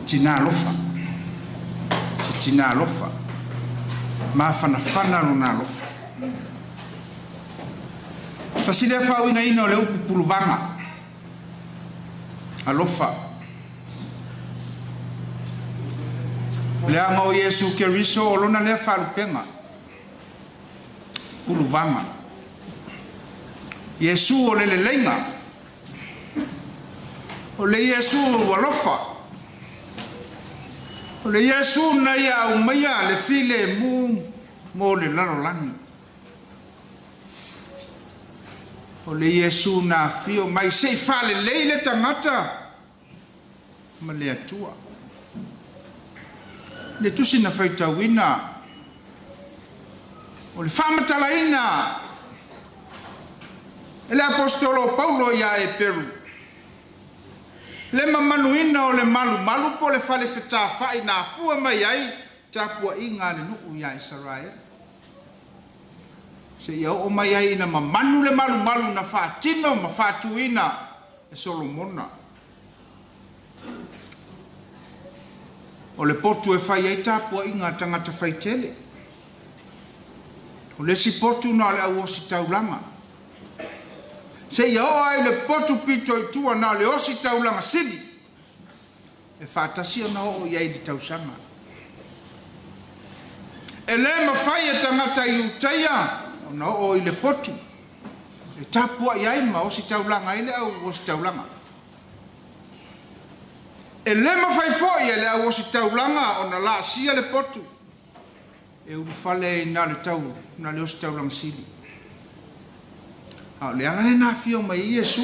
tina alofa. Se tina alofa. Mafanafana lona alofa. Tasi lea faauigaina o le upu puluvaga. Alofa. Leaga o Iesu Keriso o lona lea faalupega. Puluvaga. Iesu o le leleiga. O le Iesu alofa. O le Iesu na ia aumaia le file mu mo le lalolagi. O le Iesu na afio mai sei faalelei le tagata ma le Atua. Le tusi na faitauina o le faamatalaina e le apostolo Paulo ia Eperu. Le mamanuina o le malumalu po le fale fetafai na afua mai ai tapuaiga a le nuu ia Isaraele. Se ia oo mai ai ina mamanu le malumalu na faatino ma faatuina e Solomona. O le potu e fai ai tapuaiga a tagata faitele. O le isi potu na o le au osi taulaga. Se ia oo ai le potu pito i tua na o le osi taulaga sili. E faatasi ona oo i ai le tausaga. E le mafai e tagata i Utaia ona oo i le potu. E tapuai ai ma osi taulaga ai le au osi taulaga. E le mafai foi e le au osi taulaga ona laasia le potu. E ulufale ai na le tau na le osi taulaga sili. A o le ala le na afio mai Iesu.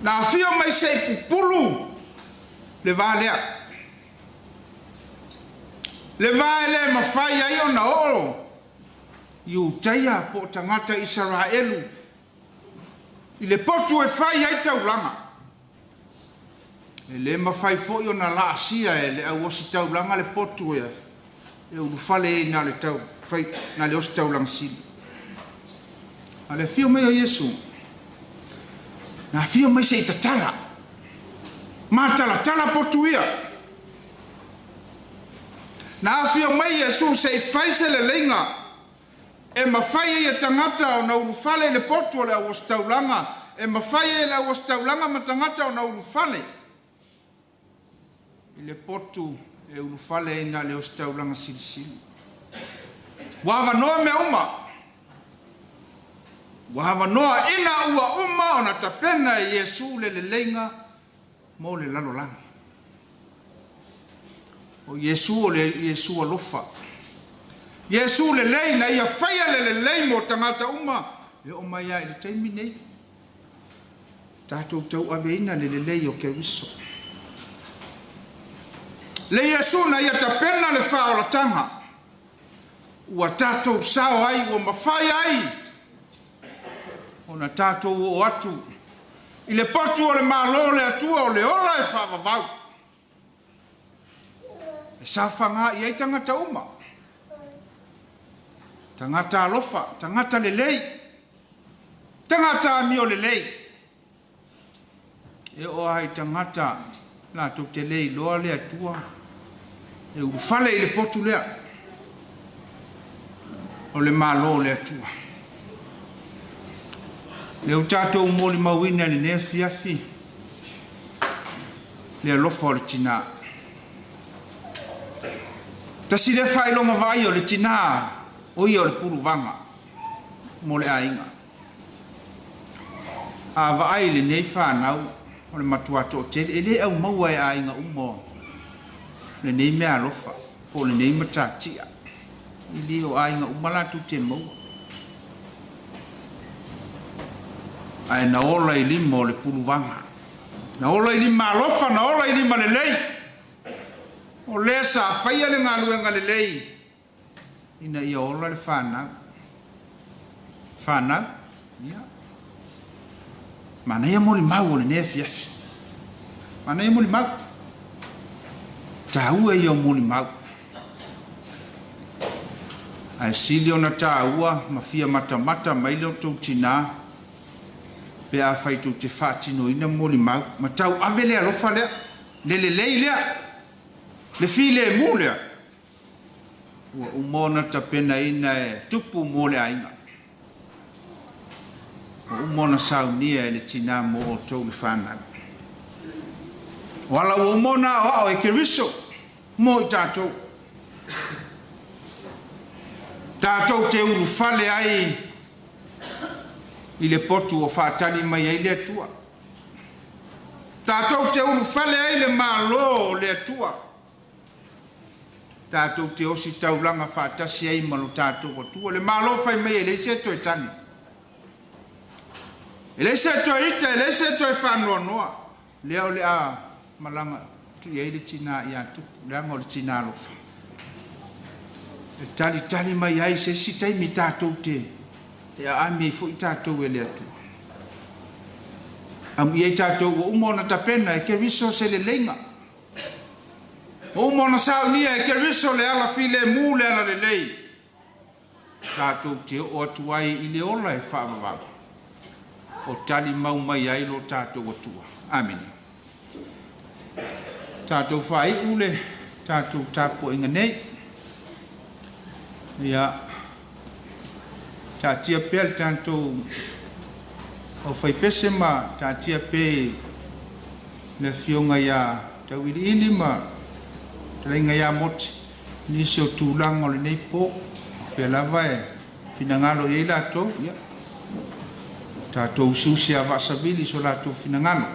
Na afio mai sei pupulu le va lea. Le va e le mafai ai ona oo i Utaia po o tagata Isaraelu i le potu e fai ai taulaga. E le mafai foi ona laasia e le au osi taulaga le potu e ulufale ai na le tau fai na le osi taulaga sili. A le afio mai o Iesu, na afio mai sei tatala. Matalatala potu ia. Na afio mai Iesu sei fai se leleiga e mafai ai e tagata ona ulufale i le potu o le au osi taulaga. E mafai ai e le au osi taulaga ma tagata ona ulufale i le potu e ulufale ai na le osi taulaga silisili. Ua avanoa mea uma. Ua avanoa ina ua uma ona tapena e Iesu le leleiga mo le lalolagi. O Iesu o le Iesu alofa. Iesu lelei na ia faia le lelei mo tagata uma e oo mai ai i le taimi nei. Tatou tauaveina le lelei o Keriso. Le Iesu na ia tapena le faaolataga. Ua tatou sao ai, ua mafai ai Ona tātou o atu i le potu o le malo le atua o le ola e whaavavau. E sawhanga i ai tangata uma. Tangata alofa, tangata lelei, tangata amio lelei. E o ai tangata la tau te lei loa le atua. E ulufale i le potu lea. O le malo le atua. Le o tātou moli mauina le nea fiafi. Le alofa o le tina. Tasi le whailonga vai o le tina. O ia o le puluvanga. Mo le ainga. A vaai le nei whanau. O le matua tō tele. E le au maua e ainga umo. Le nei mea alofa. Po le nei matatia. I le o ainga umala tu te maua. Ae na ola i lima o le puluvanga. Na ola i lima alofa, na ola i lima le lei. O lea sa whaia le ngaluenga le lei. Ina ia ola le whanau. Whanau, ia. Mana ia moli mau o le nea fiafi. Mana ia moli mau. Tāua ia o moli mau. Ae sili ona tāua, ma fia matamata mai leo tau tina. Pe a whai tau te whaatino ina moli mau. Ma tau ave lea alofa lea. Le lelei lea. Le fi le mu lea. Ua umona tapena ina e tupu mo le ainga. Ua umona saunia e le tina mo o tau le whanau. O ala ua umona o ao e keriso mo i tātou. Tātou te ulufale ai i le potu o whaatali mai ai le atua. Tātou te ulufale ai le malo o le atua. Tātou te osi taulanga whaatasi ai malo tātou atua. Le malo whai mai e leise toe tangi. E leise toe ita, e leise toe whanoa noa. Lea o le a malanga tu i ai le tina i a tupu. Le anga o le tina alofa. E tali tali mai ai se si taimi tātou te. E a ami fo i tātou e le atua. Amu i ai tātou o umo na tapena e ke riso se le leinga. O umo na saunia e ke riso le ala file mu le ala le lei. Tātou te o atu ai i le ola e whaavavau. O tali mau mai ai lo tātou atua. Amene. Tātou whai ule, tātou tāpo inga nei. Ia, tā tia pea le tātou o whaipese ma tā tia pe le fionga ia tauili ili ma talenga ia moti nisi o tūlanga o le nei pō whea lava e finangalo i ei lātou ia tātou usiusi a vaasavili so lātou finangalo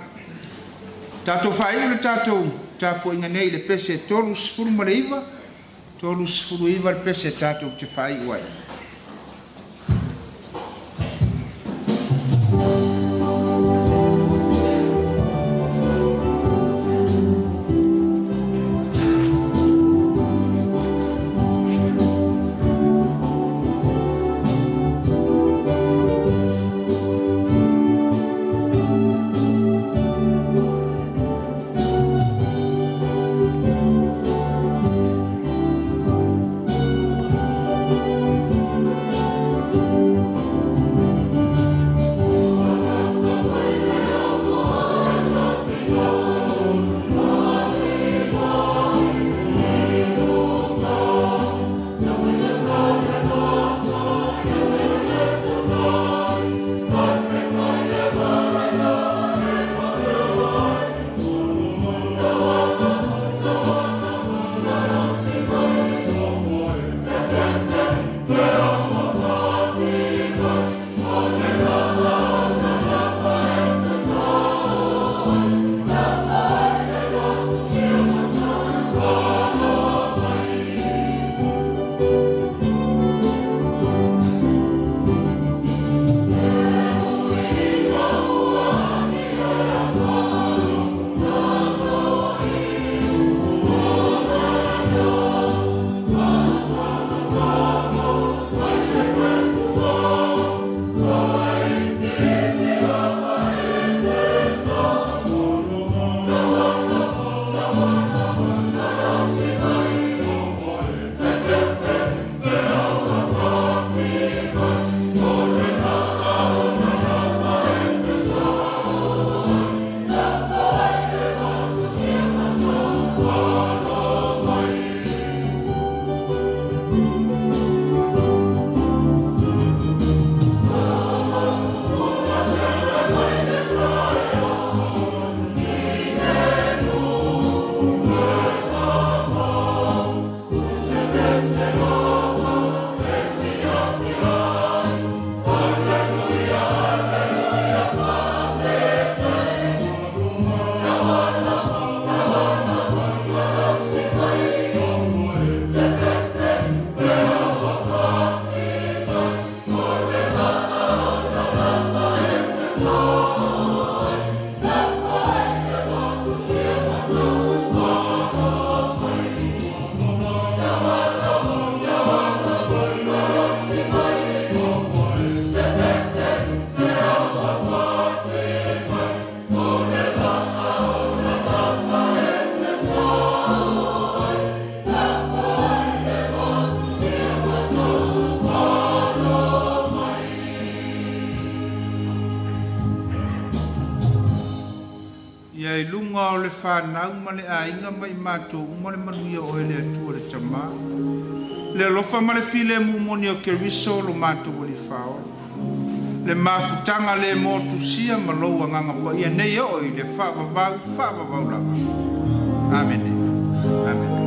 tātou whaiu le tātou tāpo inga nei le pese 39 39 le pese tātou te whaiu ai. Thank you. Ia i luga o le whanau ma le aiga ma i mātou uma le manuia o ele atua le tamā. Le alofa ma le file mumoni o Keriso lo mātou ali whaola. Le mafutanga le motusia ma lou agaga paia nei oo i le faavavau faavavau lava. Amene. Amene.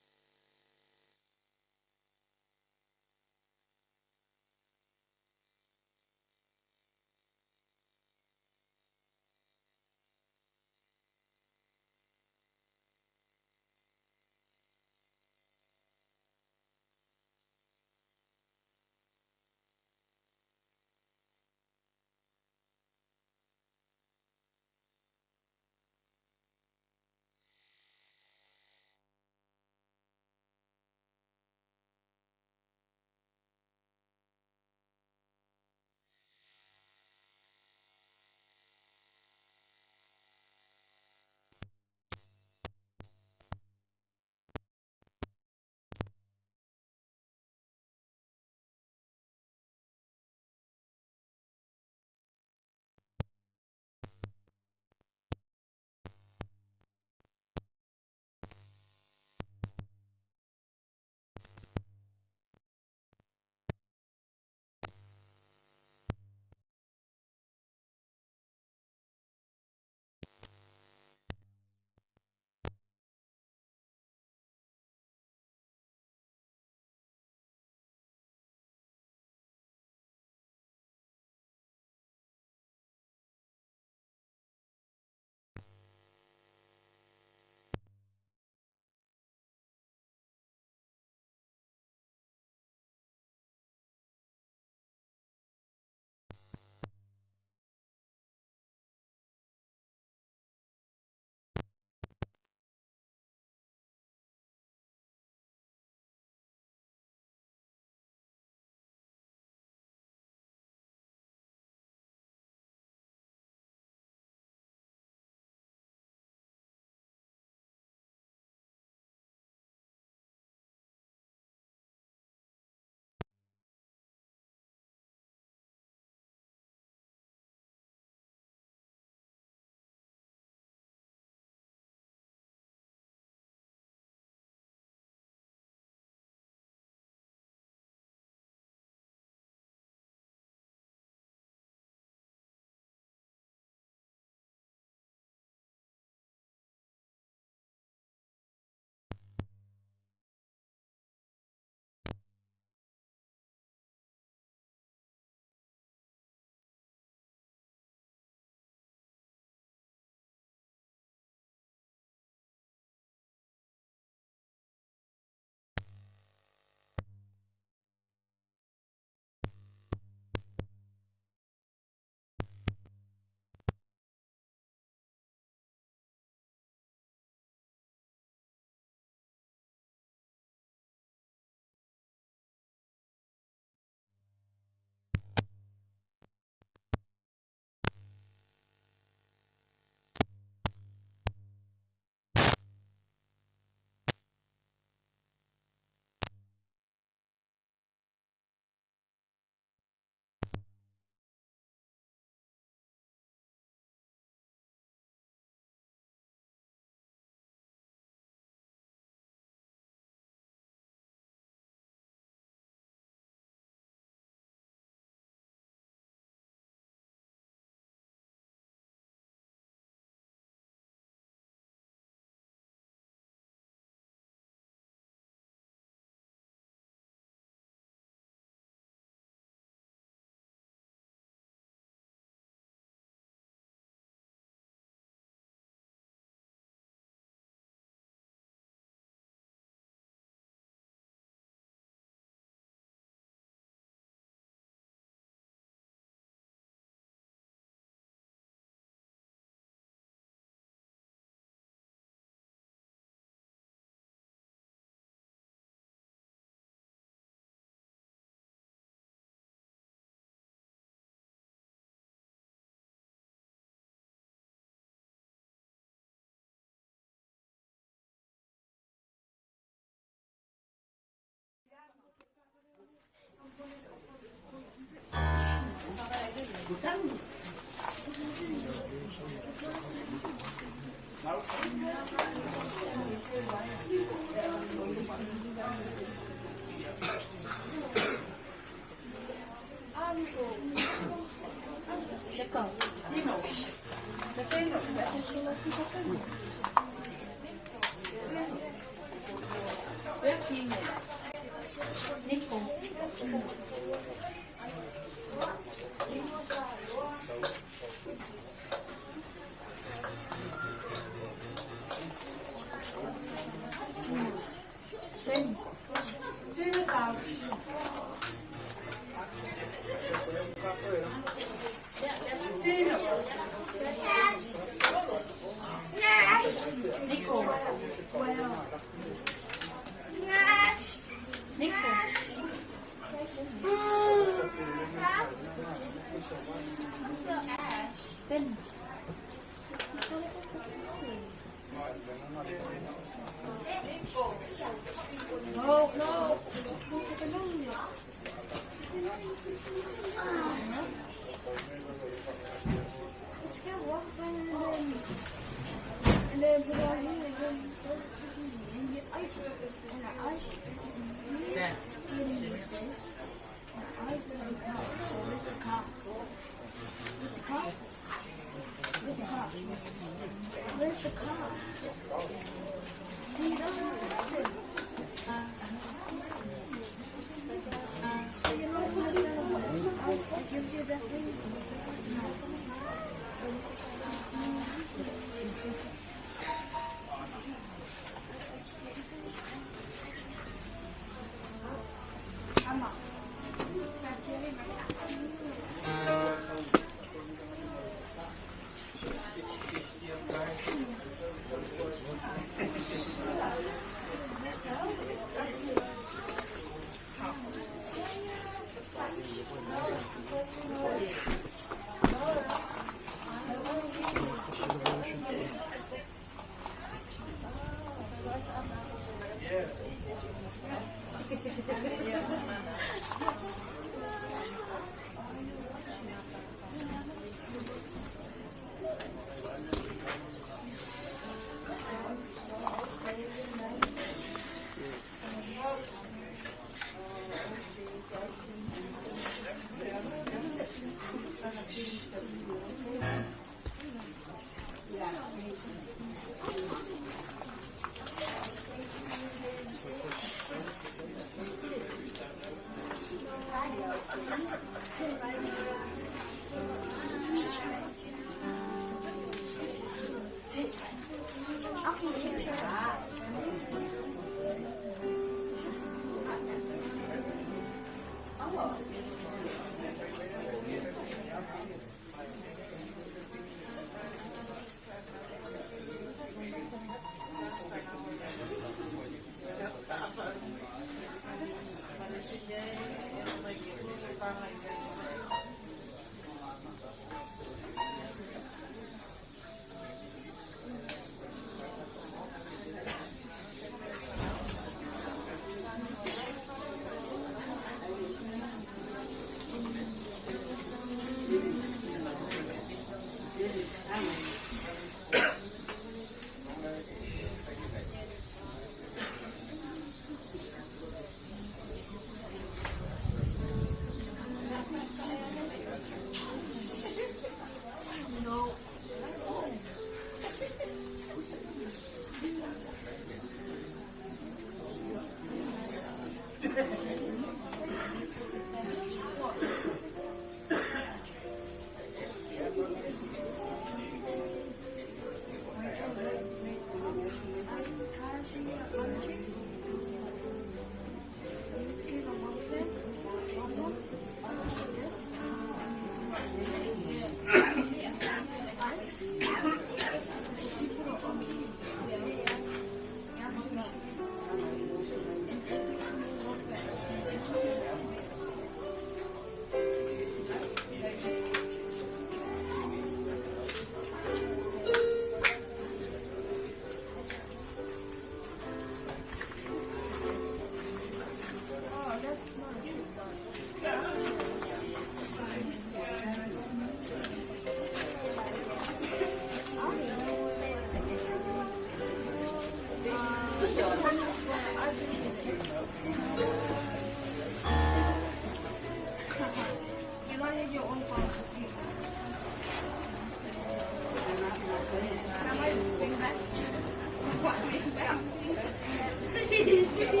Please, please, please,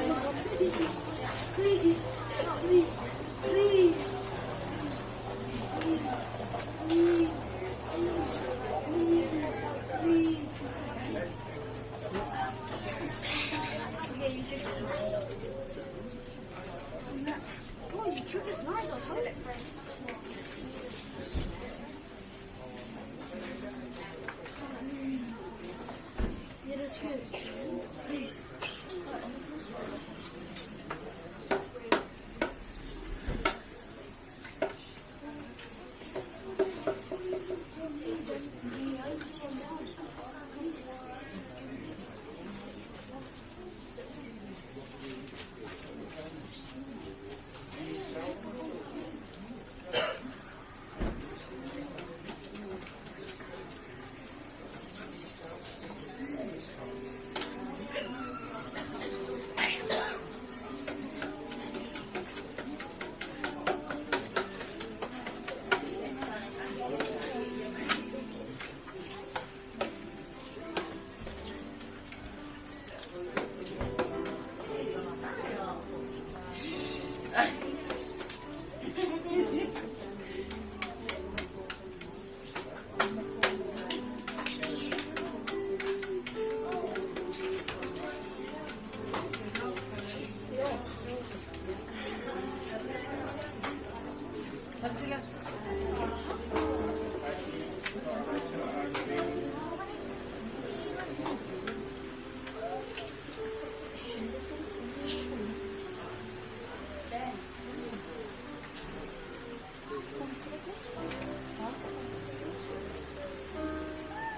please, please, please, please. Okay, you just. Oh, your trick is nice. I'll tell it. Yeah, that's good. Please.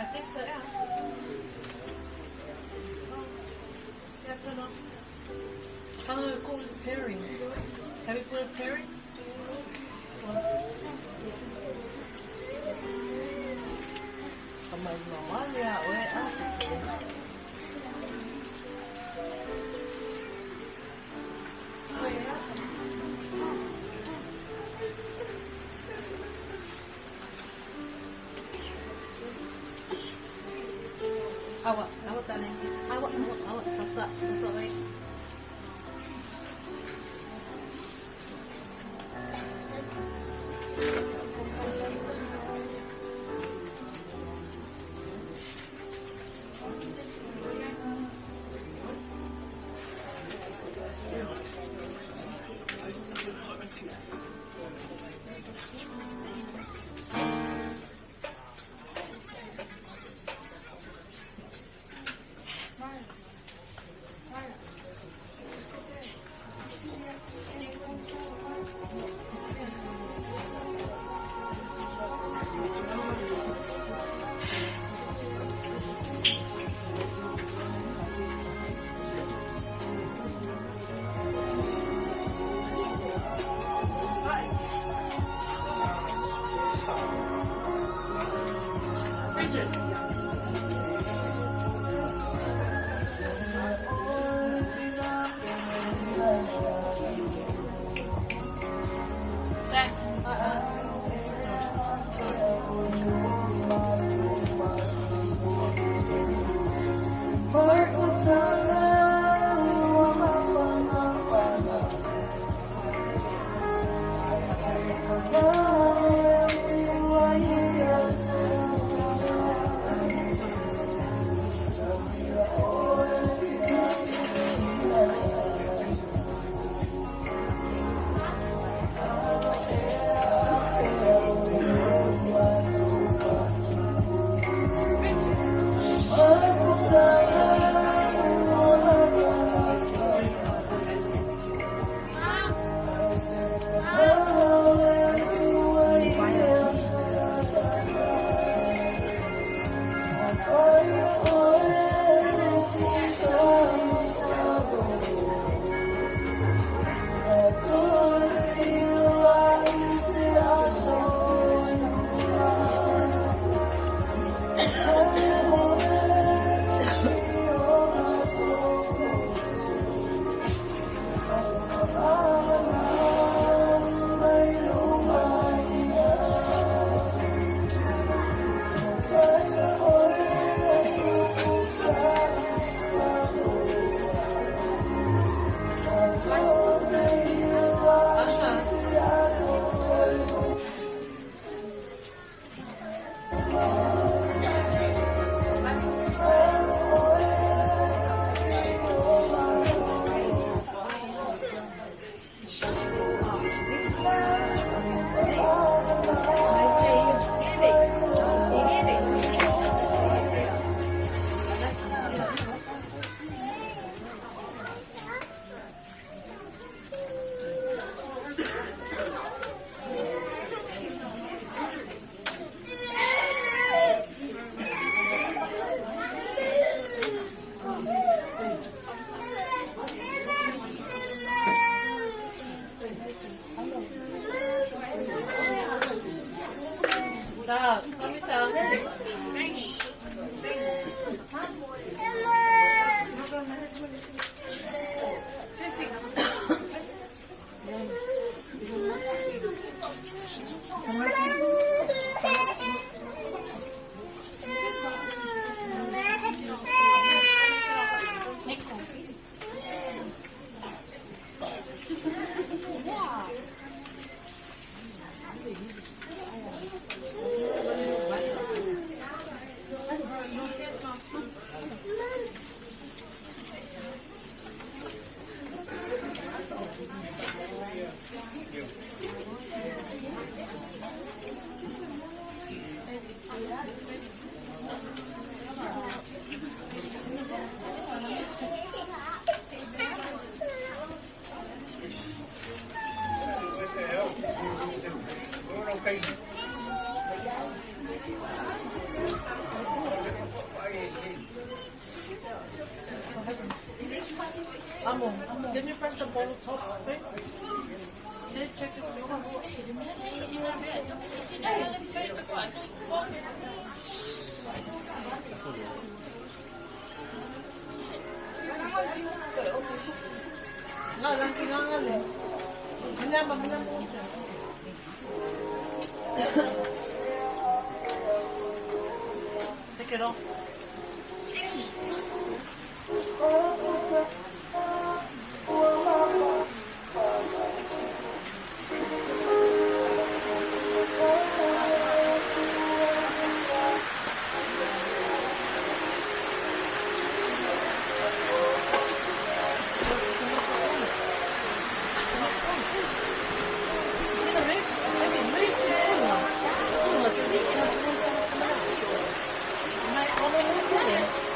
I think so, yeah. Yeah, turn off. How do we call it pairing? Have you put a pairing? Awak, awak tak boleh. Awak, awak, awak sasak, sasak baik. Amo, can you press the bottle top thing? Can you check this Take it off.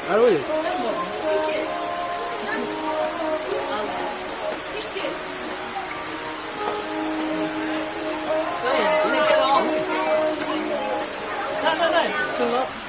Alo. No.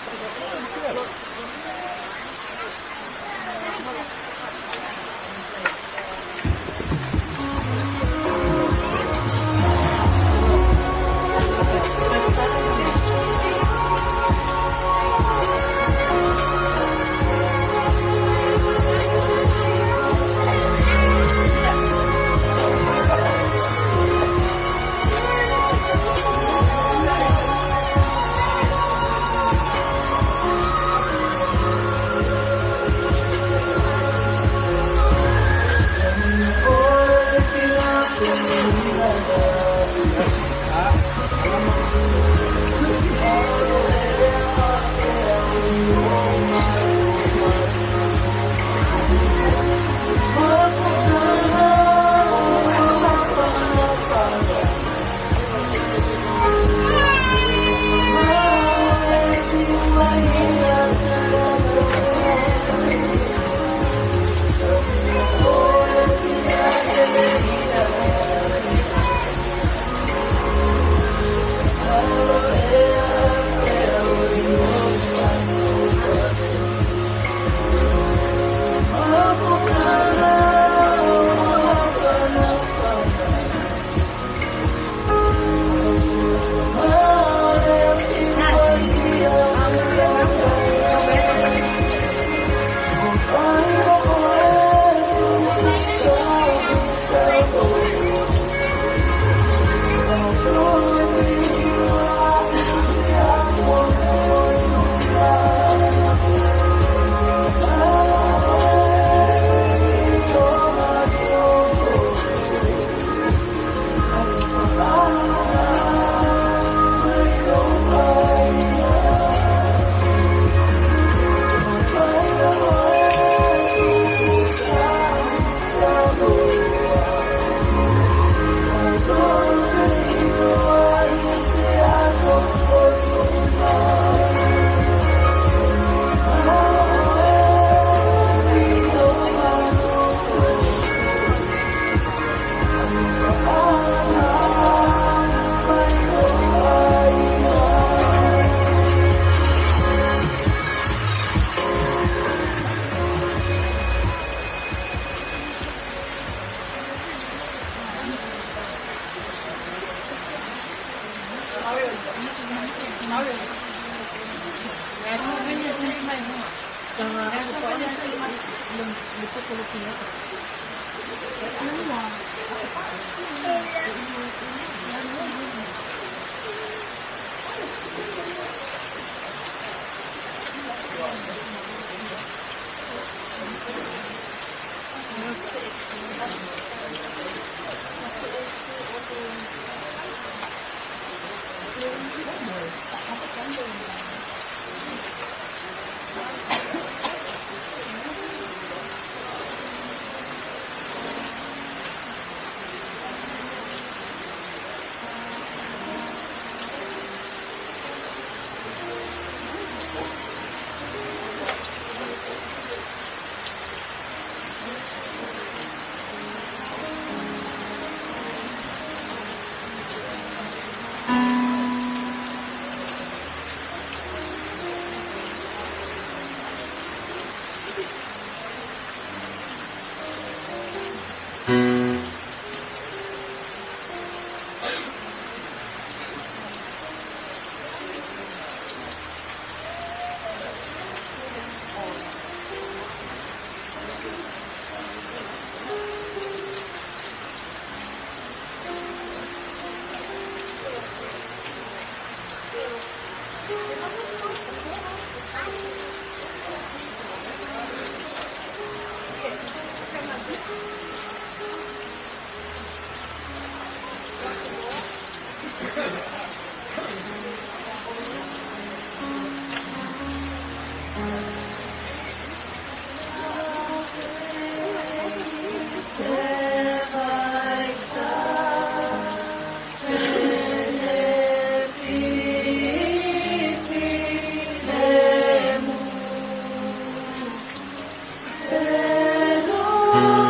Amen.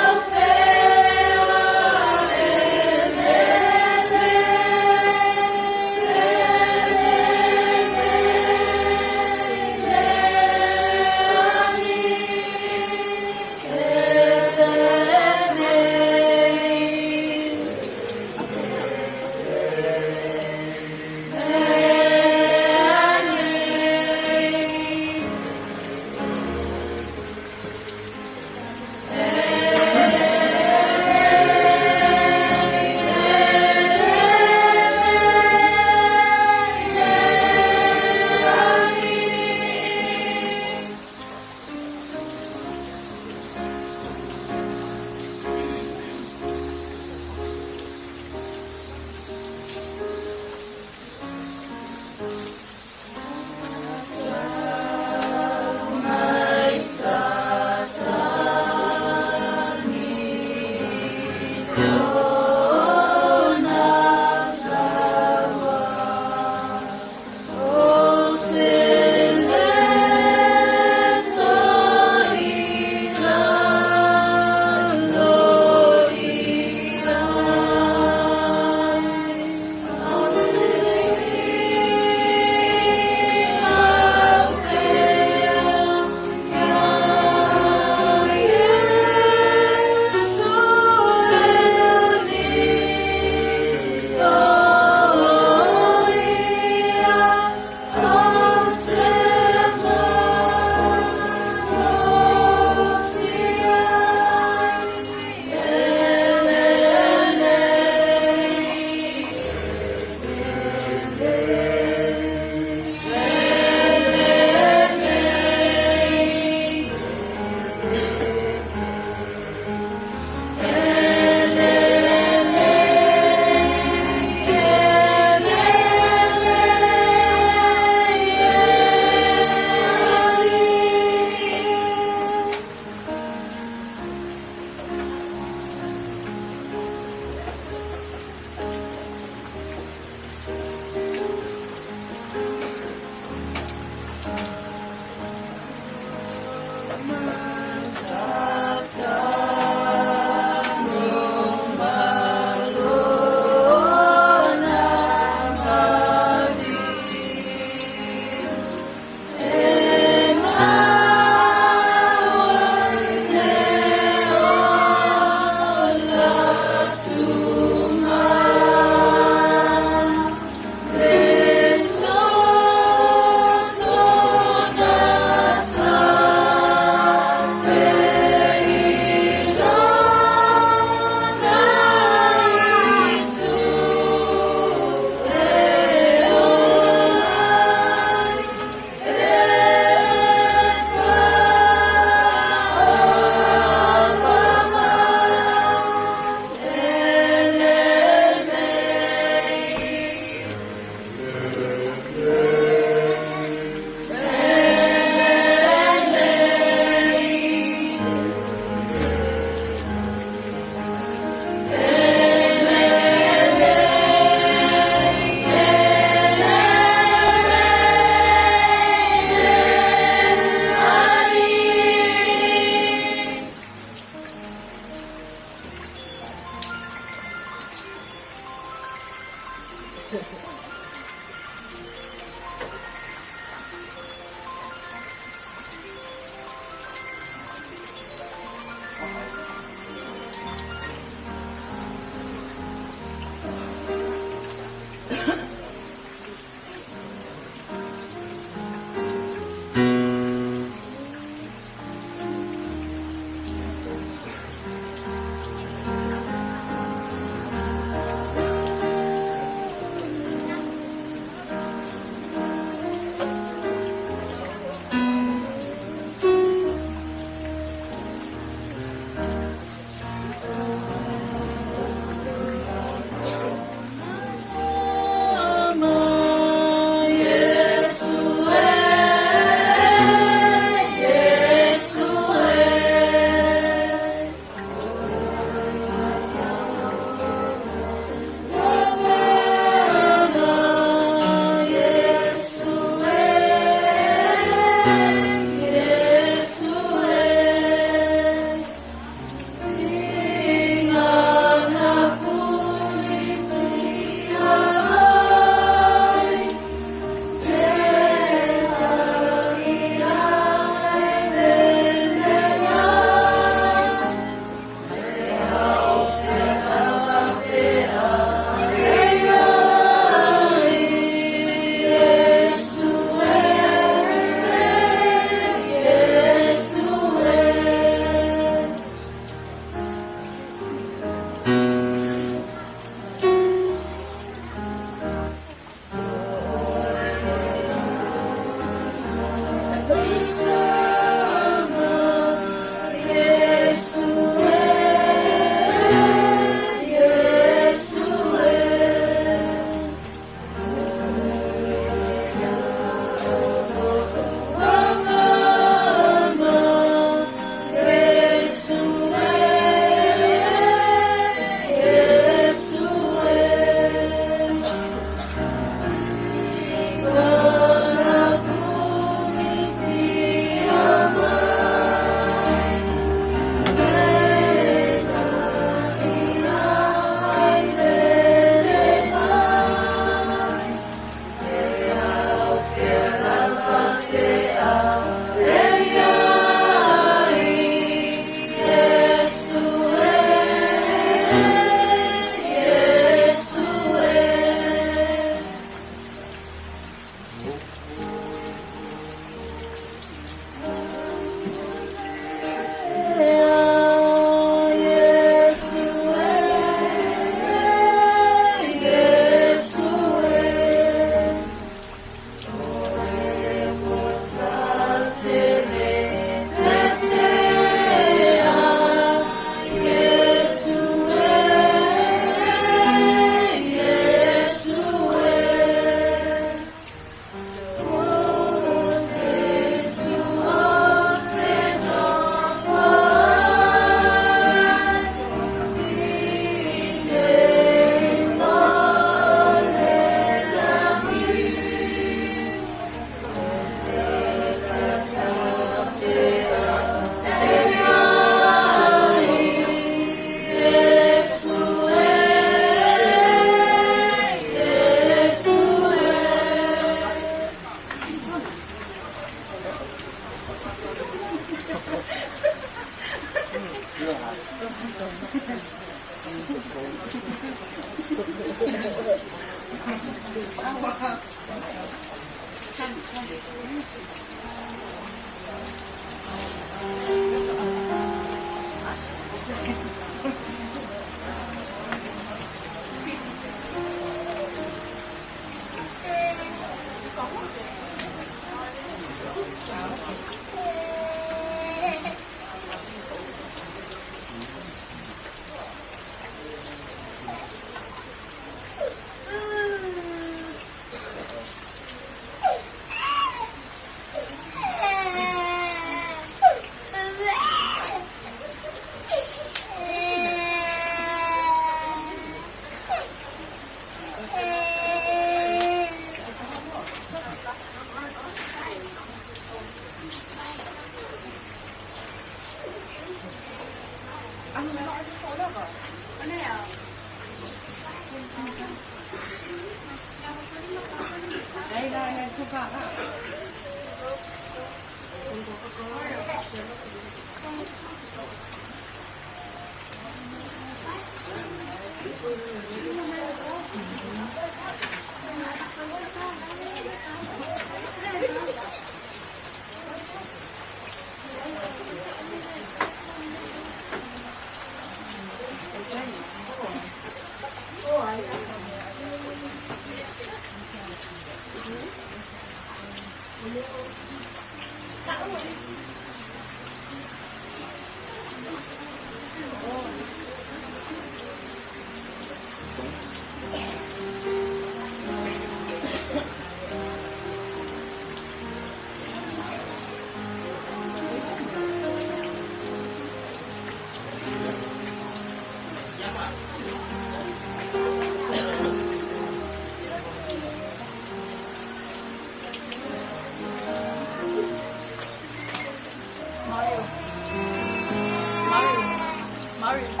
Mario.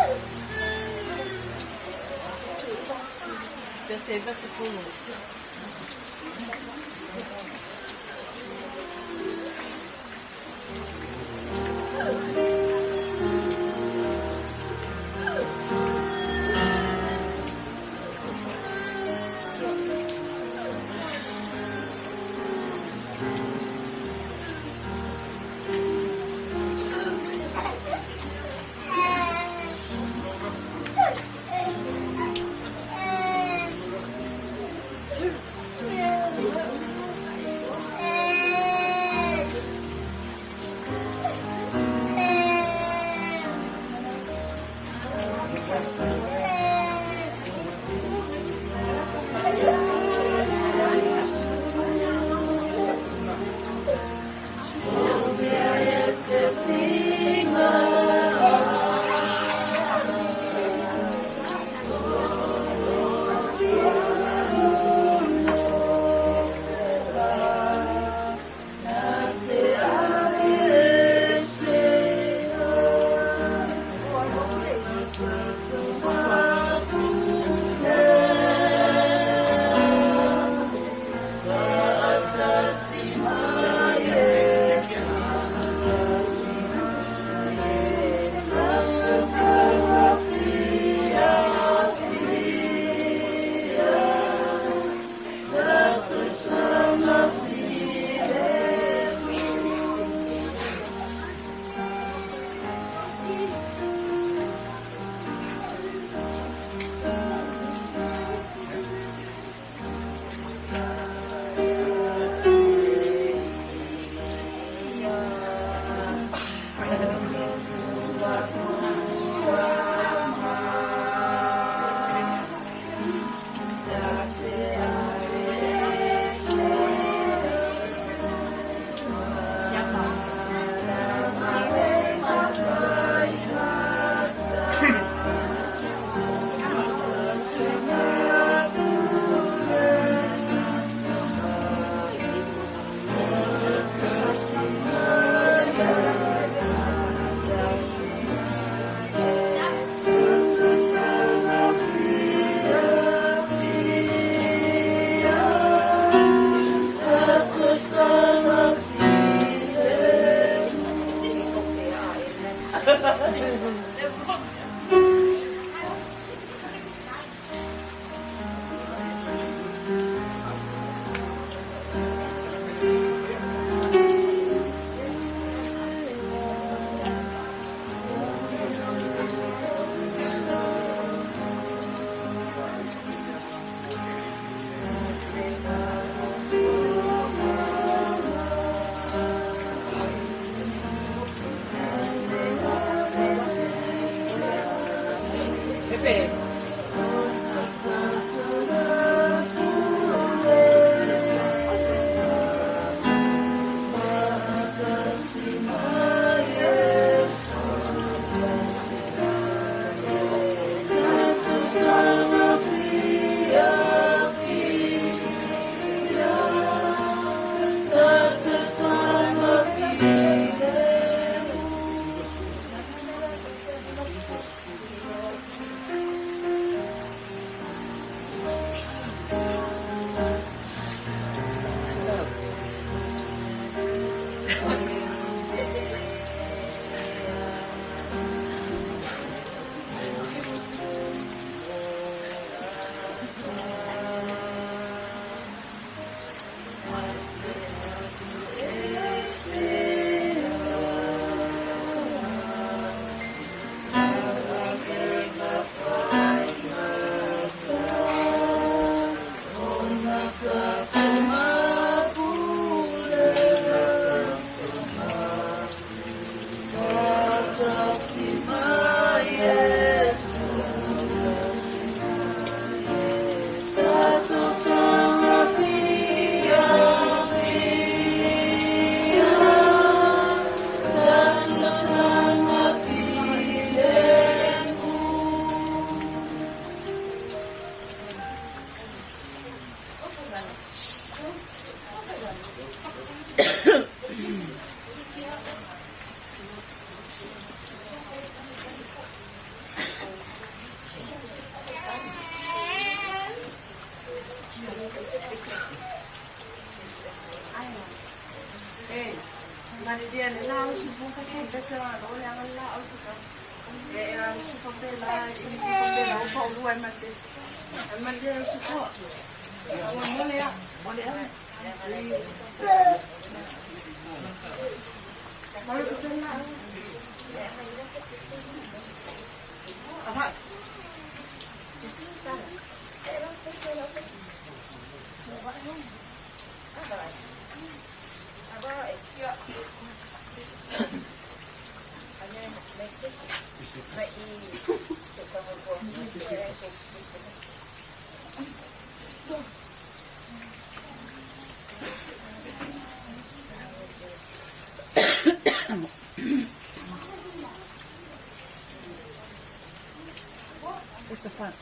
It's the front.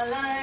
Ya.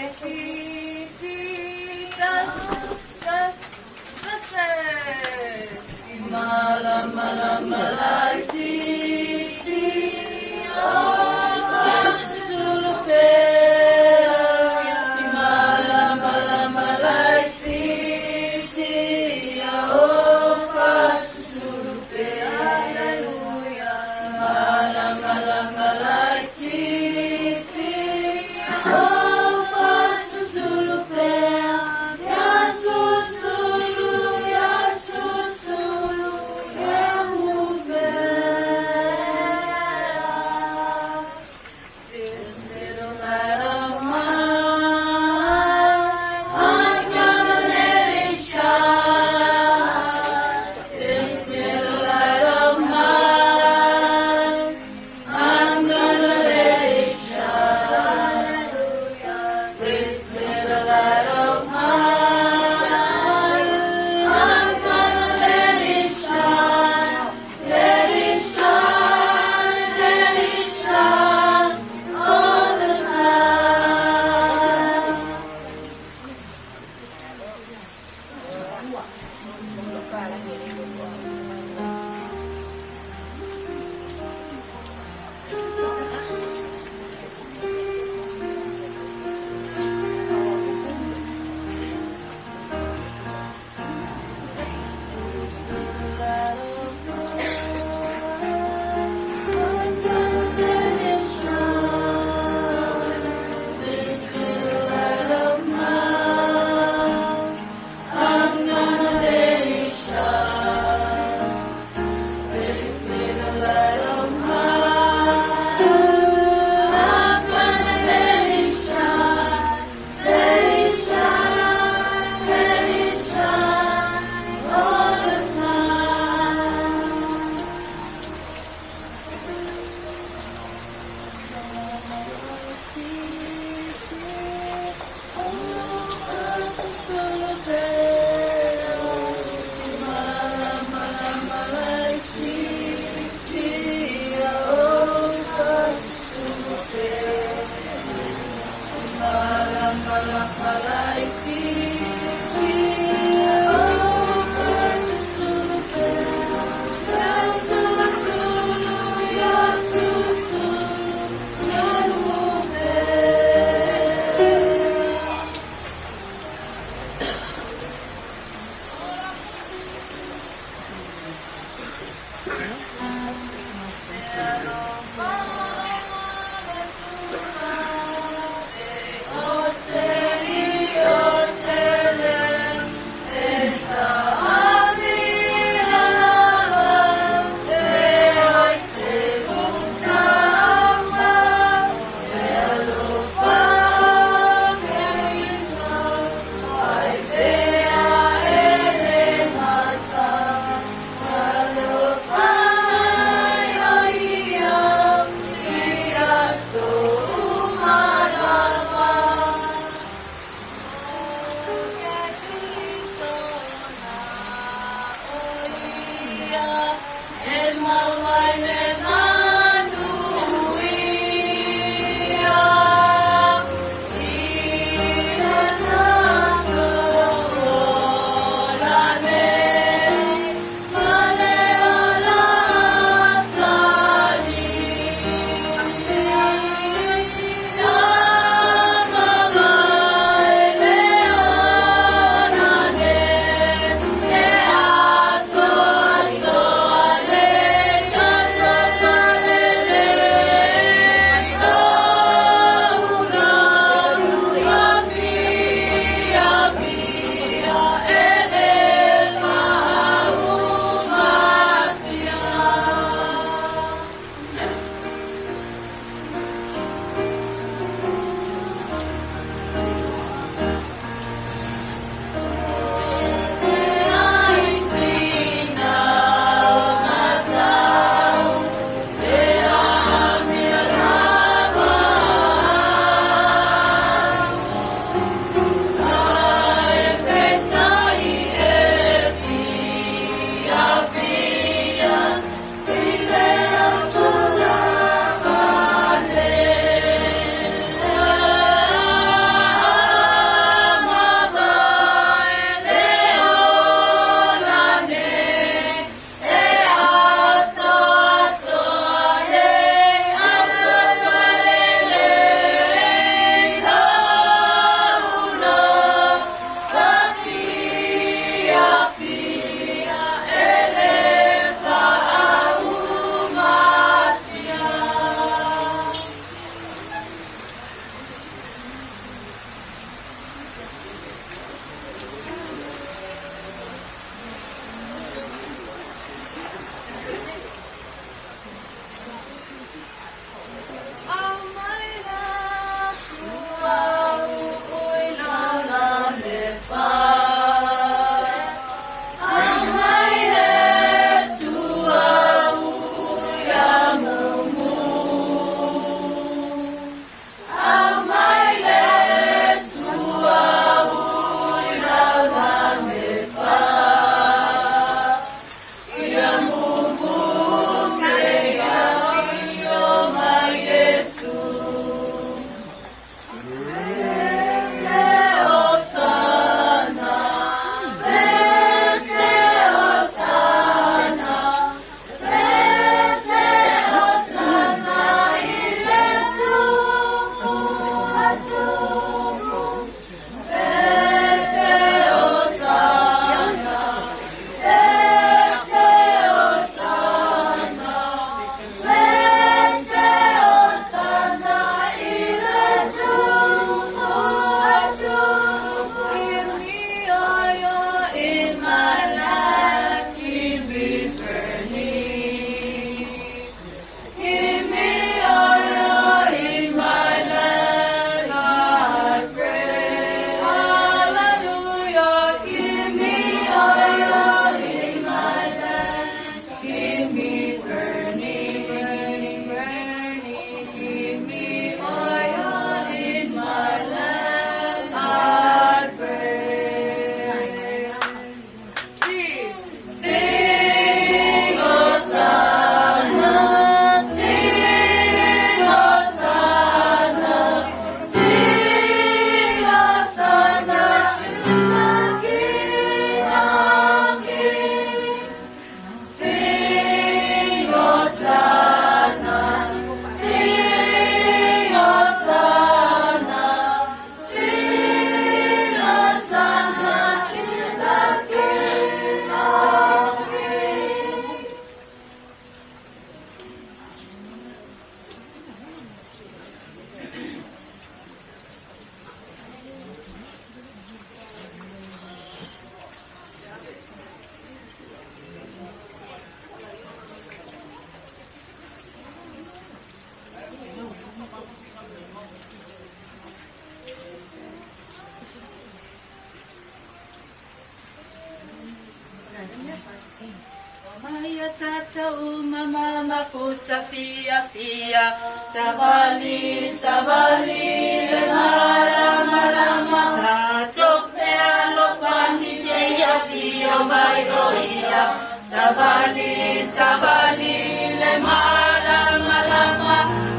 Tatou mama mafuta fia fia Savali savali le mara mara ma Tatou pea lofani se ia fia mai o ia Savali savali le mara mara ma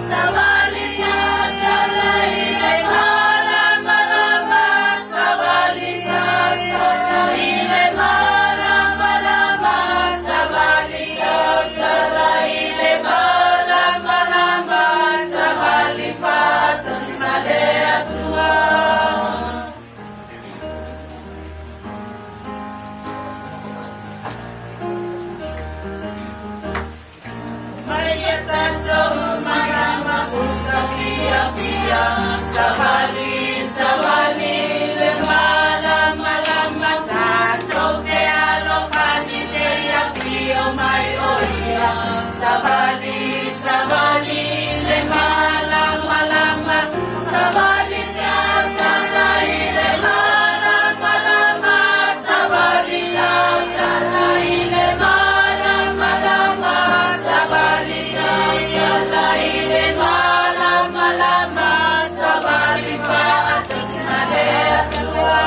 Savali tata i le mara mara ma Savali tata i le mara mara ma Savali tata i le mara mara ma Savali fata si male atua. Maria tatou marama uta fia fia Savali savali le mala malama tatou te alofani se ia fio mai o ia Savali savali le mala malama Savali tata i le mala malama Savali tata i le mala malama Savali tata i le mala malama Savali fa'atasi male atua.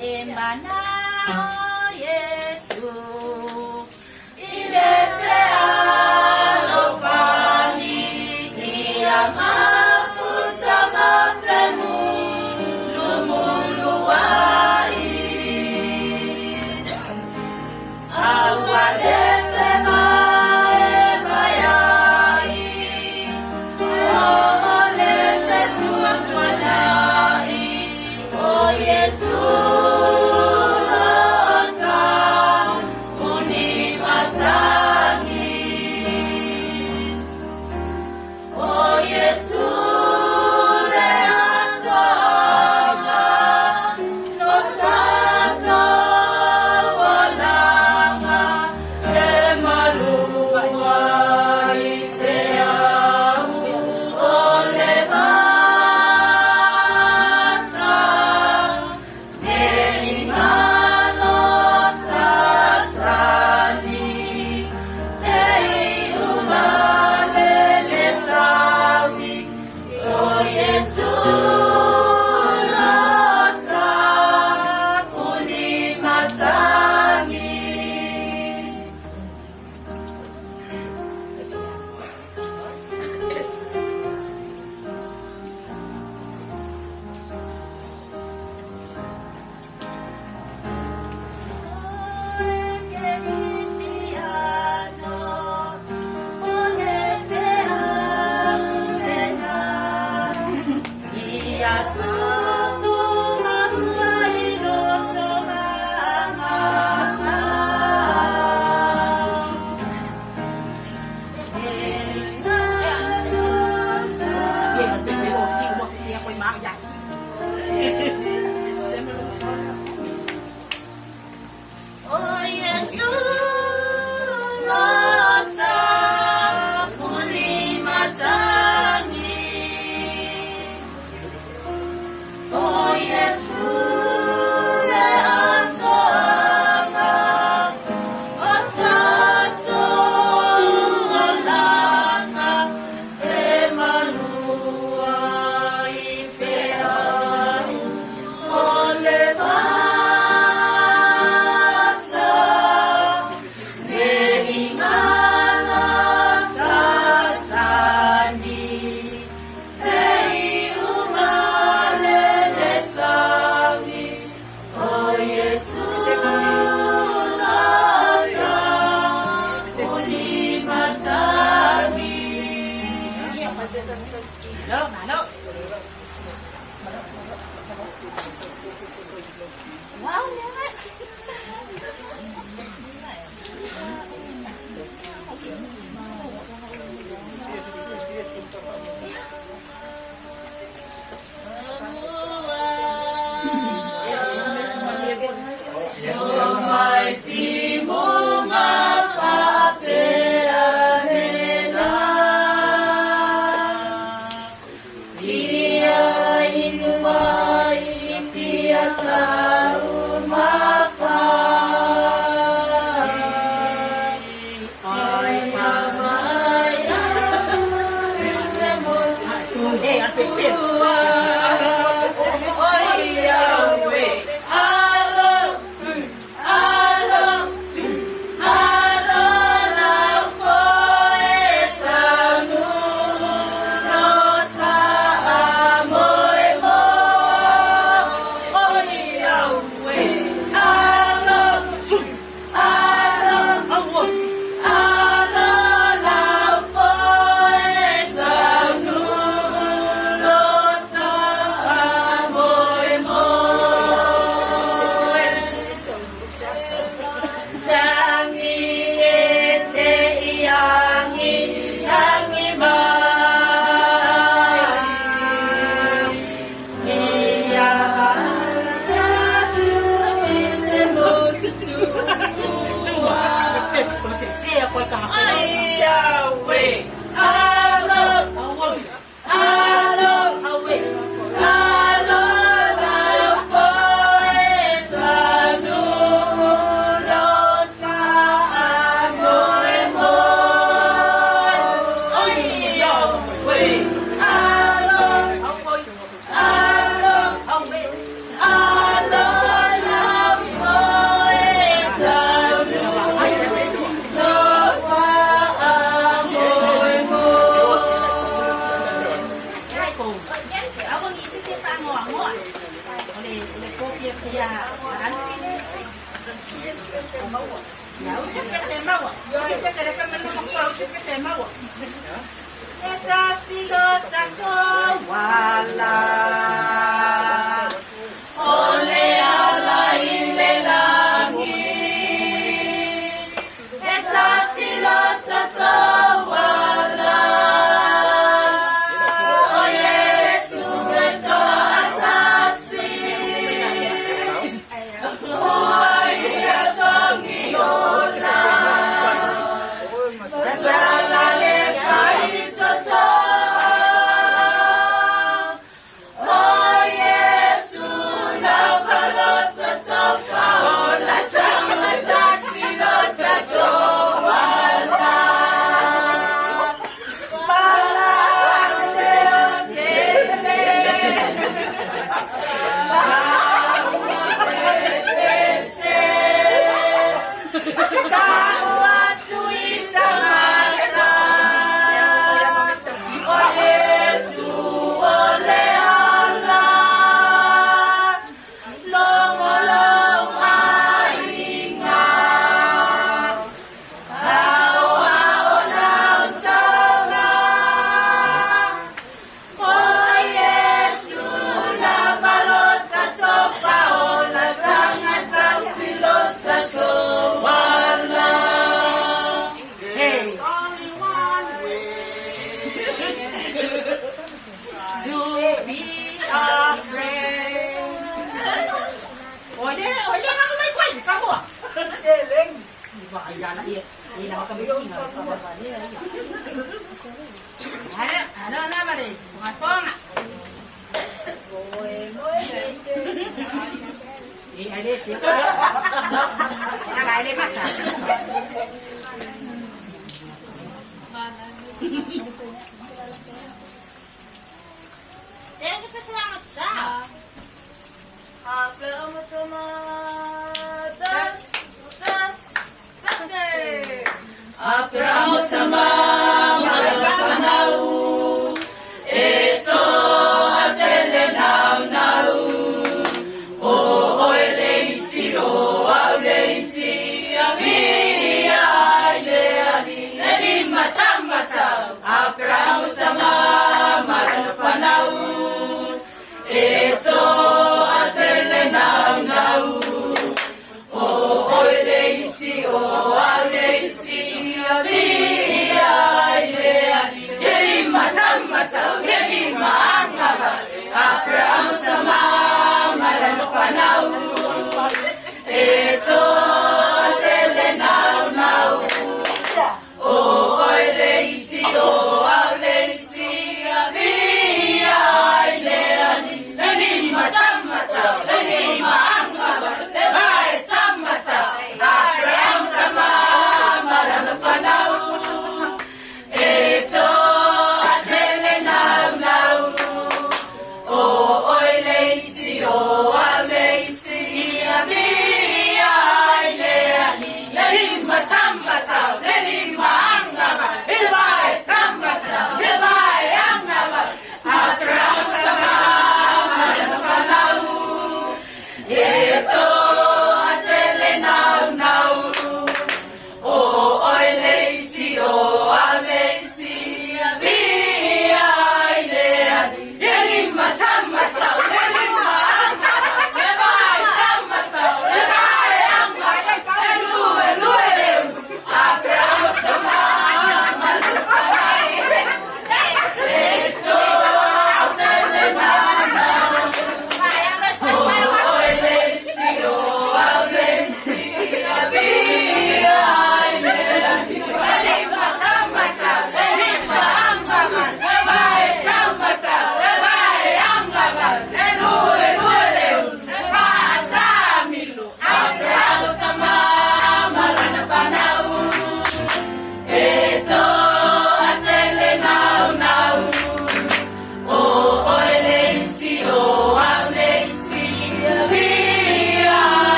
E mana o Yesu i le fealofani ia mafuta mafemu lumuluai aua le femaemaeai o le fetuatuanai o Yesu. E to atele nau nau.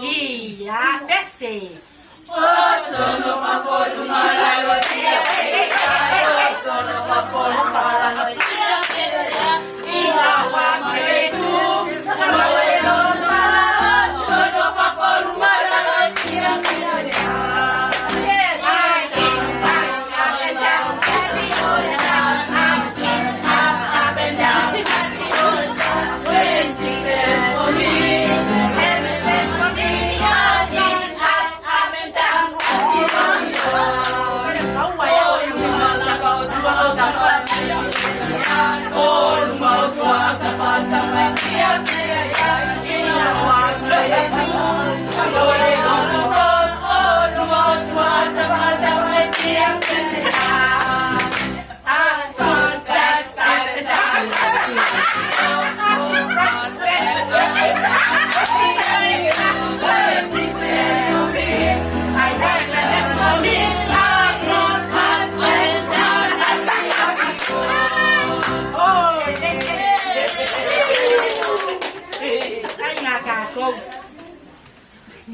Ia, pese.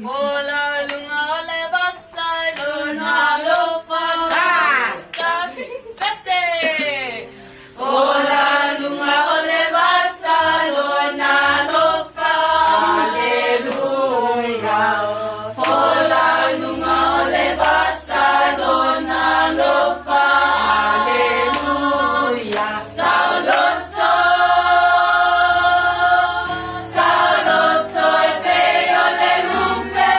Ola lunga ole vasai lona lofa pese. Ola lunga ole vasai lona lofa. Hallelujah. Ola lunga ole vasai lona lofa. Hallelujah. Sauloto, sauloto e pe ole lupe.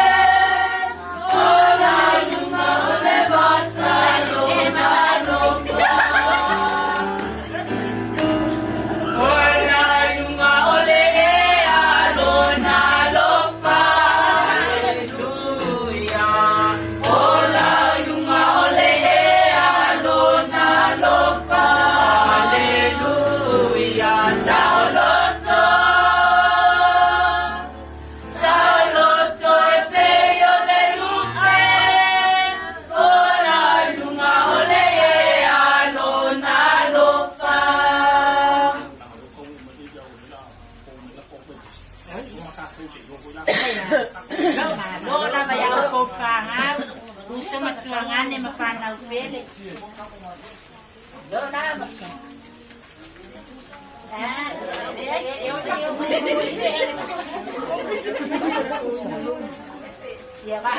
Ola lunga ole vasai lona lofa. Ola lunga ole ea lona lofa. Hallelujah. Ola lunga ole ea lona lofa. Hallelujah. Sauloto, sauloto e pe ole lupe. Ola lunga ole ea lona lofa. Lo lava ia o kou whāngau, uso matuangane ma whānau pele. Lo lava. Ia va.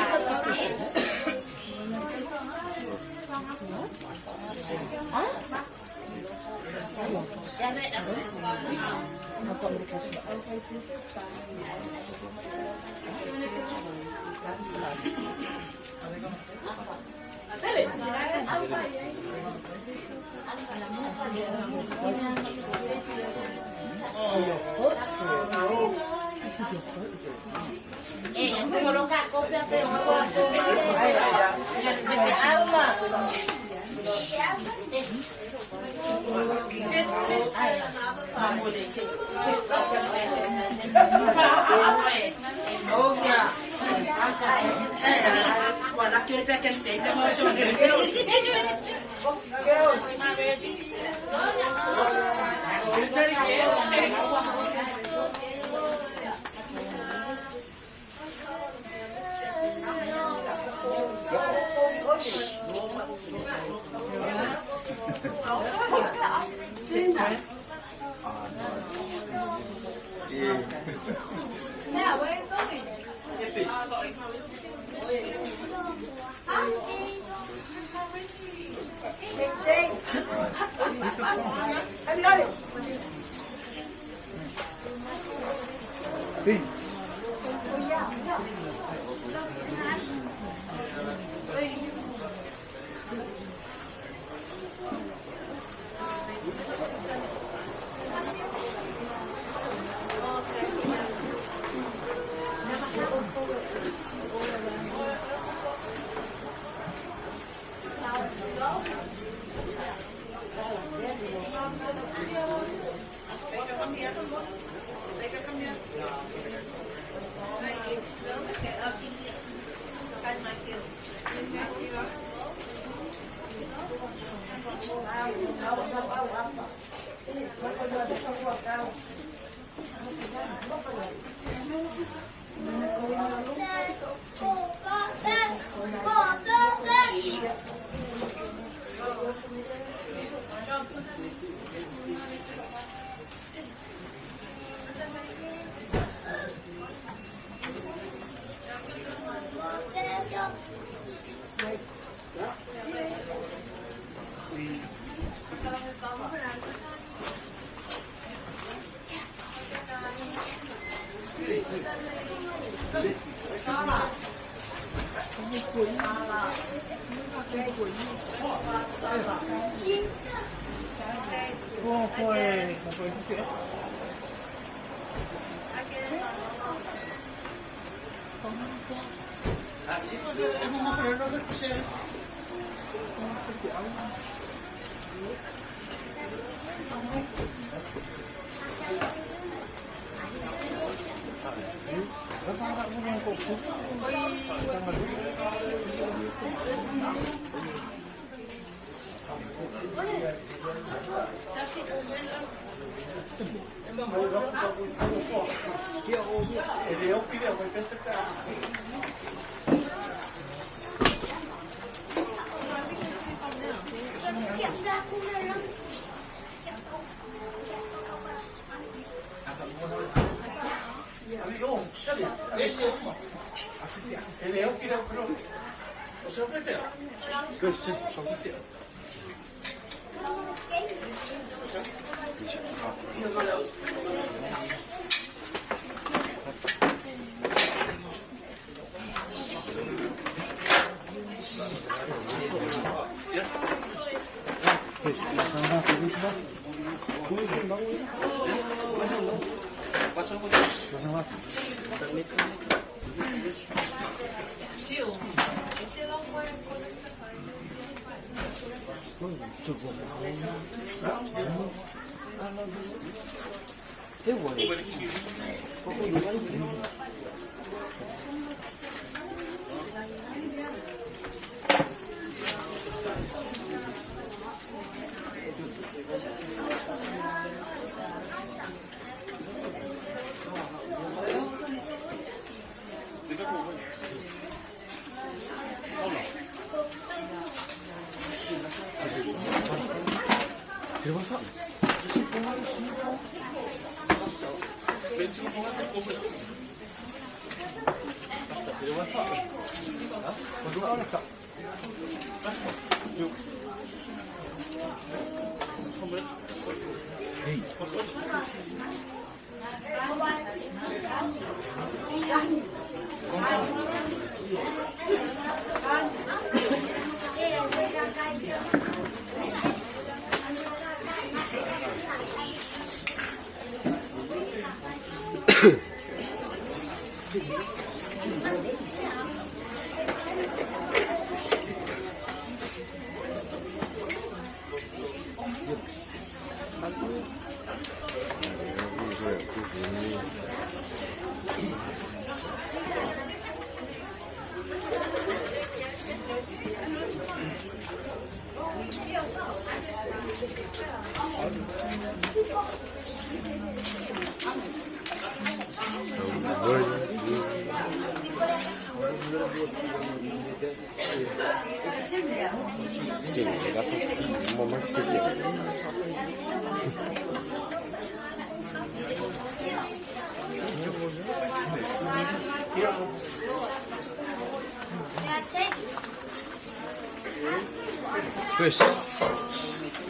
Chris.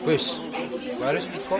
Chris. Waar is die kop?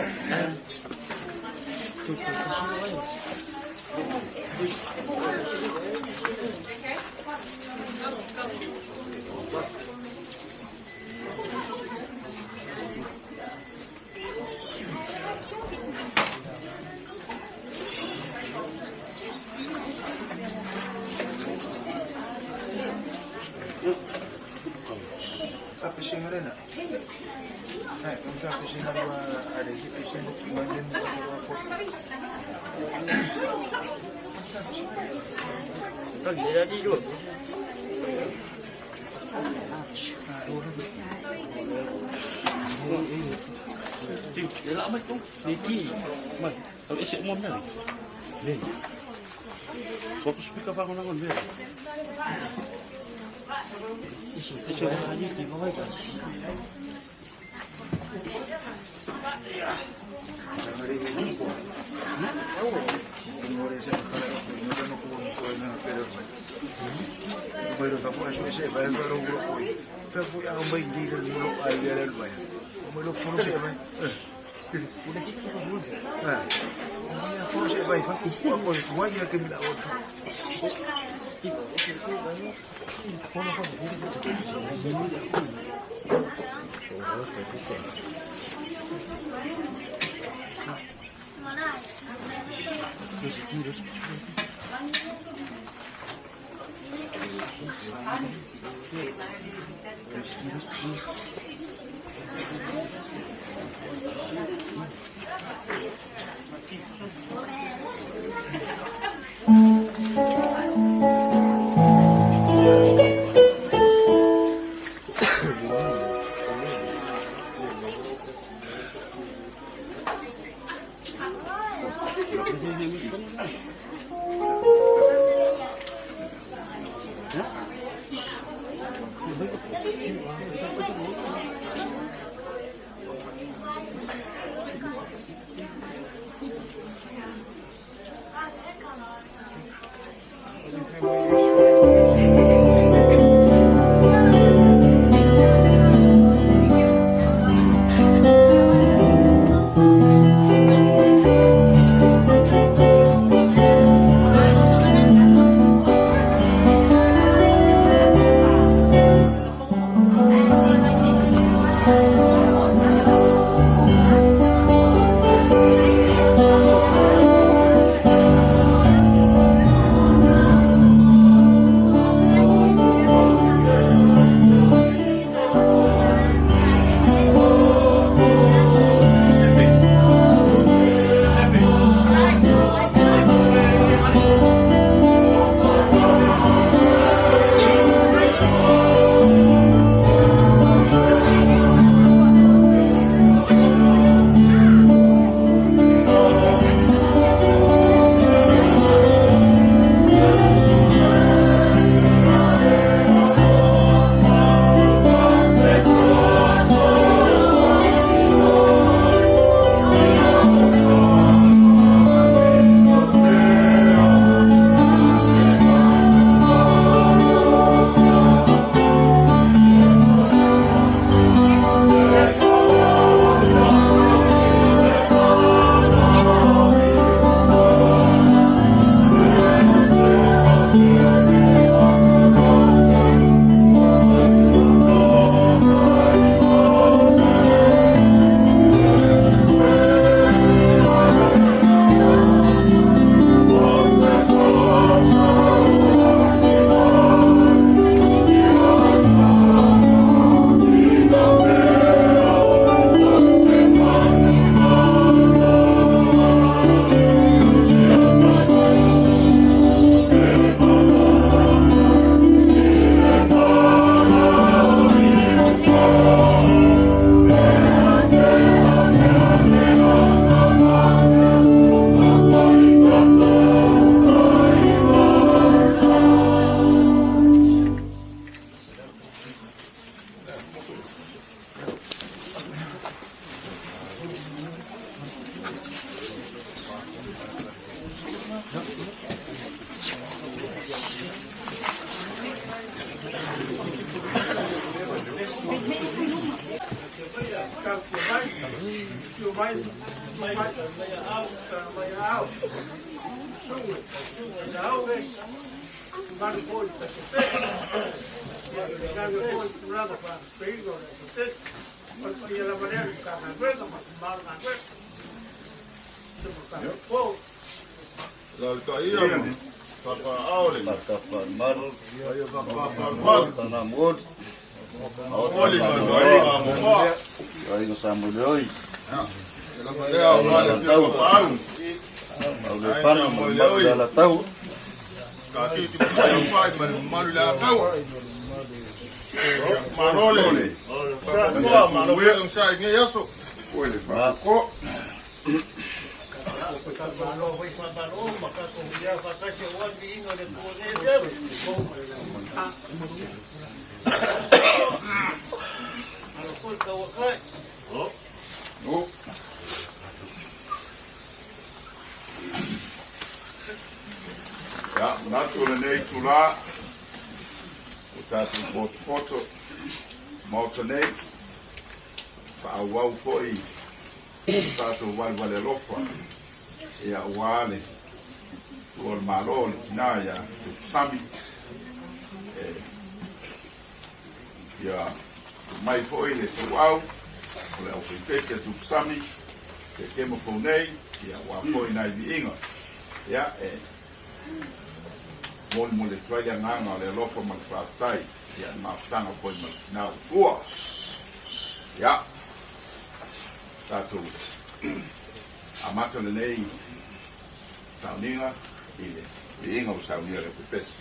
Ia, manatu o lenei itulā, ua tatou potopoto Maota nei, faaauau foi o tatou valevale alofa, ia, aua le Tuua o le Malo, le tina ia Sami. Ia mai foʻi le tauau o le aufaifesi a Tupusami Setema fou nei, ia ua foʻi nai viiga. Ia e molimoli atu ai le agaga o le alofa ma le faafetai, ia le mafutaga foi ma le tinā ua tua. Ia, tatou amata lenei sauniga i le viiga ua saunia e le aufaifesi.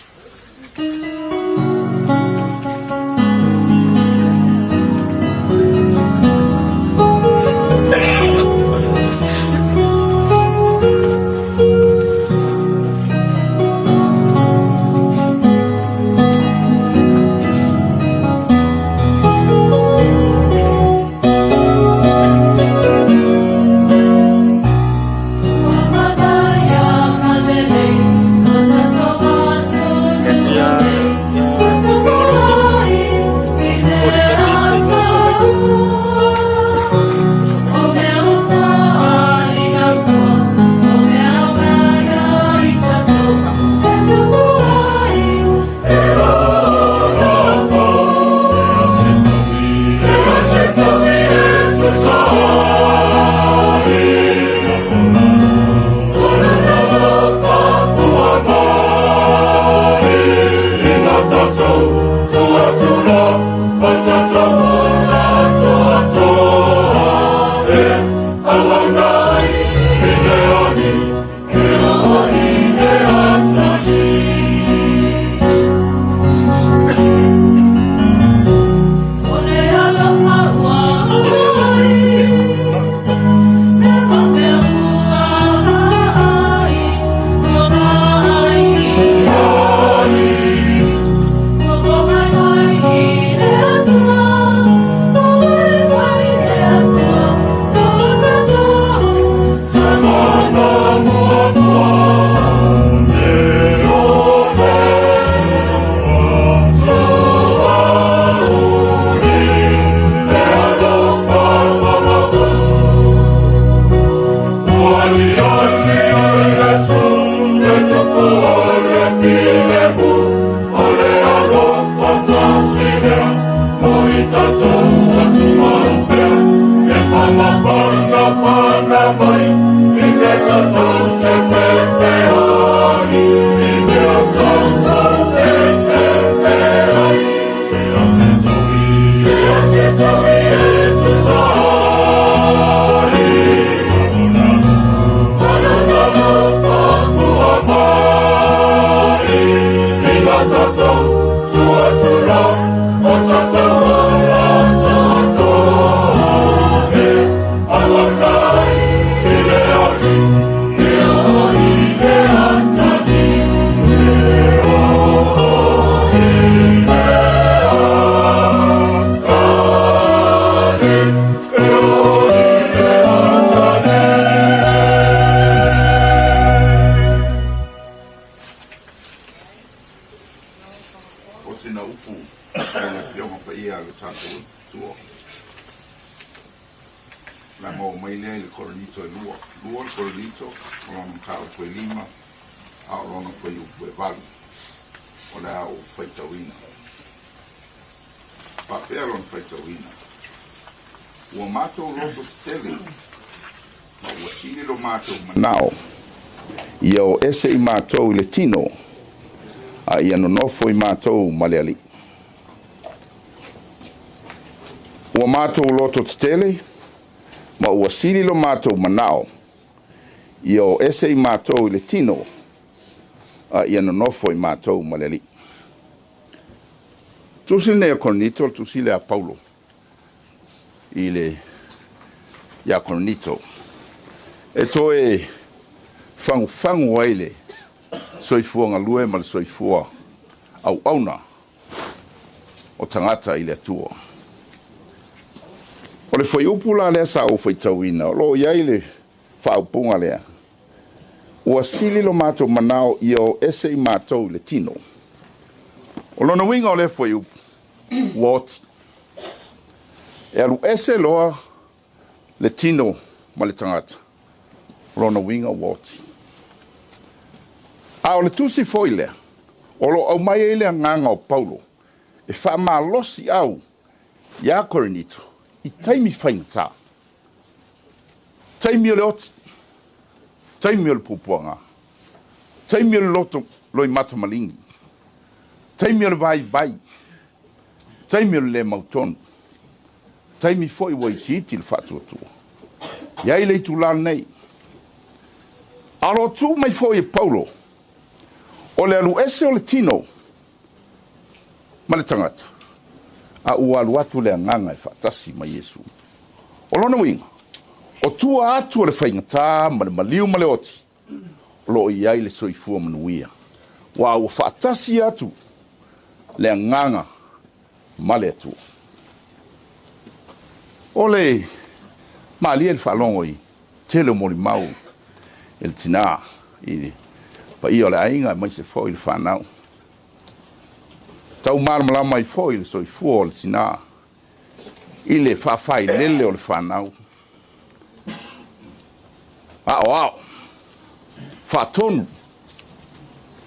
O sina upu mai le Afioga Paia a le tatou Atua. Le a maua mai lea i le Korinito e lua, lua le Korinito, o lona mataupu e 5, a o lona fuaiupu e 8, o le a ou faitauina. Faapea lona faitauina, Ua matou loto tetele, ma ua sili lo matou manao, ia o ese i matou i le tino, a ia nonofo i matou ma le Alii. Ua matou loto tetele, ma ua sili lo matou manao, ia o ese i matou i le tino, a ia nonofo i matou ma le Alii. Tusi lenei a Korinito, le tusi lea a Paulo i le iā Korinito, e toe fagufagu ai le soifua galue ma le soifua auauna o tagata i le Atua. O le fuaiupu la lea sa ou faitauina, o lo o i ai le faaupuga lea, ua sili lo matou manao ia o ese i matou i le tino. O lona uiga o lea fuaiupu, ua oti. E alu ese loa le tino ma le tagata, o lona uiga ua oti. A o le tusi foi lea, o lo o aumai ai le agaga o Paulo, e faamalosi au Iā Korinito i taimi faigata, taimi o le oti, taimi o le puapuaga, taimi o le loto loimata maligi, taimi o le vaivai, taimi o le lē mautonu, taimi fo'i ua itiiti le fa'atuatua. Iai le itulā lenei. A o loo tuu mai fo'i e Paulo, o le alu ese o le tino ma le tagata, a ua alu atu le agaga e fa'atasi ma Iesu. O lona uiga, o tua atu o le faigatā ma le maliu ma le oti, o loo i ai le soifua manuia. Ua ua fa'atasi atu le agaga ma le Atua. O le malie le fa'alogo i tele o molimau e le tinā i le paia o le aiga mai se fo'i le fa'anau. Tau malamalama ai fo'i le soifua o le tinā i le fa'afailele o le fa'anau. A'oa'o, fa'atonu,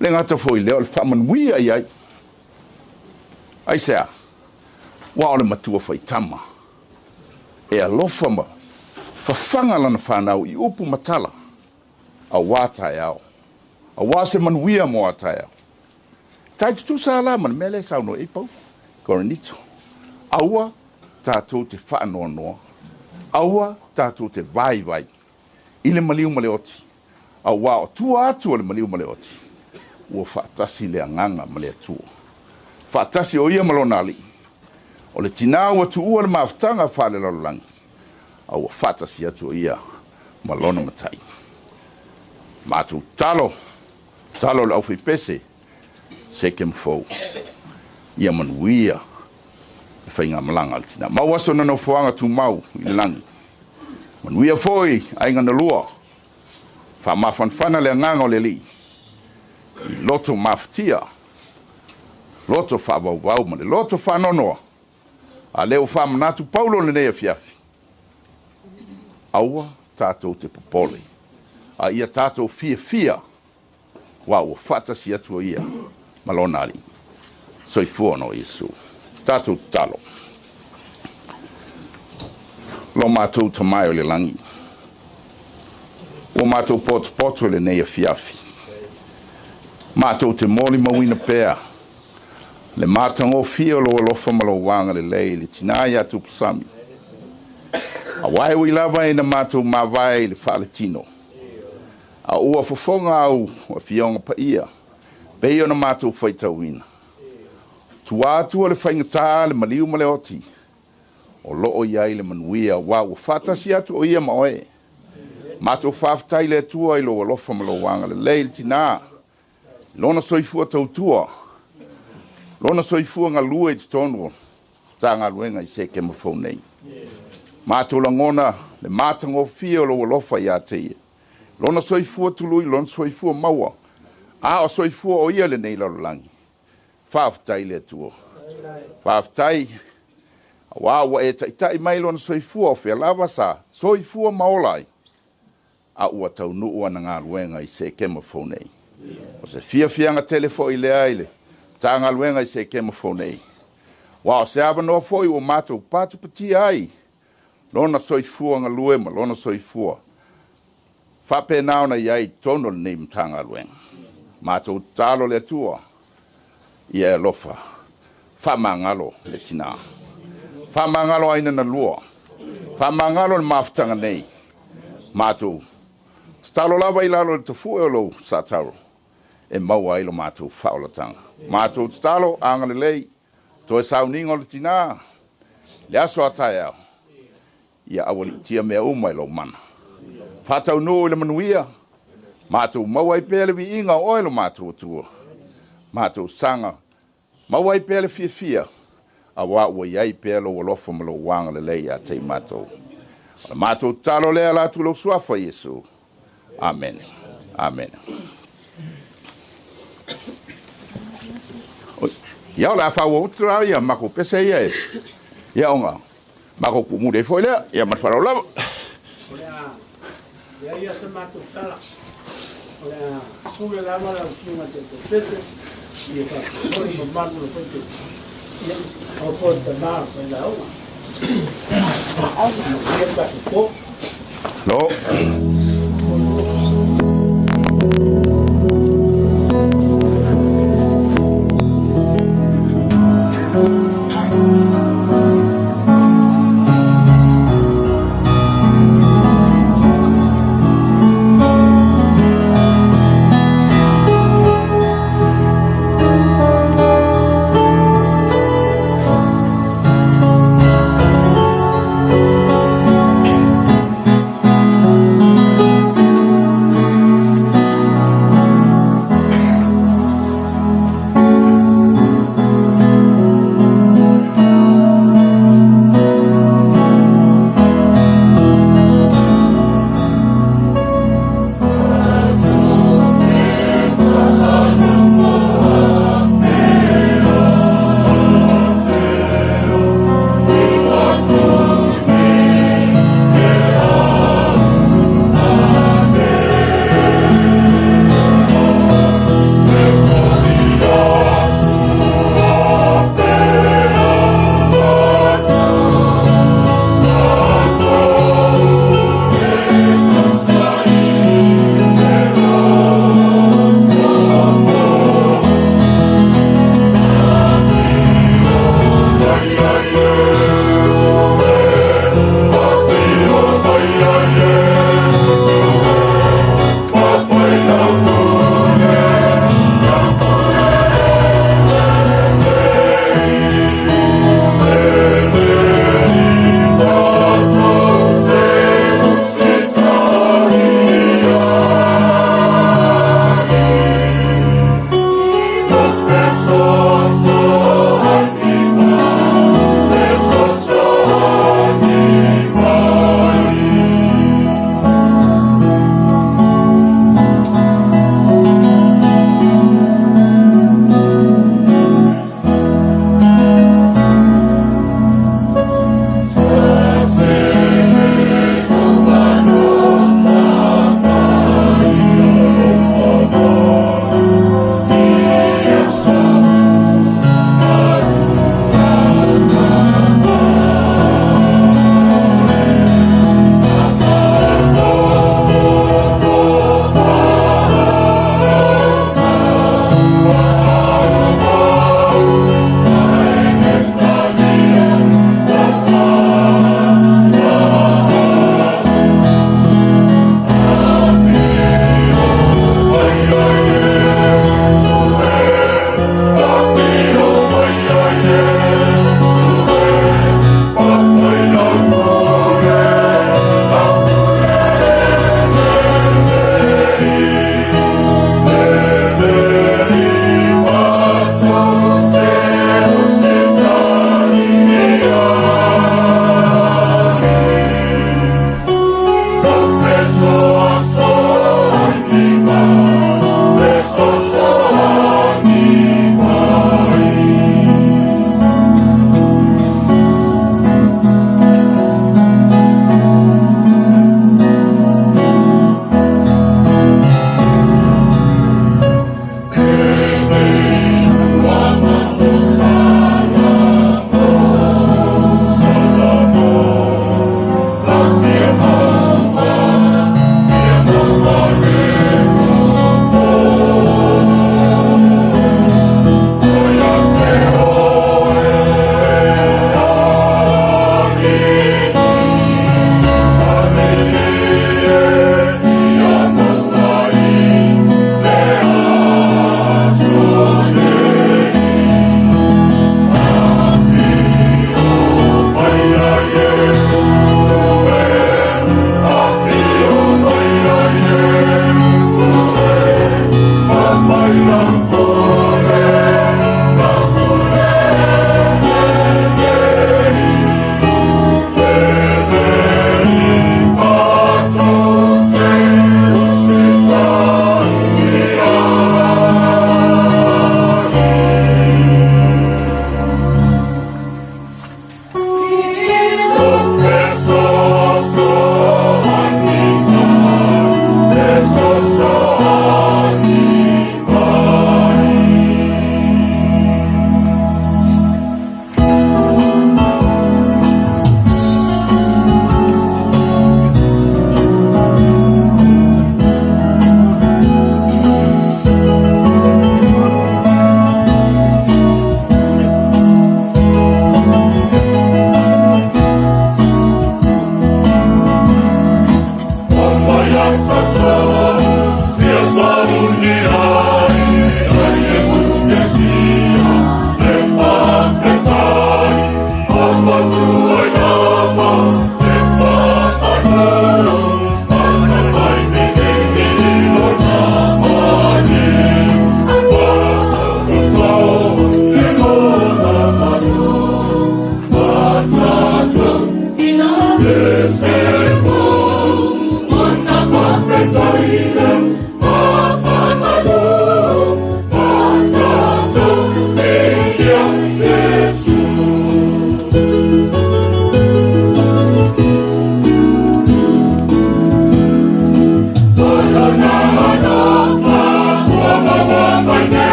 le gata fo'i lea o le fa'amanuia i ai. Aisea? Ua o le matua faitama e alofa ma fafaga lana fanau i upu matala auā taeao, auā se manuia mo a taeao. Tai tutusa la ma le mea lea e saunoa ai Paulo Korinito. Aua tatou te fa'anoanoa, aua tatou te vaivai i le maliu ma le oti, auā o tua atu o le maliu ma le oti, ua fa'atasi le agaga ma le Atua. Fa'atasi o ia ma lona ali'i. O le tinā ua tu'ua le mafutaga fa'alelalolagi, a ua fa'atasi atu o ia ma lona matai. Matou talo, talo le aufaipese, seke ma fou. Ia manuia le faigamalaga a le tinā. Mau aso na nofoaga tumau i le lagi. Manuia foi aiga na lua. Fa'amafanafana le agaga o le Alii i loto mafatia, loto fa'avauvau ma le loto fa'anoanoa. A lea ua fa'amanatu Paulo lenei afiafi. Aua tatou te popole, a ia tatou fiafia, ua ua fa'atasi atu o ia ma lona alii. Soifua no Iesu. Tatou tatalo. Lo matou Tamae o le lagi, ua matou potopoto i lenei afiafi. Matou te molimauina pea le matagofie o lou alofa ma lou agalelei i le tinā iā Tupusami. Auā e ui lava ina matou mavae i le faaletino, a ua fofoga au afioga paia, pei ona matou faitauina. Tua atu o le faigatā, le maliu ma le oti, o loo i ai le manuia, auā ua fa'atasi atu o ia ma oe. Matou fa'afetai le Atua i lou alofa ma lou agalelei i le tinā, i lona soifua tautua, lona soifua galue i totonu o Matagaluega i Sekema fou nei. Matou lagona le matagofie o lou alofa iā te ia. Lona soifua tului, lona soifua maua, a o soifua o ia lenei lalolagi. Fa'afetai le Atua. Fa'afetai, auā ua e ta'ita'i mai lona soifua o fea lava sa soifua ma ola ai, a ua taunu'u ana galuega i Sekema fou nei. O se fiafiaga tele fo'i lea i le Matagaluega i Sekema fou nei. Ua o se avanoa fo'i ua matou patupatia ai lona soifua galue ma lona soifua fa'apena ona i ai i totonu o lenei Matagaluega. Matou tatalo le Atua, ia e alofa, fa'amagalo le tinā. Fa'amagalo aina na lua. Fa'amagalo le mafutaga nei. Matou tatalo lava i lalo i le tafu'e o lou sātaro e maua ai lo matou fa'aolataga. Matou tatalo agalelei, toe sauniga o le tinā, le aso a taeao, ia auali'itia mea uma i lou mana. Fa'ataunuu i le manuia, matou maua ai pea le viiga o oe lo matou Atua. Matou saga, maua ai pea le fiafia, auā ua i ai pea lou alofa ma lou agalelei iā te i matou. O le matou tatalo lea ala atu i lou Suafa Iesu. Amene. Amene. Ia o le a faaauau atu la ia matou pese ia e ia ona matou tuumuli ai foi lea. Ia ma le faaaloalo lava. O le a leai ia se matou tala. O le a pule lava lau Susuga Taitaipese, ia faapea foi le mamalu o le Faipese. Ia, o po te mā o lauga. Ia pa po. Lo.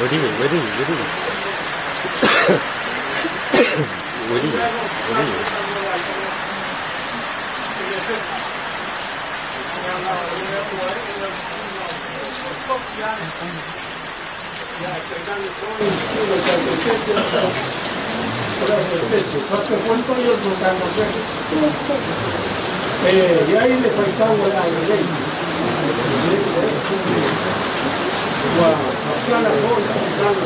Ready, ready, ready. E iai le faitau o le aulelei. Ua faapea foi le tulaga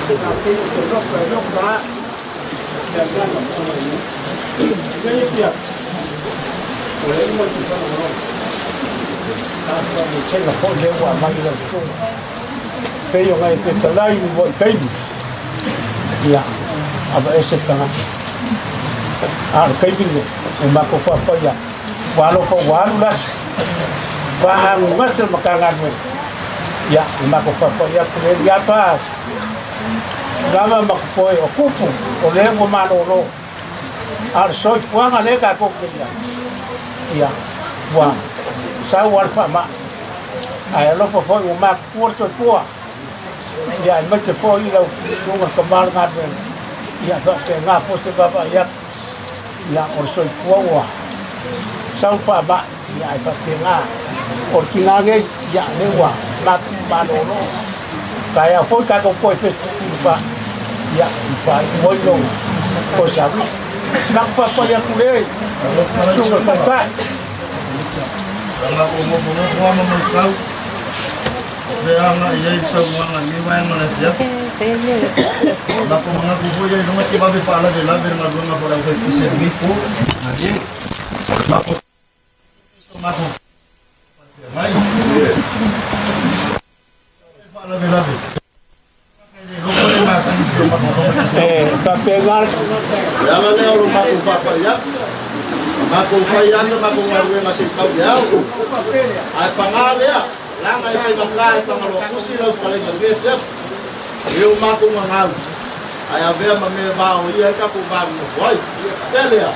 sa pei o te loka e loka a le agaga faamaina. Ia pia, o le uma te whanau. Ni senga foi le ua mai lau tunga. Pei o ngai pe talai ni mo i kaimi. Ia, ava ese tangata. A le kaimi le, e mako whawhaia. Walo pa walu lasu. Pa angu ngasa makanganwe. Ia, e mako whawhaia kure ia paas. Lava makupoe o kupu, o le ngo malolo. A le soi fuanga le ka koke ia. Ia, ua, sau al wha ma. Ai alofa foi o mā kua toi pua. Ia, e mai te foi i lau tunga ka mala ngā Ia, fa te ngā po te baba ia. Ia, o le soi pua ua. Sau wha ma. Ia, e fa te ngā. O le tinga ngei, ia, le ua, mā malolo. Ka ia foi ka ko poi fe tini fa. Ia, i fa i moi lo. Ko sa wi. Nak pa pa ia kule. Tunga pa pa. Lama ko mo mo mo mo mo kau. Leanga ia i sau mga ni wa nga le ya. Na ko mga kubo ia nunga ti babe pala de la ver nga lunga por aí que se mi pu. Nadi. Na ko ma ko. Mai. Pala de la ver. Eh, papegar. Ala le olo ma ko papa ya. Ma ko fai asa ma ko ngaruenga se tau ya. Ai pangalea. Langa e fai maka e pangalo kusi lau palenga le fia. Eu ma ko ngau. Ai avea ma me va o ia ka ko va mo wai. Telea.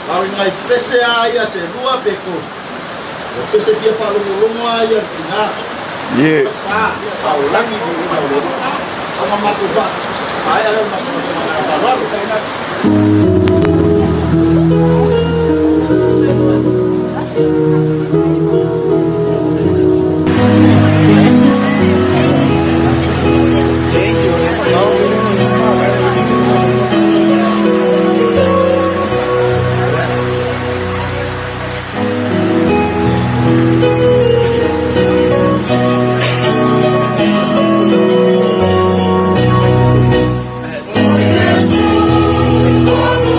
Au ngai pese a ia se lua pe ko. O pese pia pa lo lo a ia tina. Ye. Sa au langi ko ma lo. Ama ma ko va. Ai ala ma ko ma ma. Oh,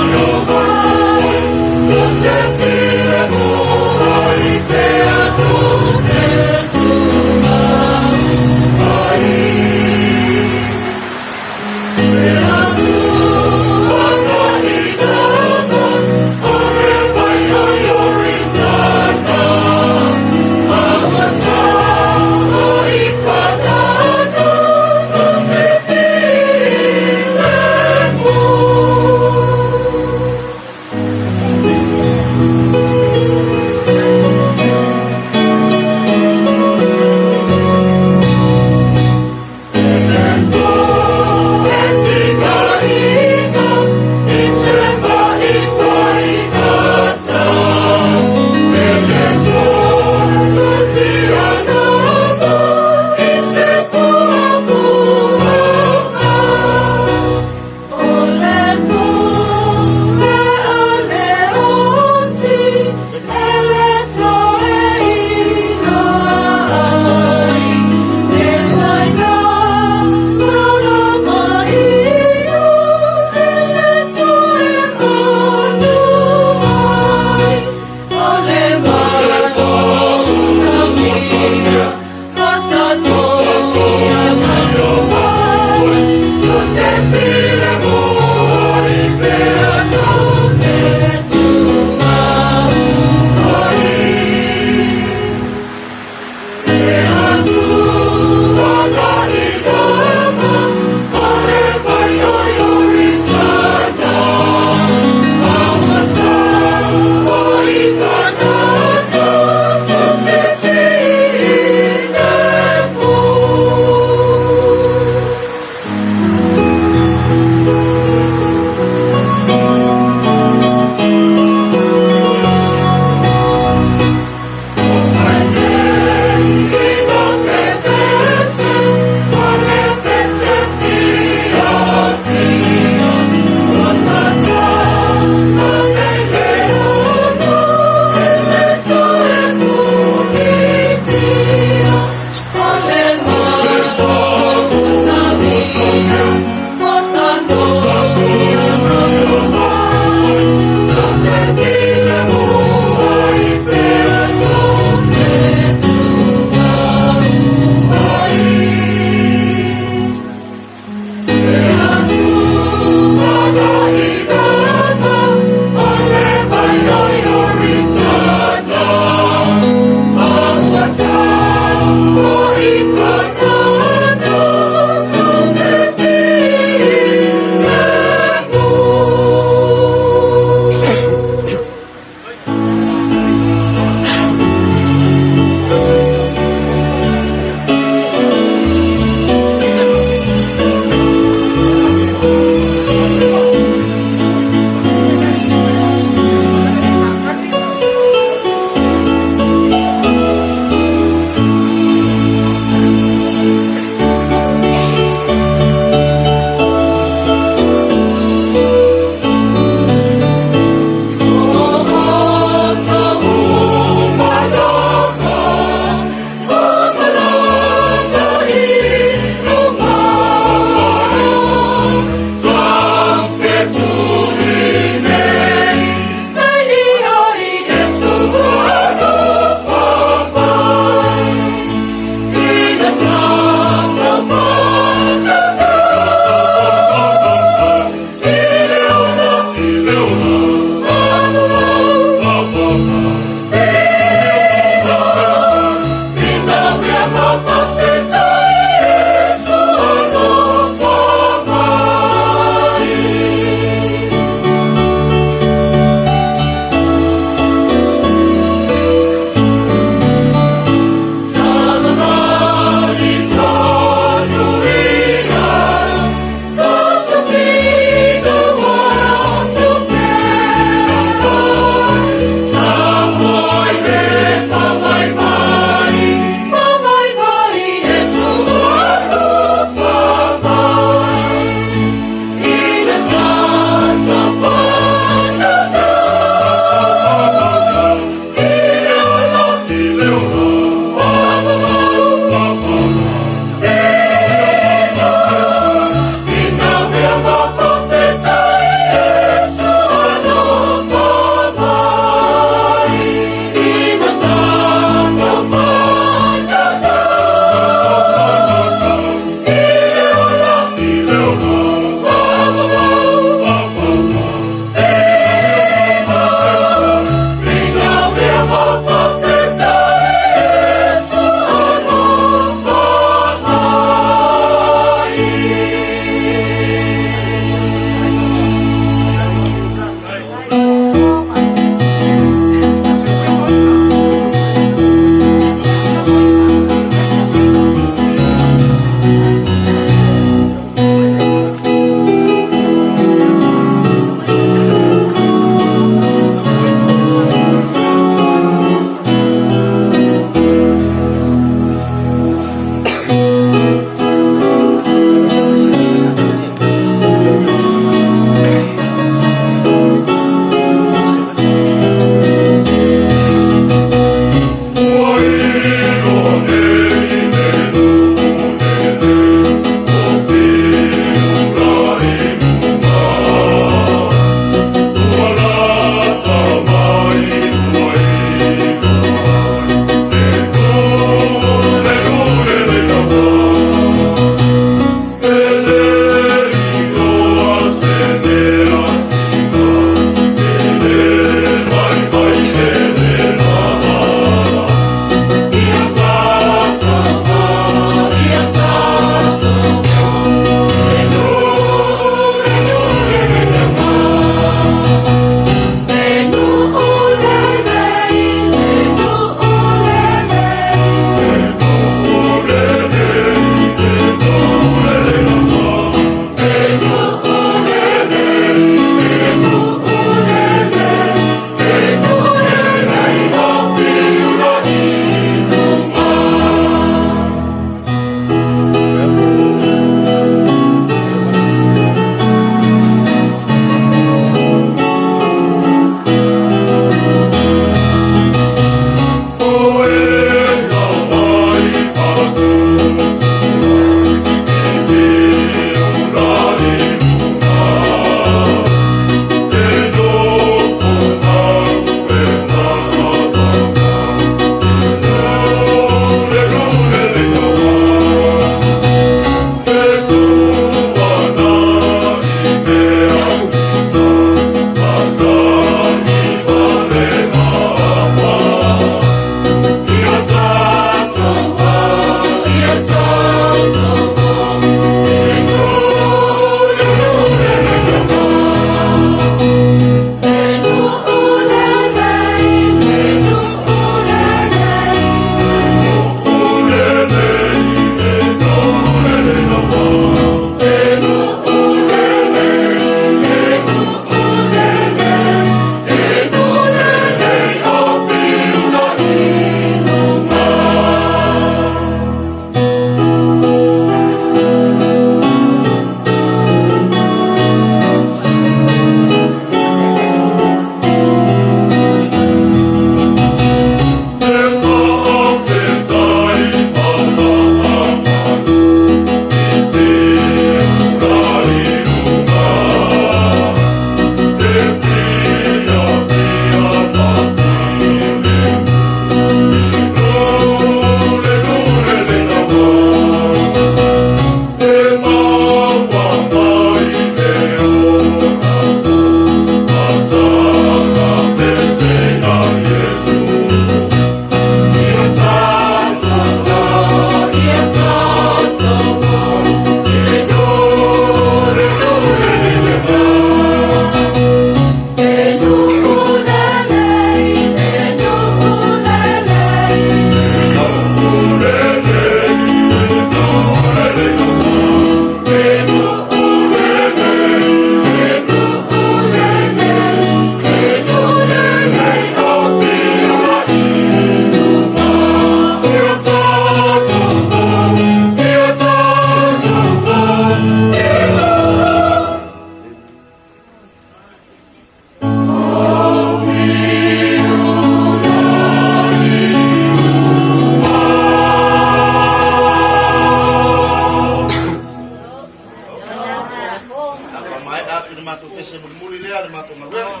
pea le matou galuega.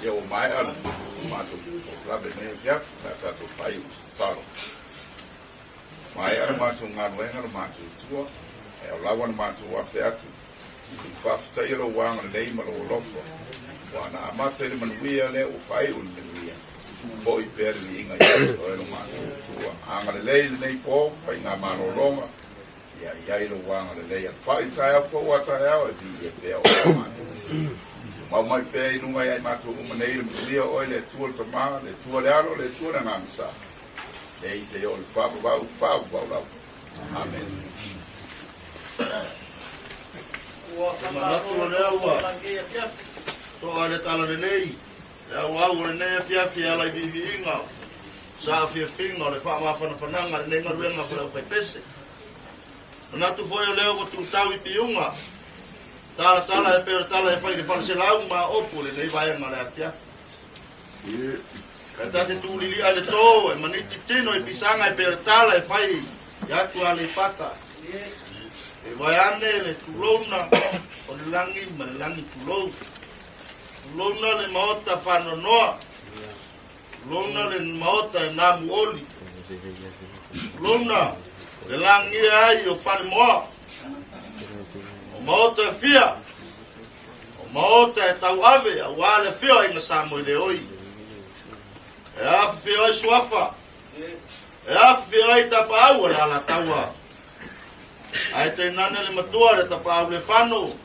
Ia ua maea le matou polokalame i lenei afiafi, o le a tatou faaiu i se tatalo. Maea le matou galuega le matou Atua, ae ao lava ona matou afe atu i faafetaia lou agalelei ma lou alofa, ua na amata i le manuia lea ua faaiu i le manuia. Foi pea le viiga ia te oe lo matou Atua. Agalelei lenei po, faigamalologa, ia i ai lou agalelei alafai i le taeao fou a taeao e viia pea oe lo matou Atua. Mau mai pea i luga ia i matou uma nei le manuia o oe le Atua le Tama, le Atua le Alo, le Atua le Agaga Sa. Nei seia oo i le faavavau, faavavau lava. Amene. Manatu o lea ua to'a i le talalelei le auau o lenei afiafi e ala i viiviiga o saafiafiga o le faamafanafanaga i lenei galuega ma le aufaipese. Manatu foi o lea ua tutau i piuga talatala e pei o le tala e fai i le faleselau ma opu lenei vaega o le afiafi. Ae ta te tulili'a i le tō e maniti tino i pisaga e pei o le tala e fai i atu Aleipata. E vaeane le tulouna o le lagi ma le lagi tulou. Tulouna le maota faanoanoa. Tulouna le maota e namuoli. Tulouna le lagia ai o Falemoa. O maota e fia. O maota e tauave auā le afio o Aiga Sa Moeleoi. E afifio ai Suafa. E afifio ai Tapaau o le Alataua. Ae tainane le matua le Tapaau le Fano.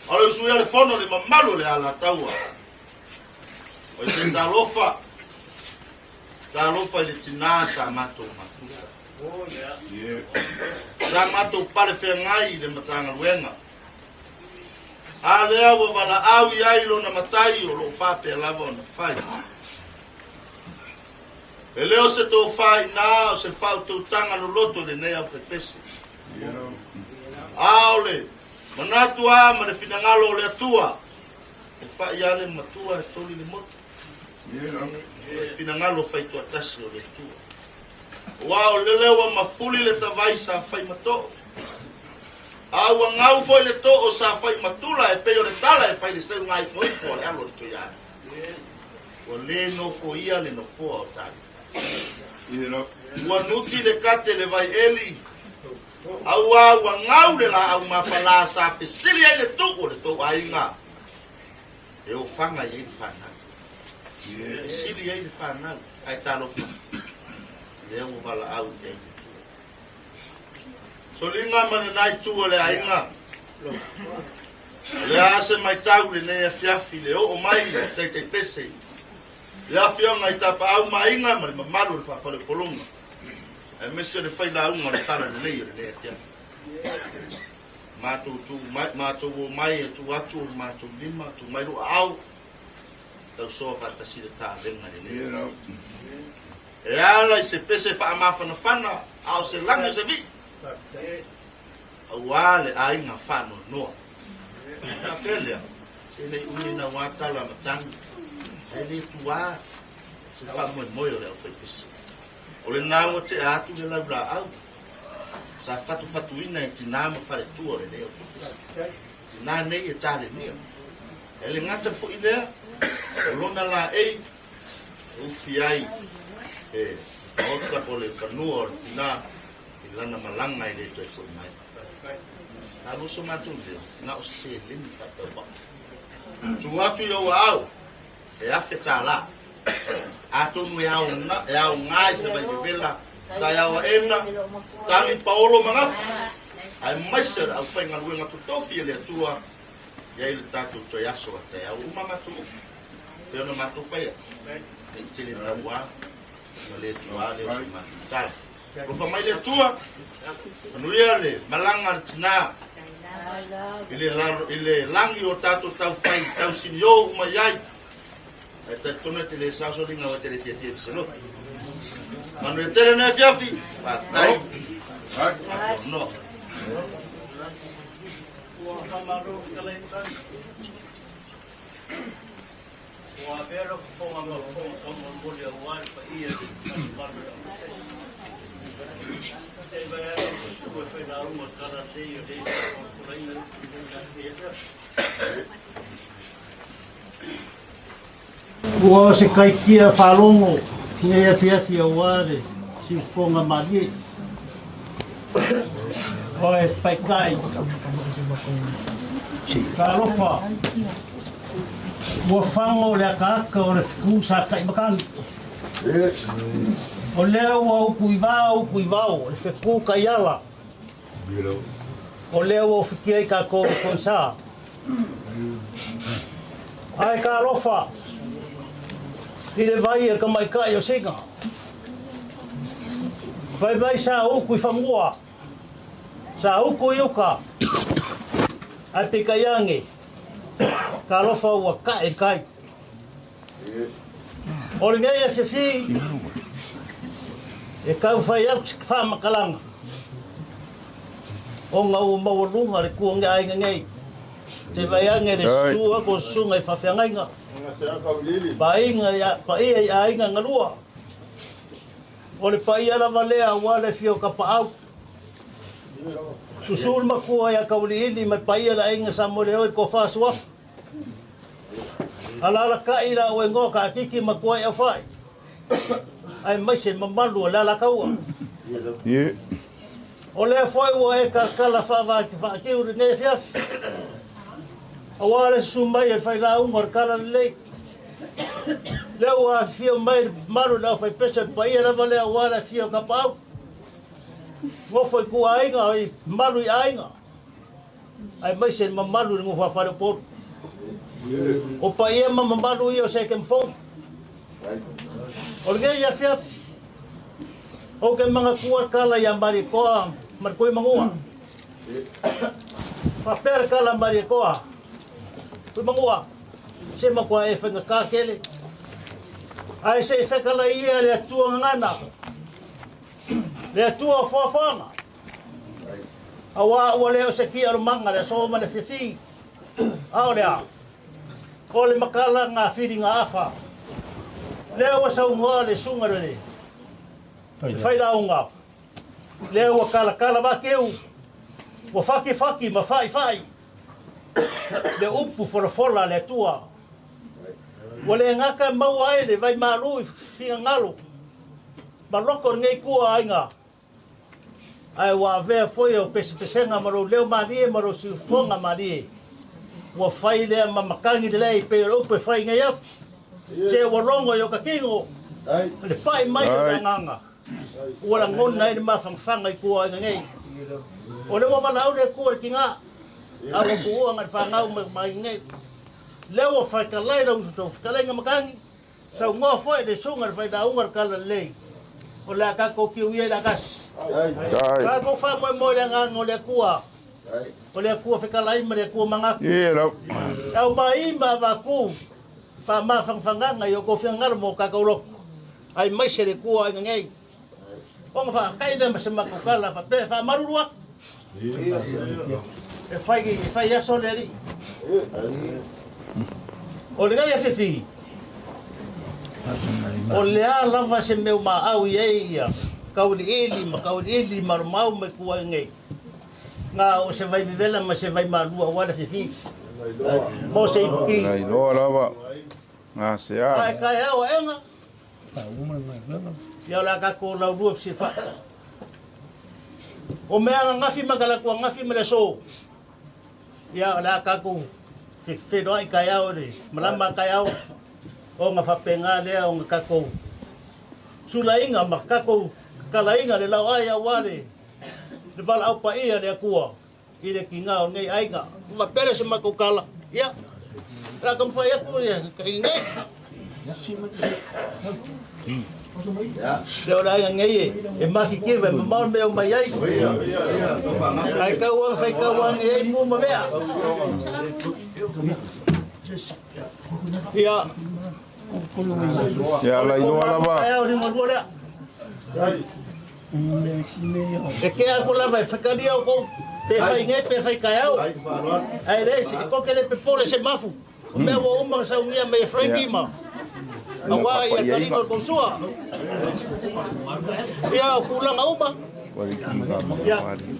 O le usu ia le fono le mamalu o le Alataua. O se talofa. Talofa i le tinā sa matou mafuta. Sa matou pale feagai i le Matagaluega. A lea ua valaau i ai lona matai o lo o faapea lava ona fai. E le o se tofā inā o se faautautaga loloto i lenei aufaipese. A o le manatu a ma le finagalo o le Atua, e fai a le matua e toli le motu. O le finagalo faitoatasi o le Atua. Aua o lele ua mafuli le tavai sa fai ma too. A ua gau foi le too sa fai ma tula e pei o le tala e fai le seuga ifoifo a le alo o le Tuiaana. Ua le nofoia le nofoa o Tavita. Ua nuti le kate le vai eli. Auā ua gau le laau mafalā sa fesili ai le tu'u o le tou aiga e ofaga i ai le fanau. E fesili ai le fanau, ae talofa, lea ua valaau i ai le Atua. Soliga ma lenā itu o le aiga, o le a se maitau lenei afiafi le oo mai i Taitaipese, le afioga i Tapaau ma Aiga ma le mamalu o le Faafaleupoluga, aemaise o le failauga o le tala lelei o lenei afiafi. Matou tu mai, matou o mai e tuu atu o matou lima, tuu mai lou aao, tausoa faatasi le taavega lenei. E ala i se pese faamafanafana a o se lagi o se vii, auā le aiga faanoanoa. Faapea lea, se le i umi nauā tala matagi, ae le tuā se faamoemoe o le aufaipese. O lenā ua tea atu le laulaau, sa fatufatuina e tinā ma faletua o lenei aufaipese. Tinā nei e talenia. E le gata foi lea, o lona laei, e ufi ai e maota po le fanua o le tinā i lana malaga e le toe fo'i mai. Talu so matou leo, na o se seleni faatauvaa. Tuu atu i ou aao, e $1,000. Atonu e aoga i se vaivevela, taeao aena, tali paolo ma gafa, aemaise o le aufaigaluega totofi e le Atua i ai le tatou toe aso a taeao. Ua uma matou upu, pei ona matou fai atu, ne i tele nauā ma le tuā lea o so matou tala. Alofa mai le Atua, manuia le malaga a le tinā i le lagi o tatou taufai tausinio uma i ai. Ae talitonu e te le sao soliga ua te le fiafia i feselofi. Manuia tele nei afiafi, faafetai. Noa. Ua faamalo fetalai matagi. Ua avea lau fofoga ma fofoga taumolimoli aua le paia i le malumalu o le aufaipesu. Se i vae ane se su e failauga o le tala lelei o lē sa folafolaina i lenei afiafi. Ua o se kaikia faalogo i nei afiafi aua le siufofoga malie. Oe paitai, talofa, ua fago le akaaka o le feku sa taimakani. O lea ua upu i vao, upu i vao, le feku kaiala. O lea ua ufitia ai tatou i Koisa. Ae talofa i le vai e tamaitai o Sina. Fai mai sa uku i fanua, sa uku i uka, ae peitai ane, talofa ua tae i tai. O lenei afiafi e taufai atu se faamatalaga ona ua maualuga le tua aiga nei. Te vai ane le susu atu o susuga i faafeagaiga, paia paia i aiga galua. O le paia lava lea aua le afio o Tapaau. Susu le matua ia Kauliili ma le paia le aiga Samoeleoi le tofa suafa. Alalatai la oe ngoa kaakiki matua i aufai. Aemaise mamalu o le Alataua. O lea foi ua e kalakala faavaatiu lenei afiafi. Aua le susu mai e le failauga o le tala lelei. Lea ua afifio mai le mamalu o le aufaipese o le paia lava lea aua le afio o Tapaau. Nofo i tua aiga, i mamalu i aiga. Aemaise le mamalu i le nofo a Faleupolu. O paia ma mamalu ia o se ke mafou. O lenei afiafi, o ke mangatua kala ia Marikoa, Marikoi mangua. Faapea le kala Marikoa, kui mangua, se makua e whainga kākele. Ae se i whekala ia le atua ngana, le atua o whawhanga. Aua ua leo se kia o manga le so ma le fifi. Ao le a. O le makala ngā whiri ngā afa. Lea ua saungoa le sunga le. Le whailaunga. Lea ua kala kala wakeu. Ua whaki whaki ma whai whai. Le upu folafola le atua. Ua le ngaka maua ai le vai malu i whingangalo. Ma loko ngei kua ainga. Ae ua avea foi au pesepesega ma lou leo malie ma lou siufoga malie. Ua fai lea ma matagi lelei pei o le upu e fai nei afu. Se ua logo i o kakigo. Le pai mai o le agaga. Ua lagona ai le mafangafaga i tua aiga nei. O le ua valaau le Atua i le tigā. A ua tuua ga le fagau mai nei. Lea ua faetalai lau fetalaiga matagi. Saunoa foi le suga le failauga le tala lelei. O le a tatou tiu ia i le atasi. Tatou faamoemoe i le agaga o le Atua. O le Atua fetalai ma le Atua manatu. Au mai ma avatu faamafagafagaga i o tou finagalo mo tatou loto. Ai mai se le Atua aiga nei. Ona faafetai lea ma se matou tala faapea e faamalulu atu. E fai aso le alii. O lenei afiafi, o le a lava se mea maau i ai ia kauiliili ma kauiliili ma lomau mai tua nei. Ngā o se vai vivela ma se vai malua o le afiafi. Mo se ipuki. Lai loa lava. Ngā se a. Ai kai au enga. Ia o le a kako laulua fisifa. O mea nga ngafi ma kala kua ngafi ma le so. Ia o le a kako whenua i kai au le malama kai au. O ngā whapenga lea o ngā kako sulainga ma kako kalainga le lau ai au ale. Le wala au paia le akua. I le ki ngā o nei ainga. Uma pere se mako kala. Ia. Rā kam whai aku ia. Kai nei. Le ora ainga ngei e. E maki kiwa e mamao mea o mai ai. Ai kauanga whai kauanga e mu ma mea. Ia. Ia lai loa lava. Ai au ringa lua lea. E ke aku lava e whakaria o kou. Pe whai nge, pe whai kai au. Ai re, e koke le pe pore se mafu. O mea ua uma saungia me e Frankie ma. Awa ia karina o konsua. Ia o kulanga uma. Ia,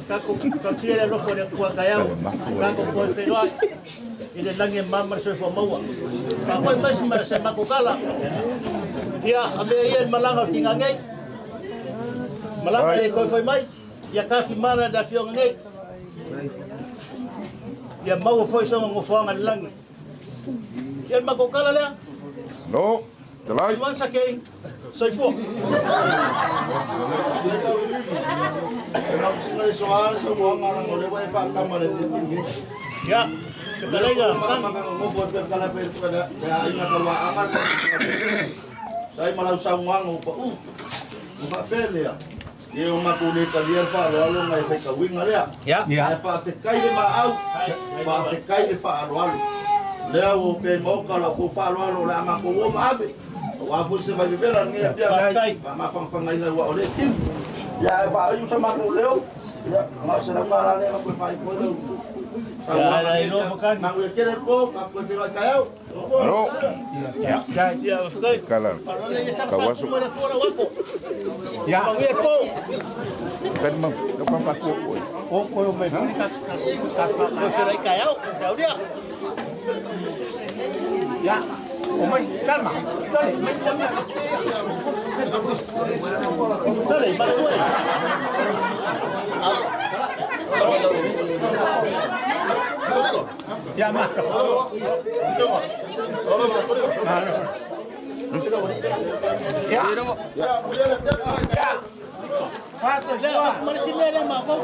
kako kautia le lofo le kua kai au. Kako koe whenua. I le langi e mama le soifua maua. Ka hoi mai se makokala. Ia, a mea ia i malanga o kinga ngei. Malanga e koe whai mai. Ia kafi mana le afioga nei. Ia maua foi songa ngofoanga le langi. Ia le makokala lea. No, te lai. Once again, soifua. Ia. Sai malau saunga o pa u. O fa felea. E o makule kalia fa alo ngai fai ka winga lea. Ai fa se kai le ma au. Fa se kai le fa alo alo. Lea o pe mo ka la ko fa alo alo la ma ko o ma abe. O a fu se vai vela ngai afia ngai. Ma fa fa ngai la o le tim. Ya fa ayu sa ma ko leo. Ya ma se la fa la le ko fa ko leo. No. Kala. Kawaso. Ya. Kan ma ka pa ko ko. O ko me ka ka ka ka Ya. O mai calma. Sale, Sale, para Ya ma. Ya. Ya. Paso ya, mari ma ko.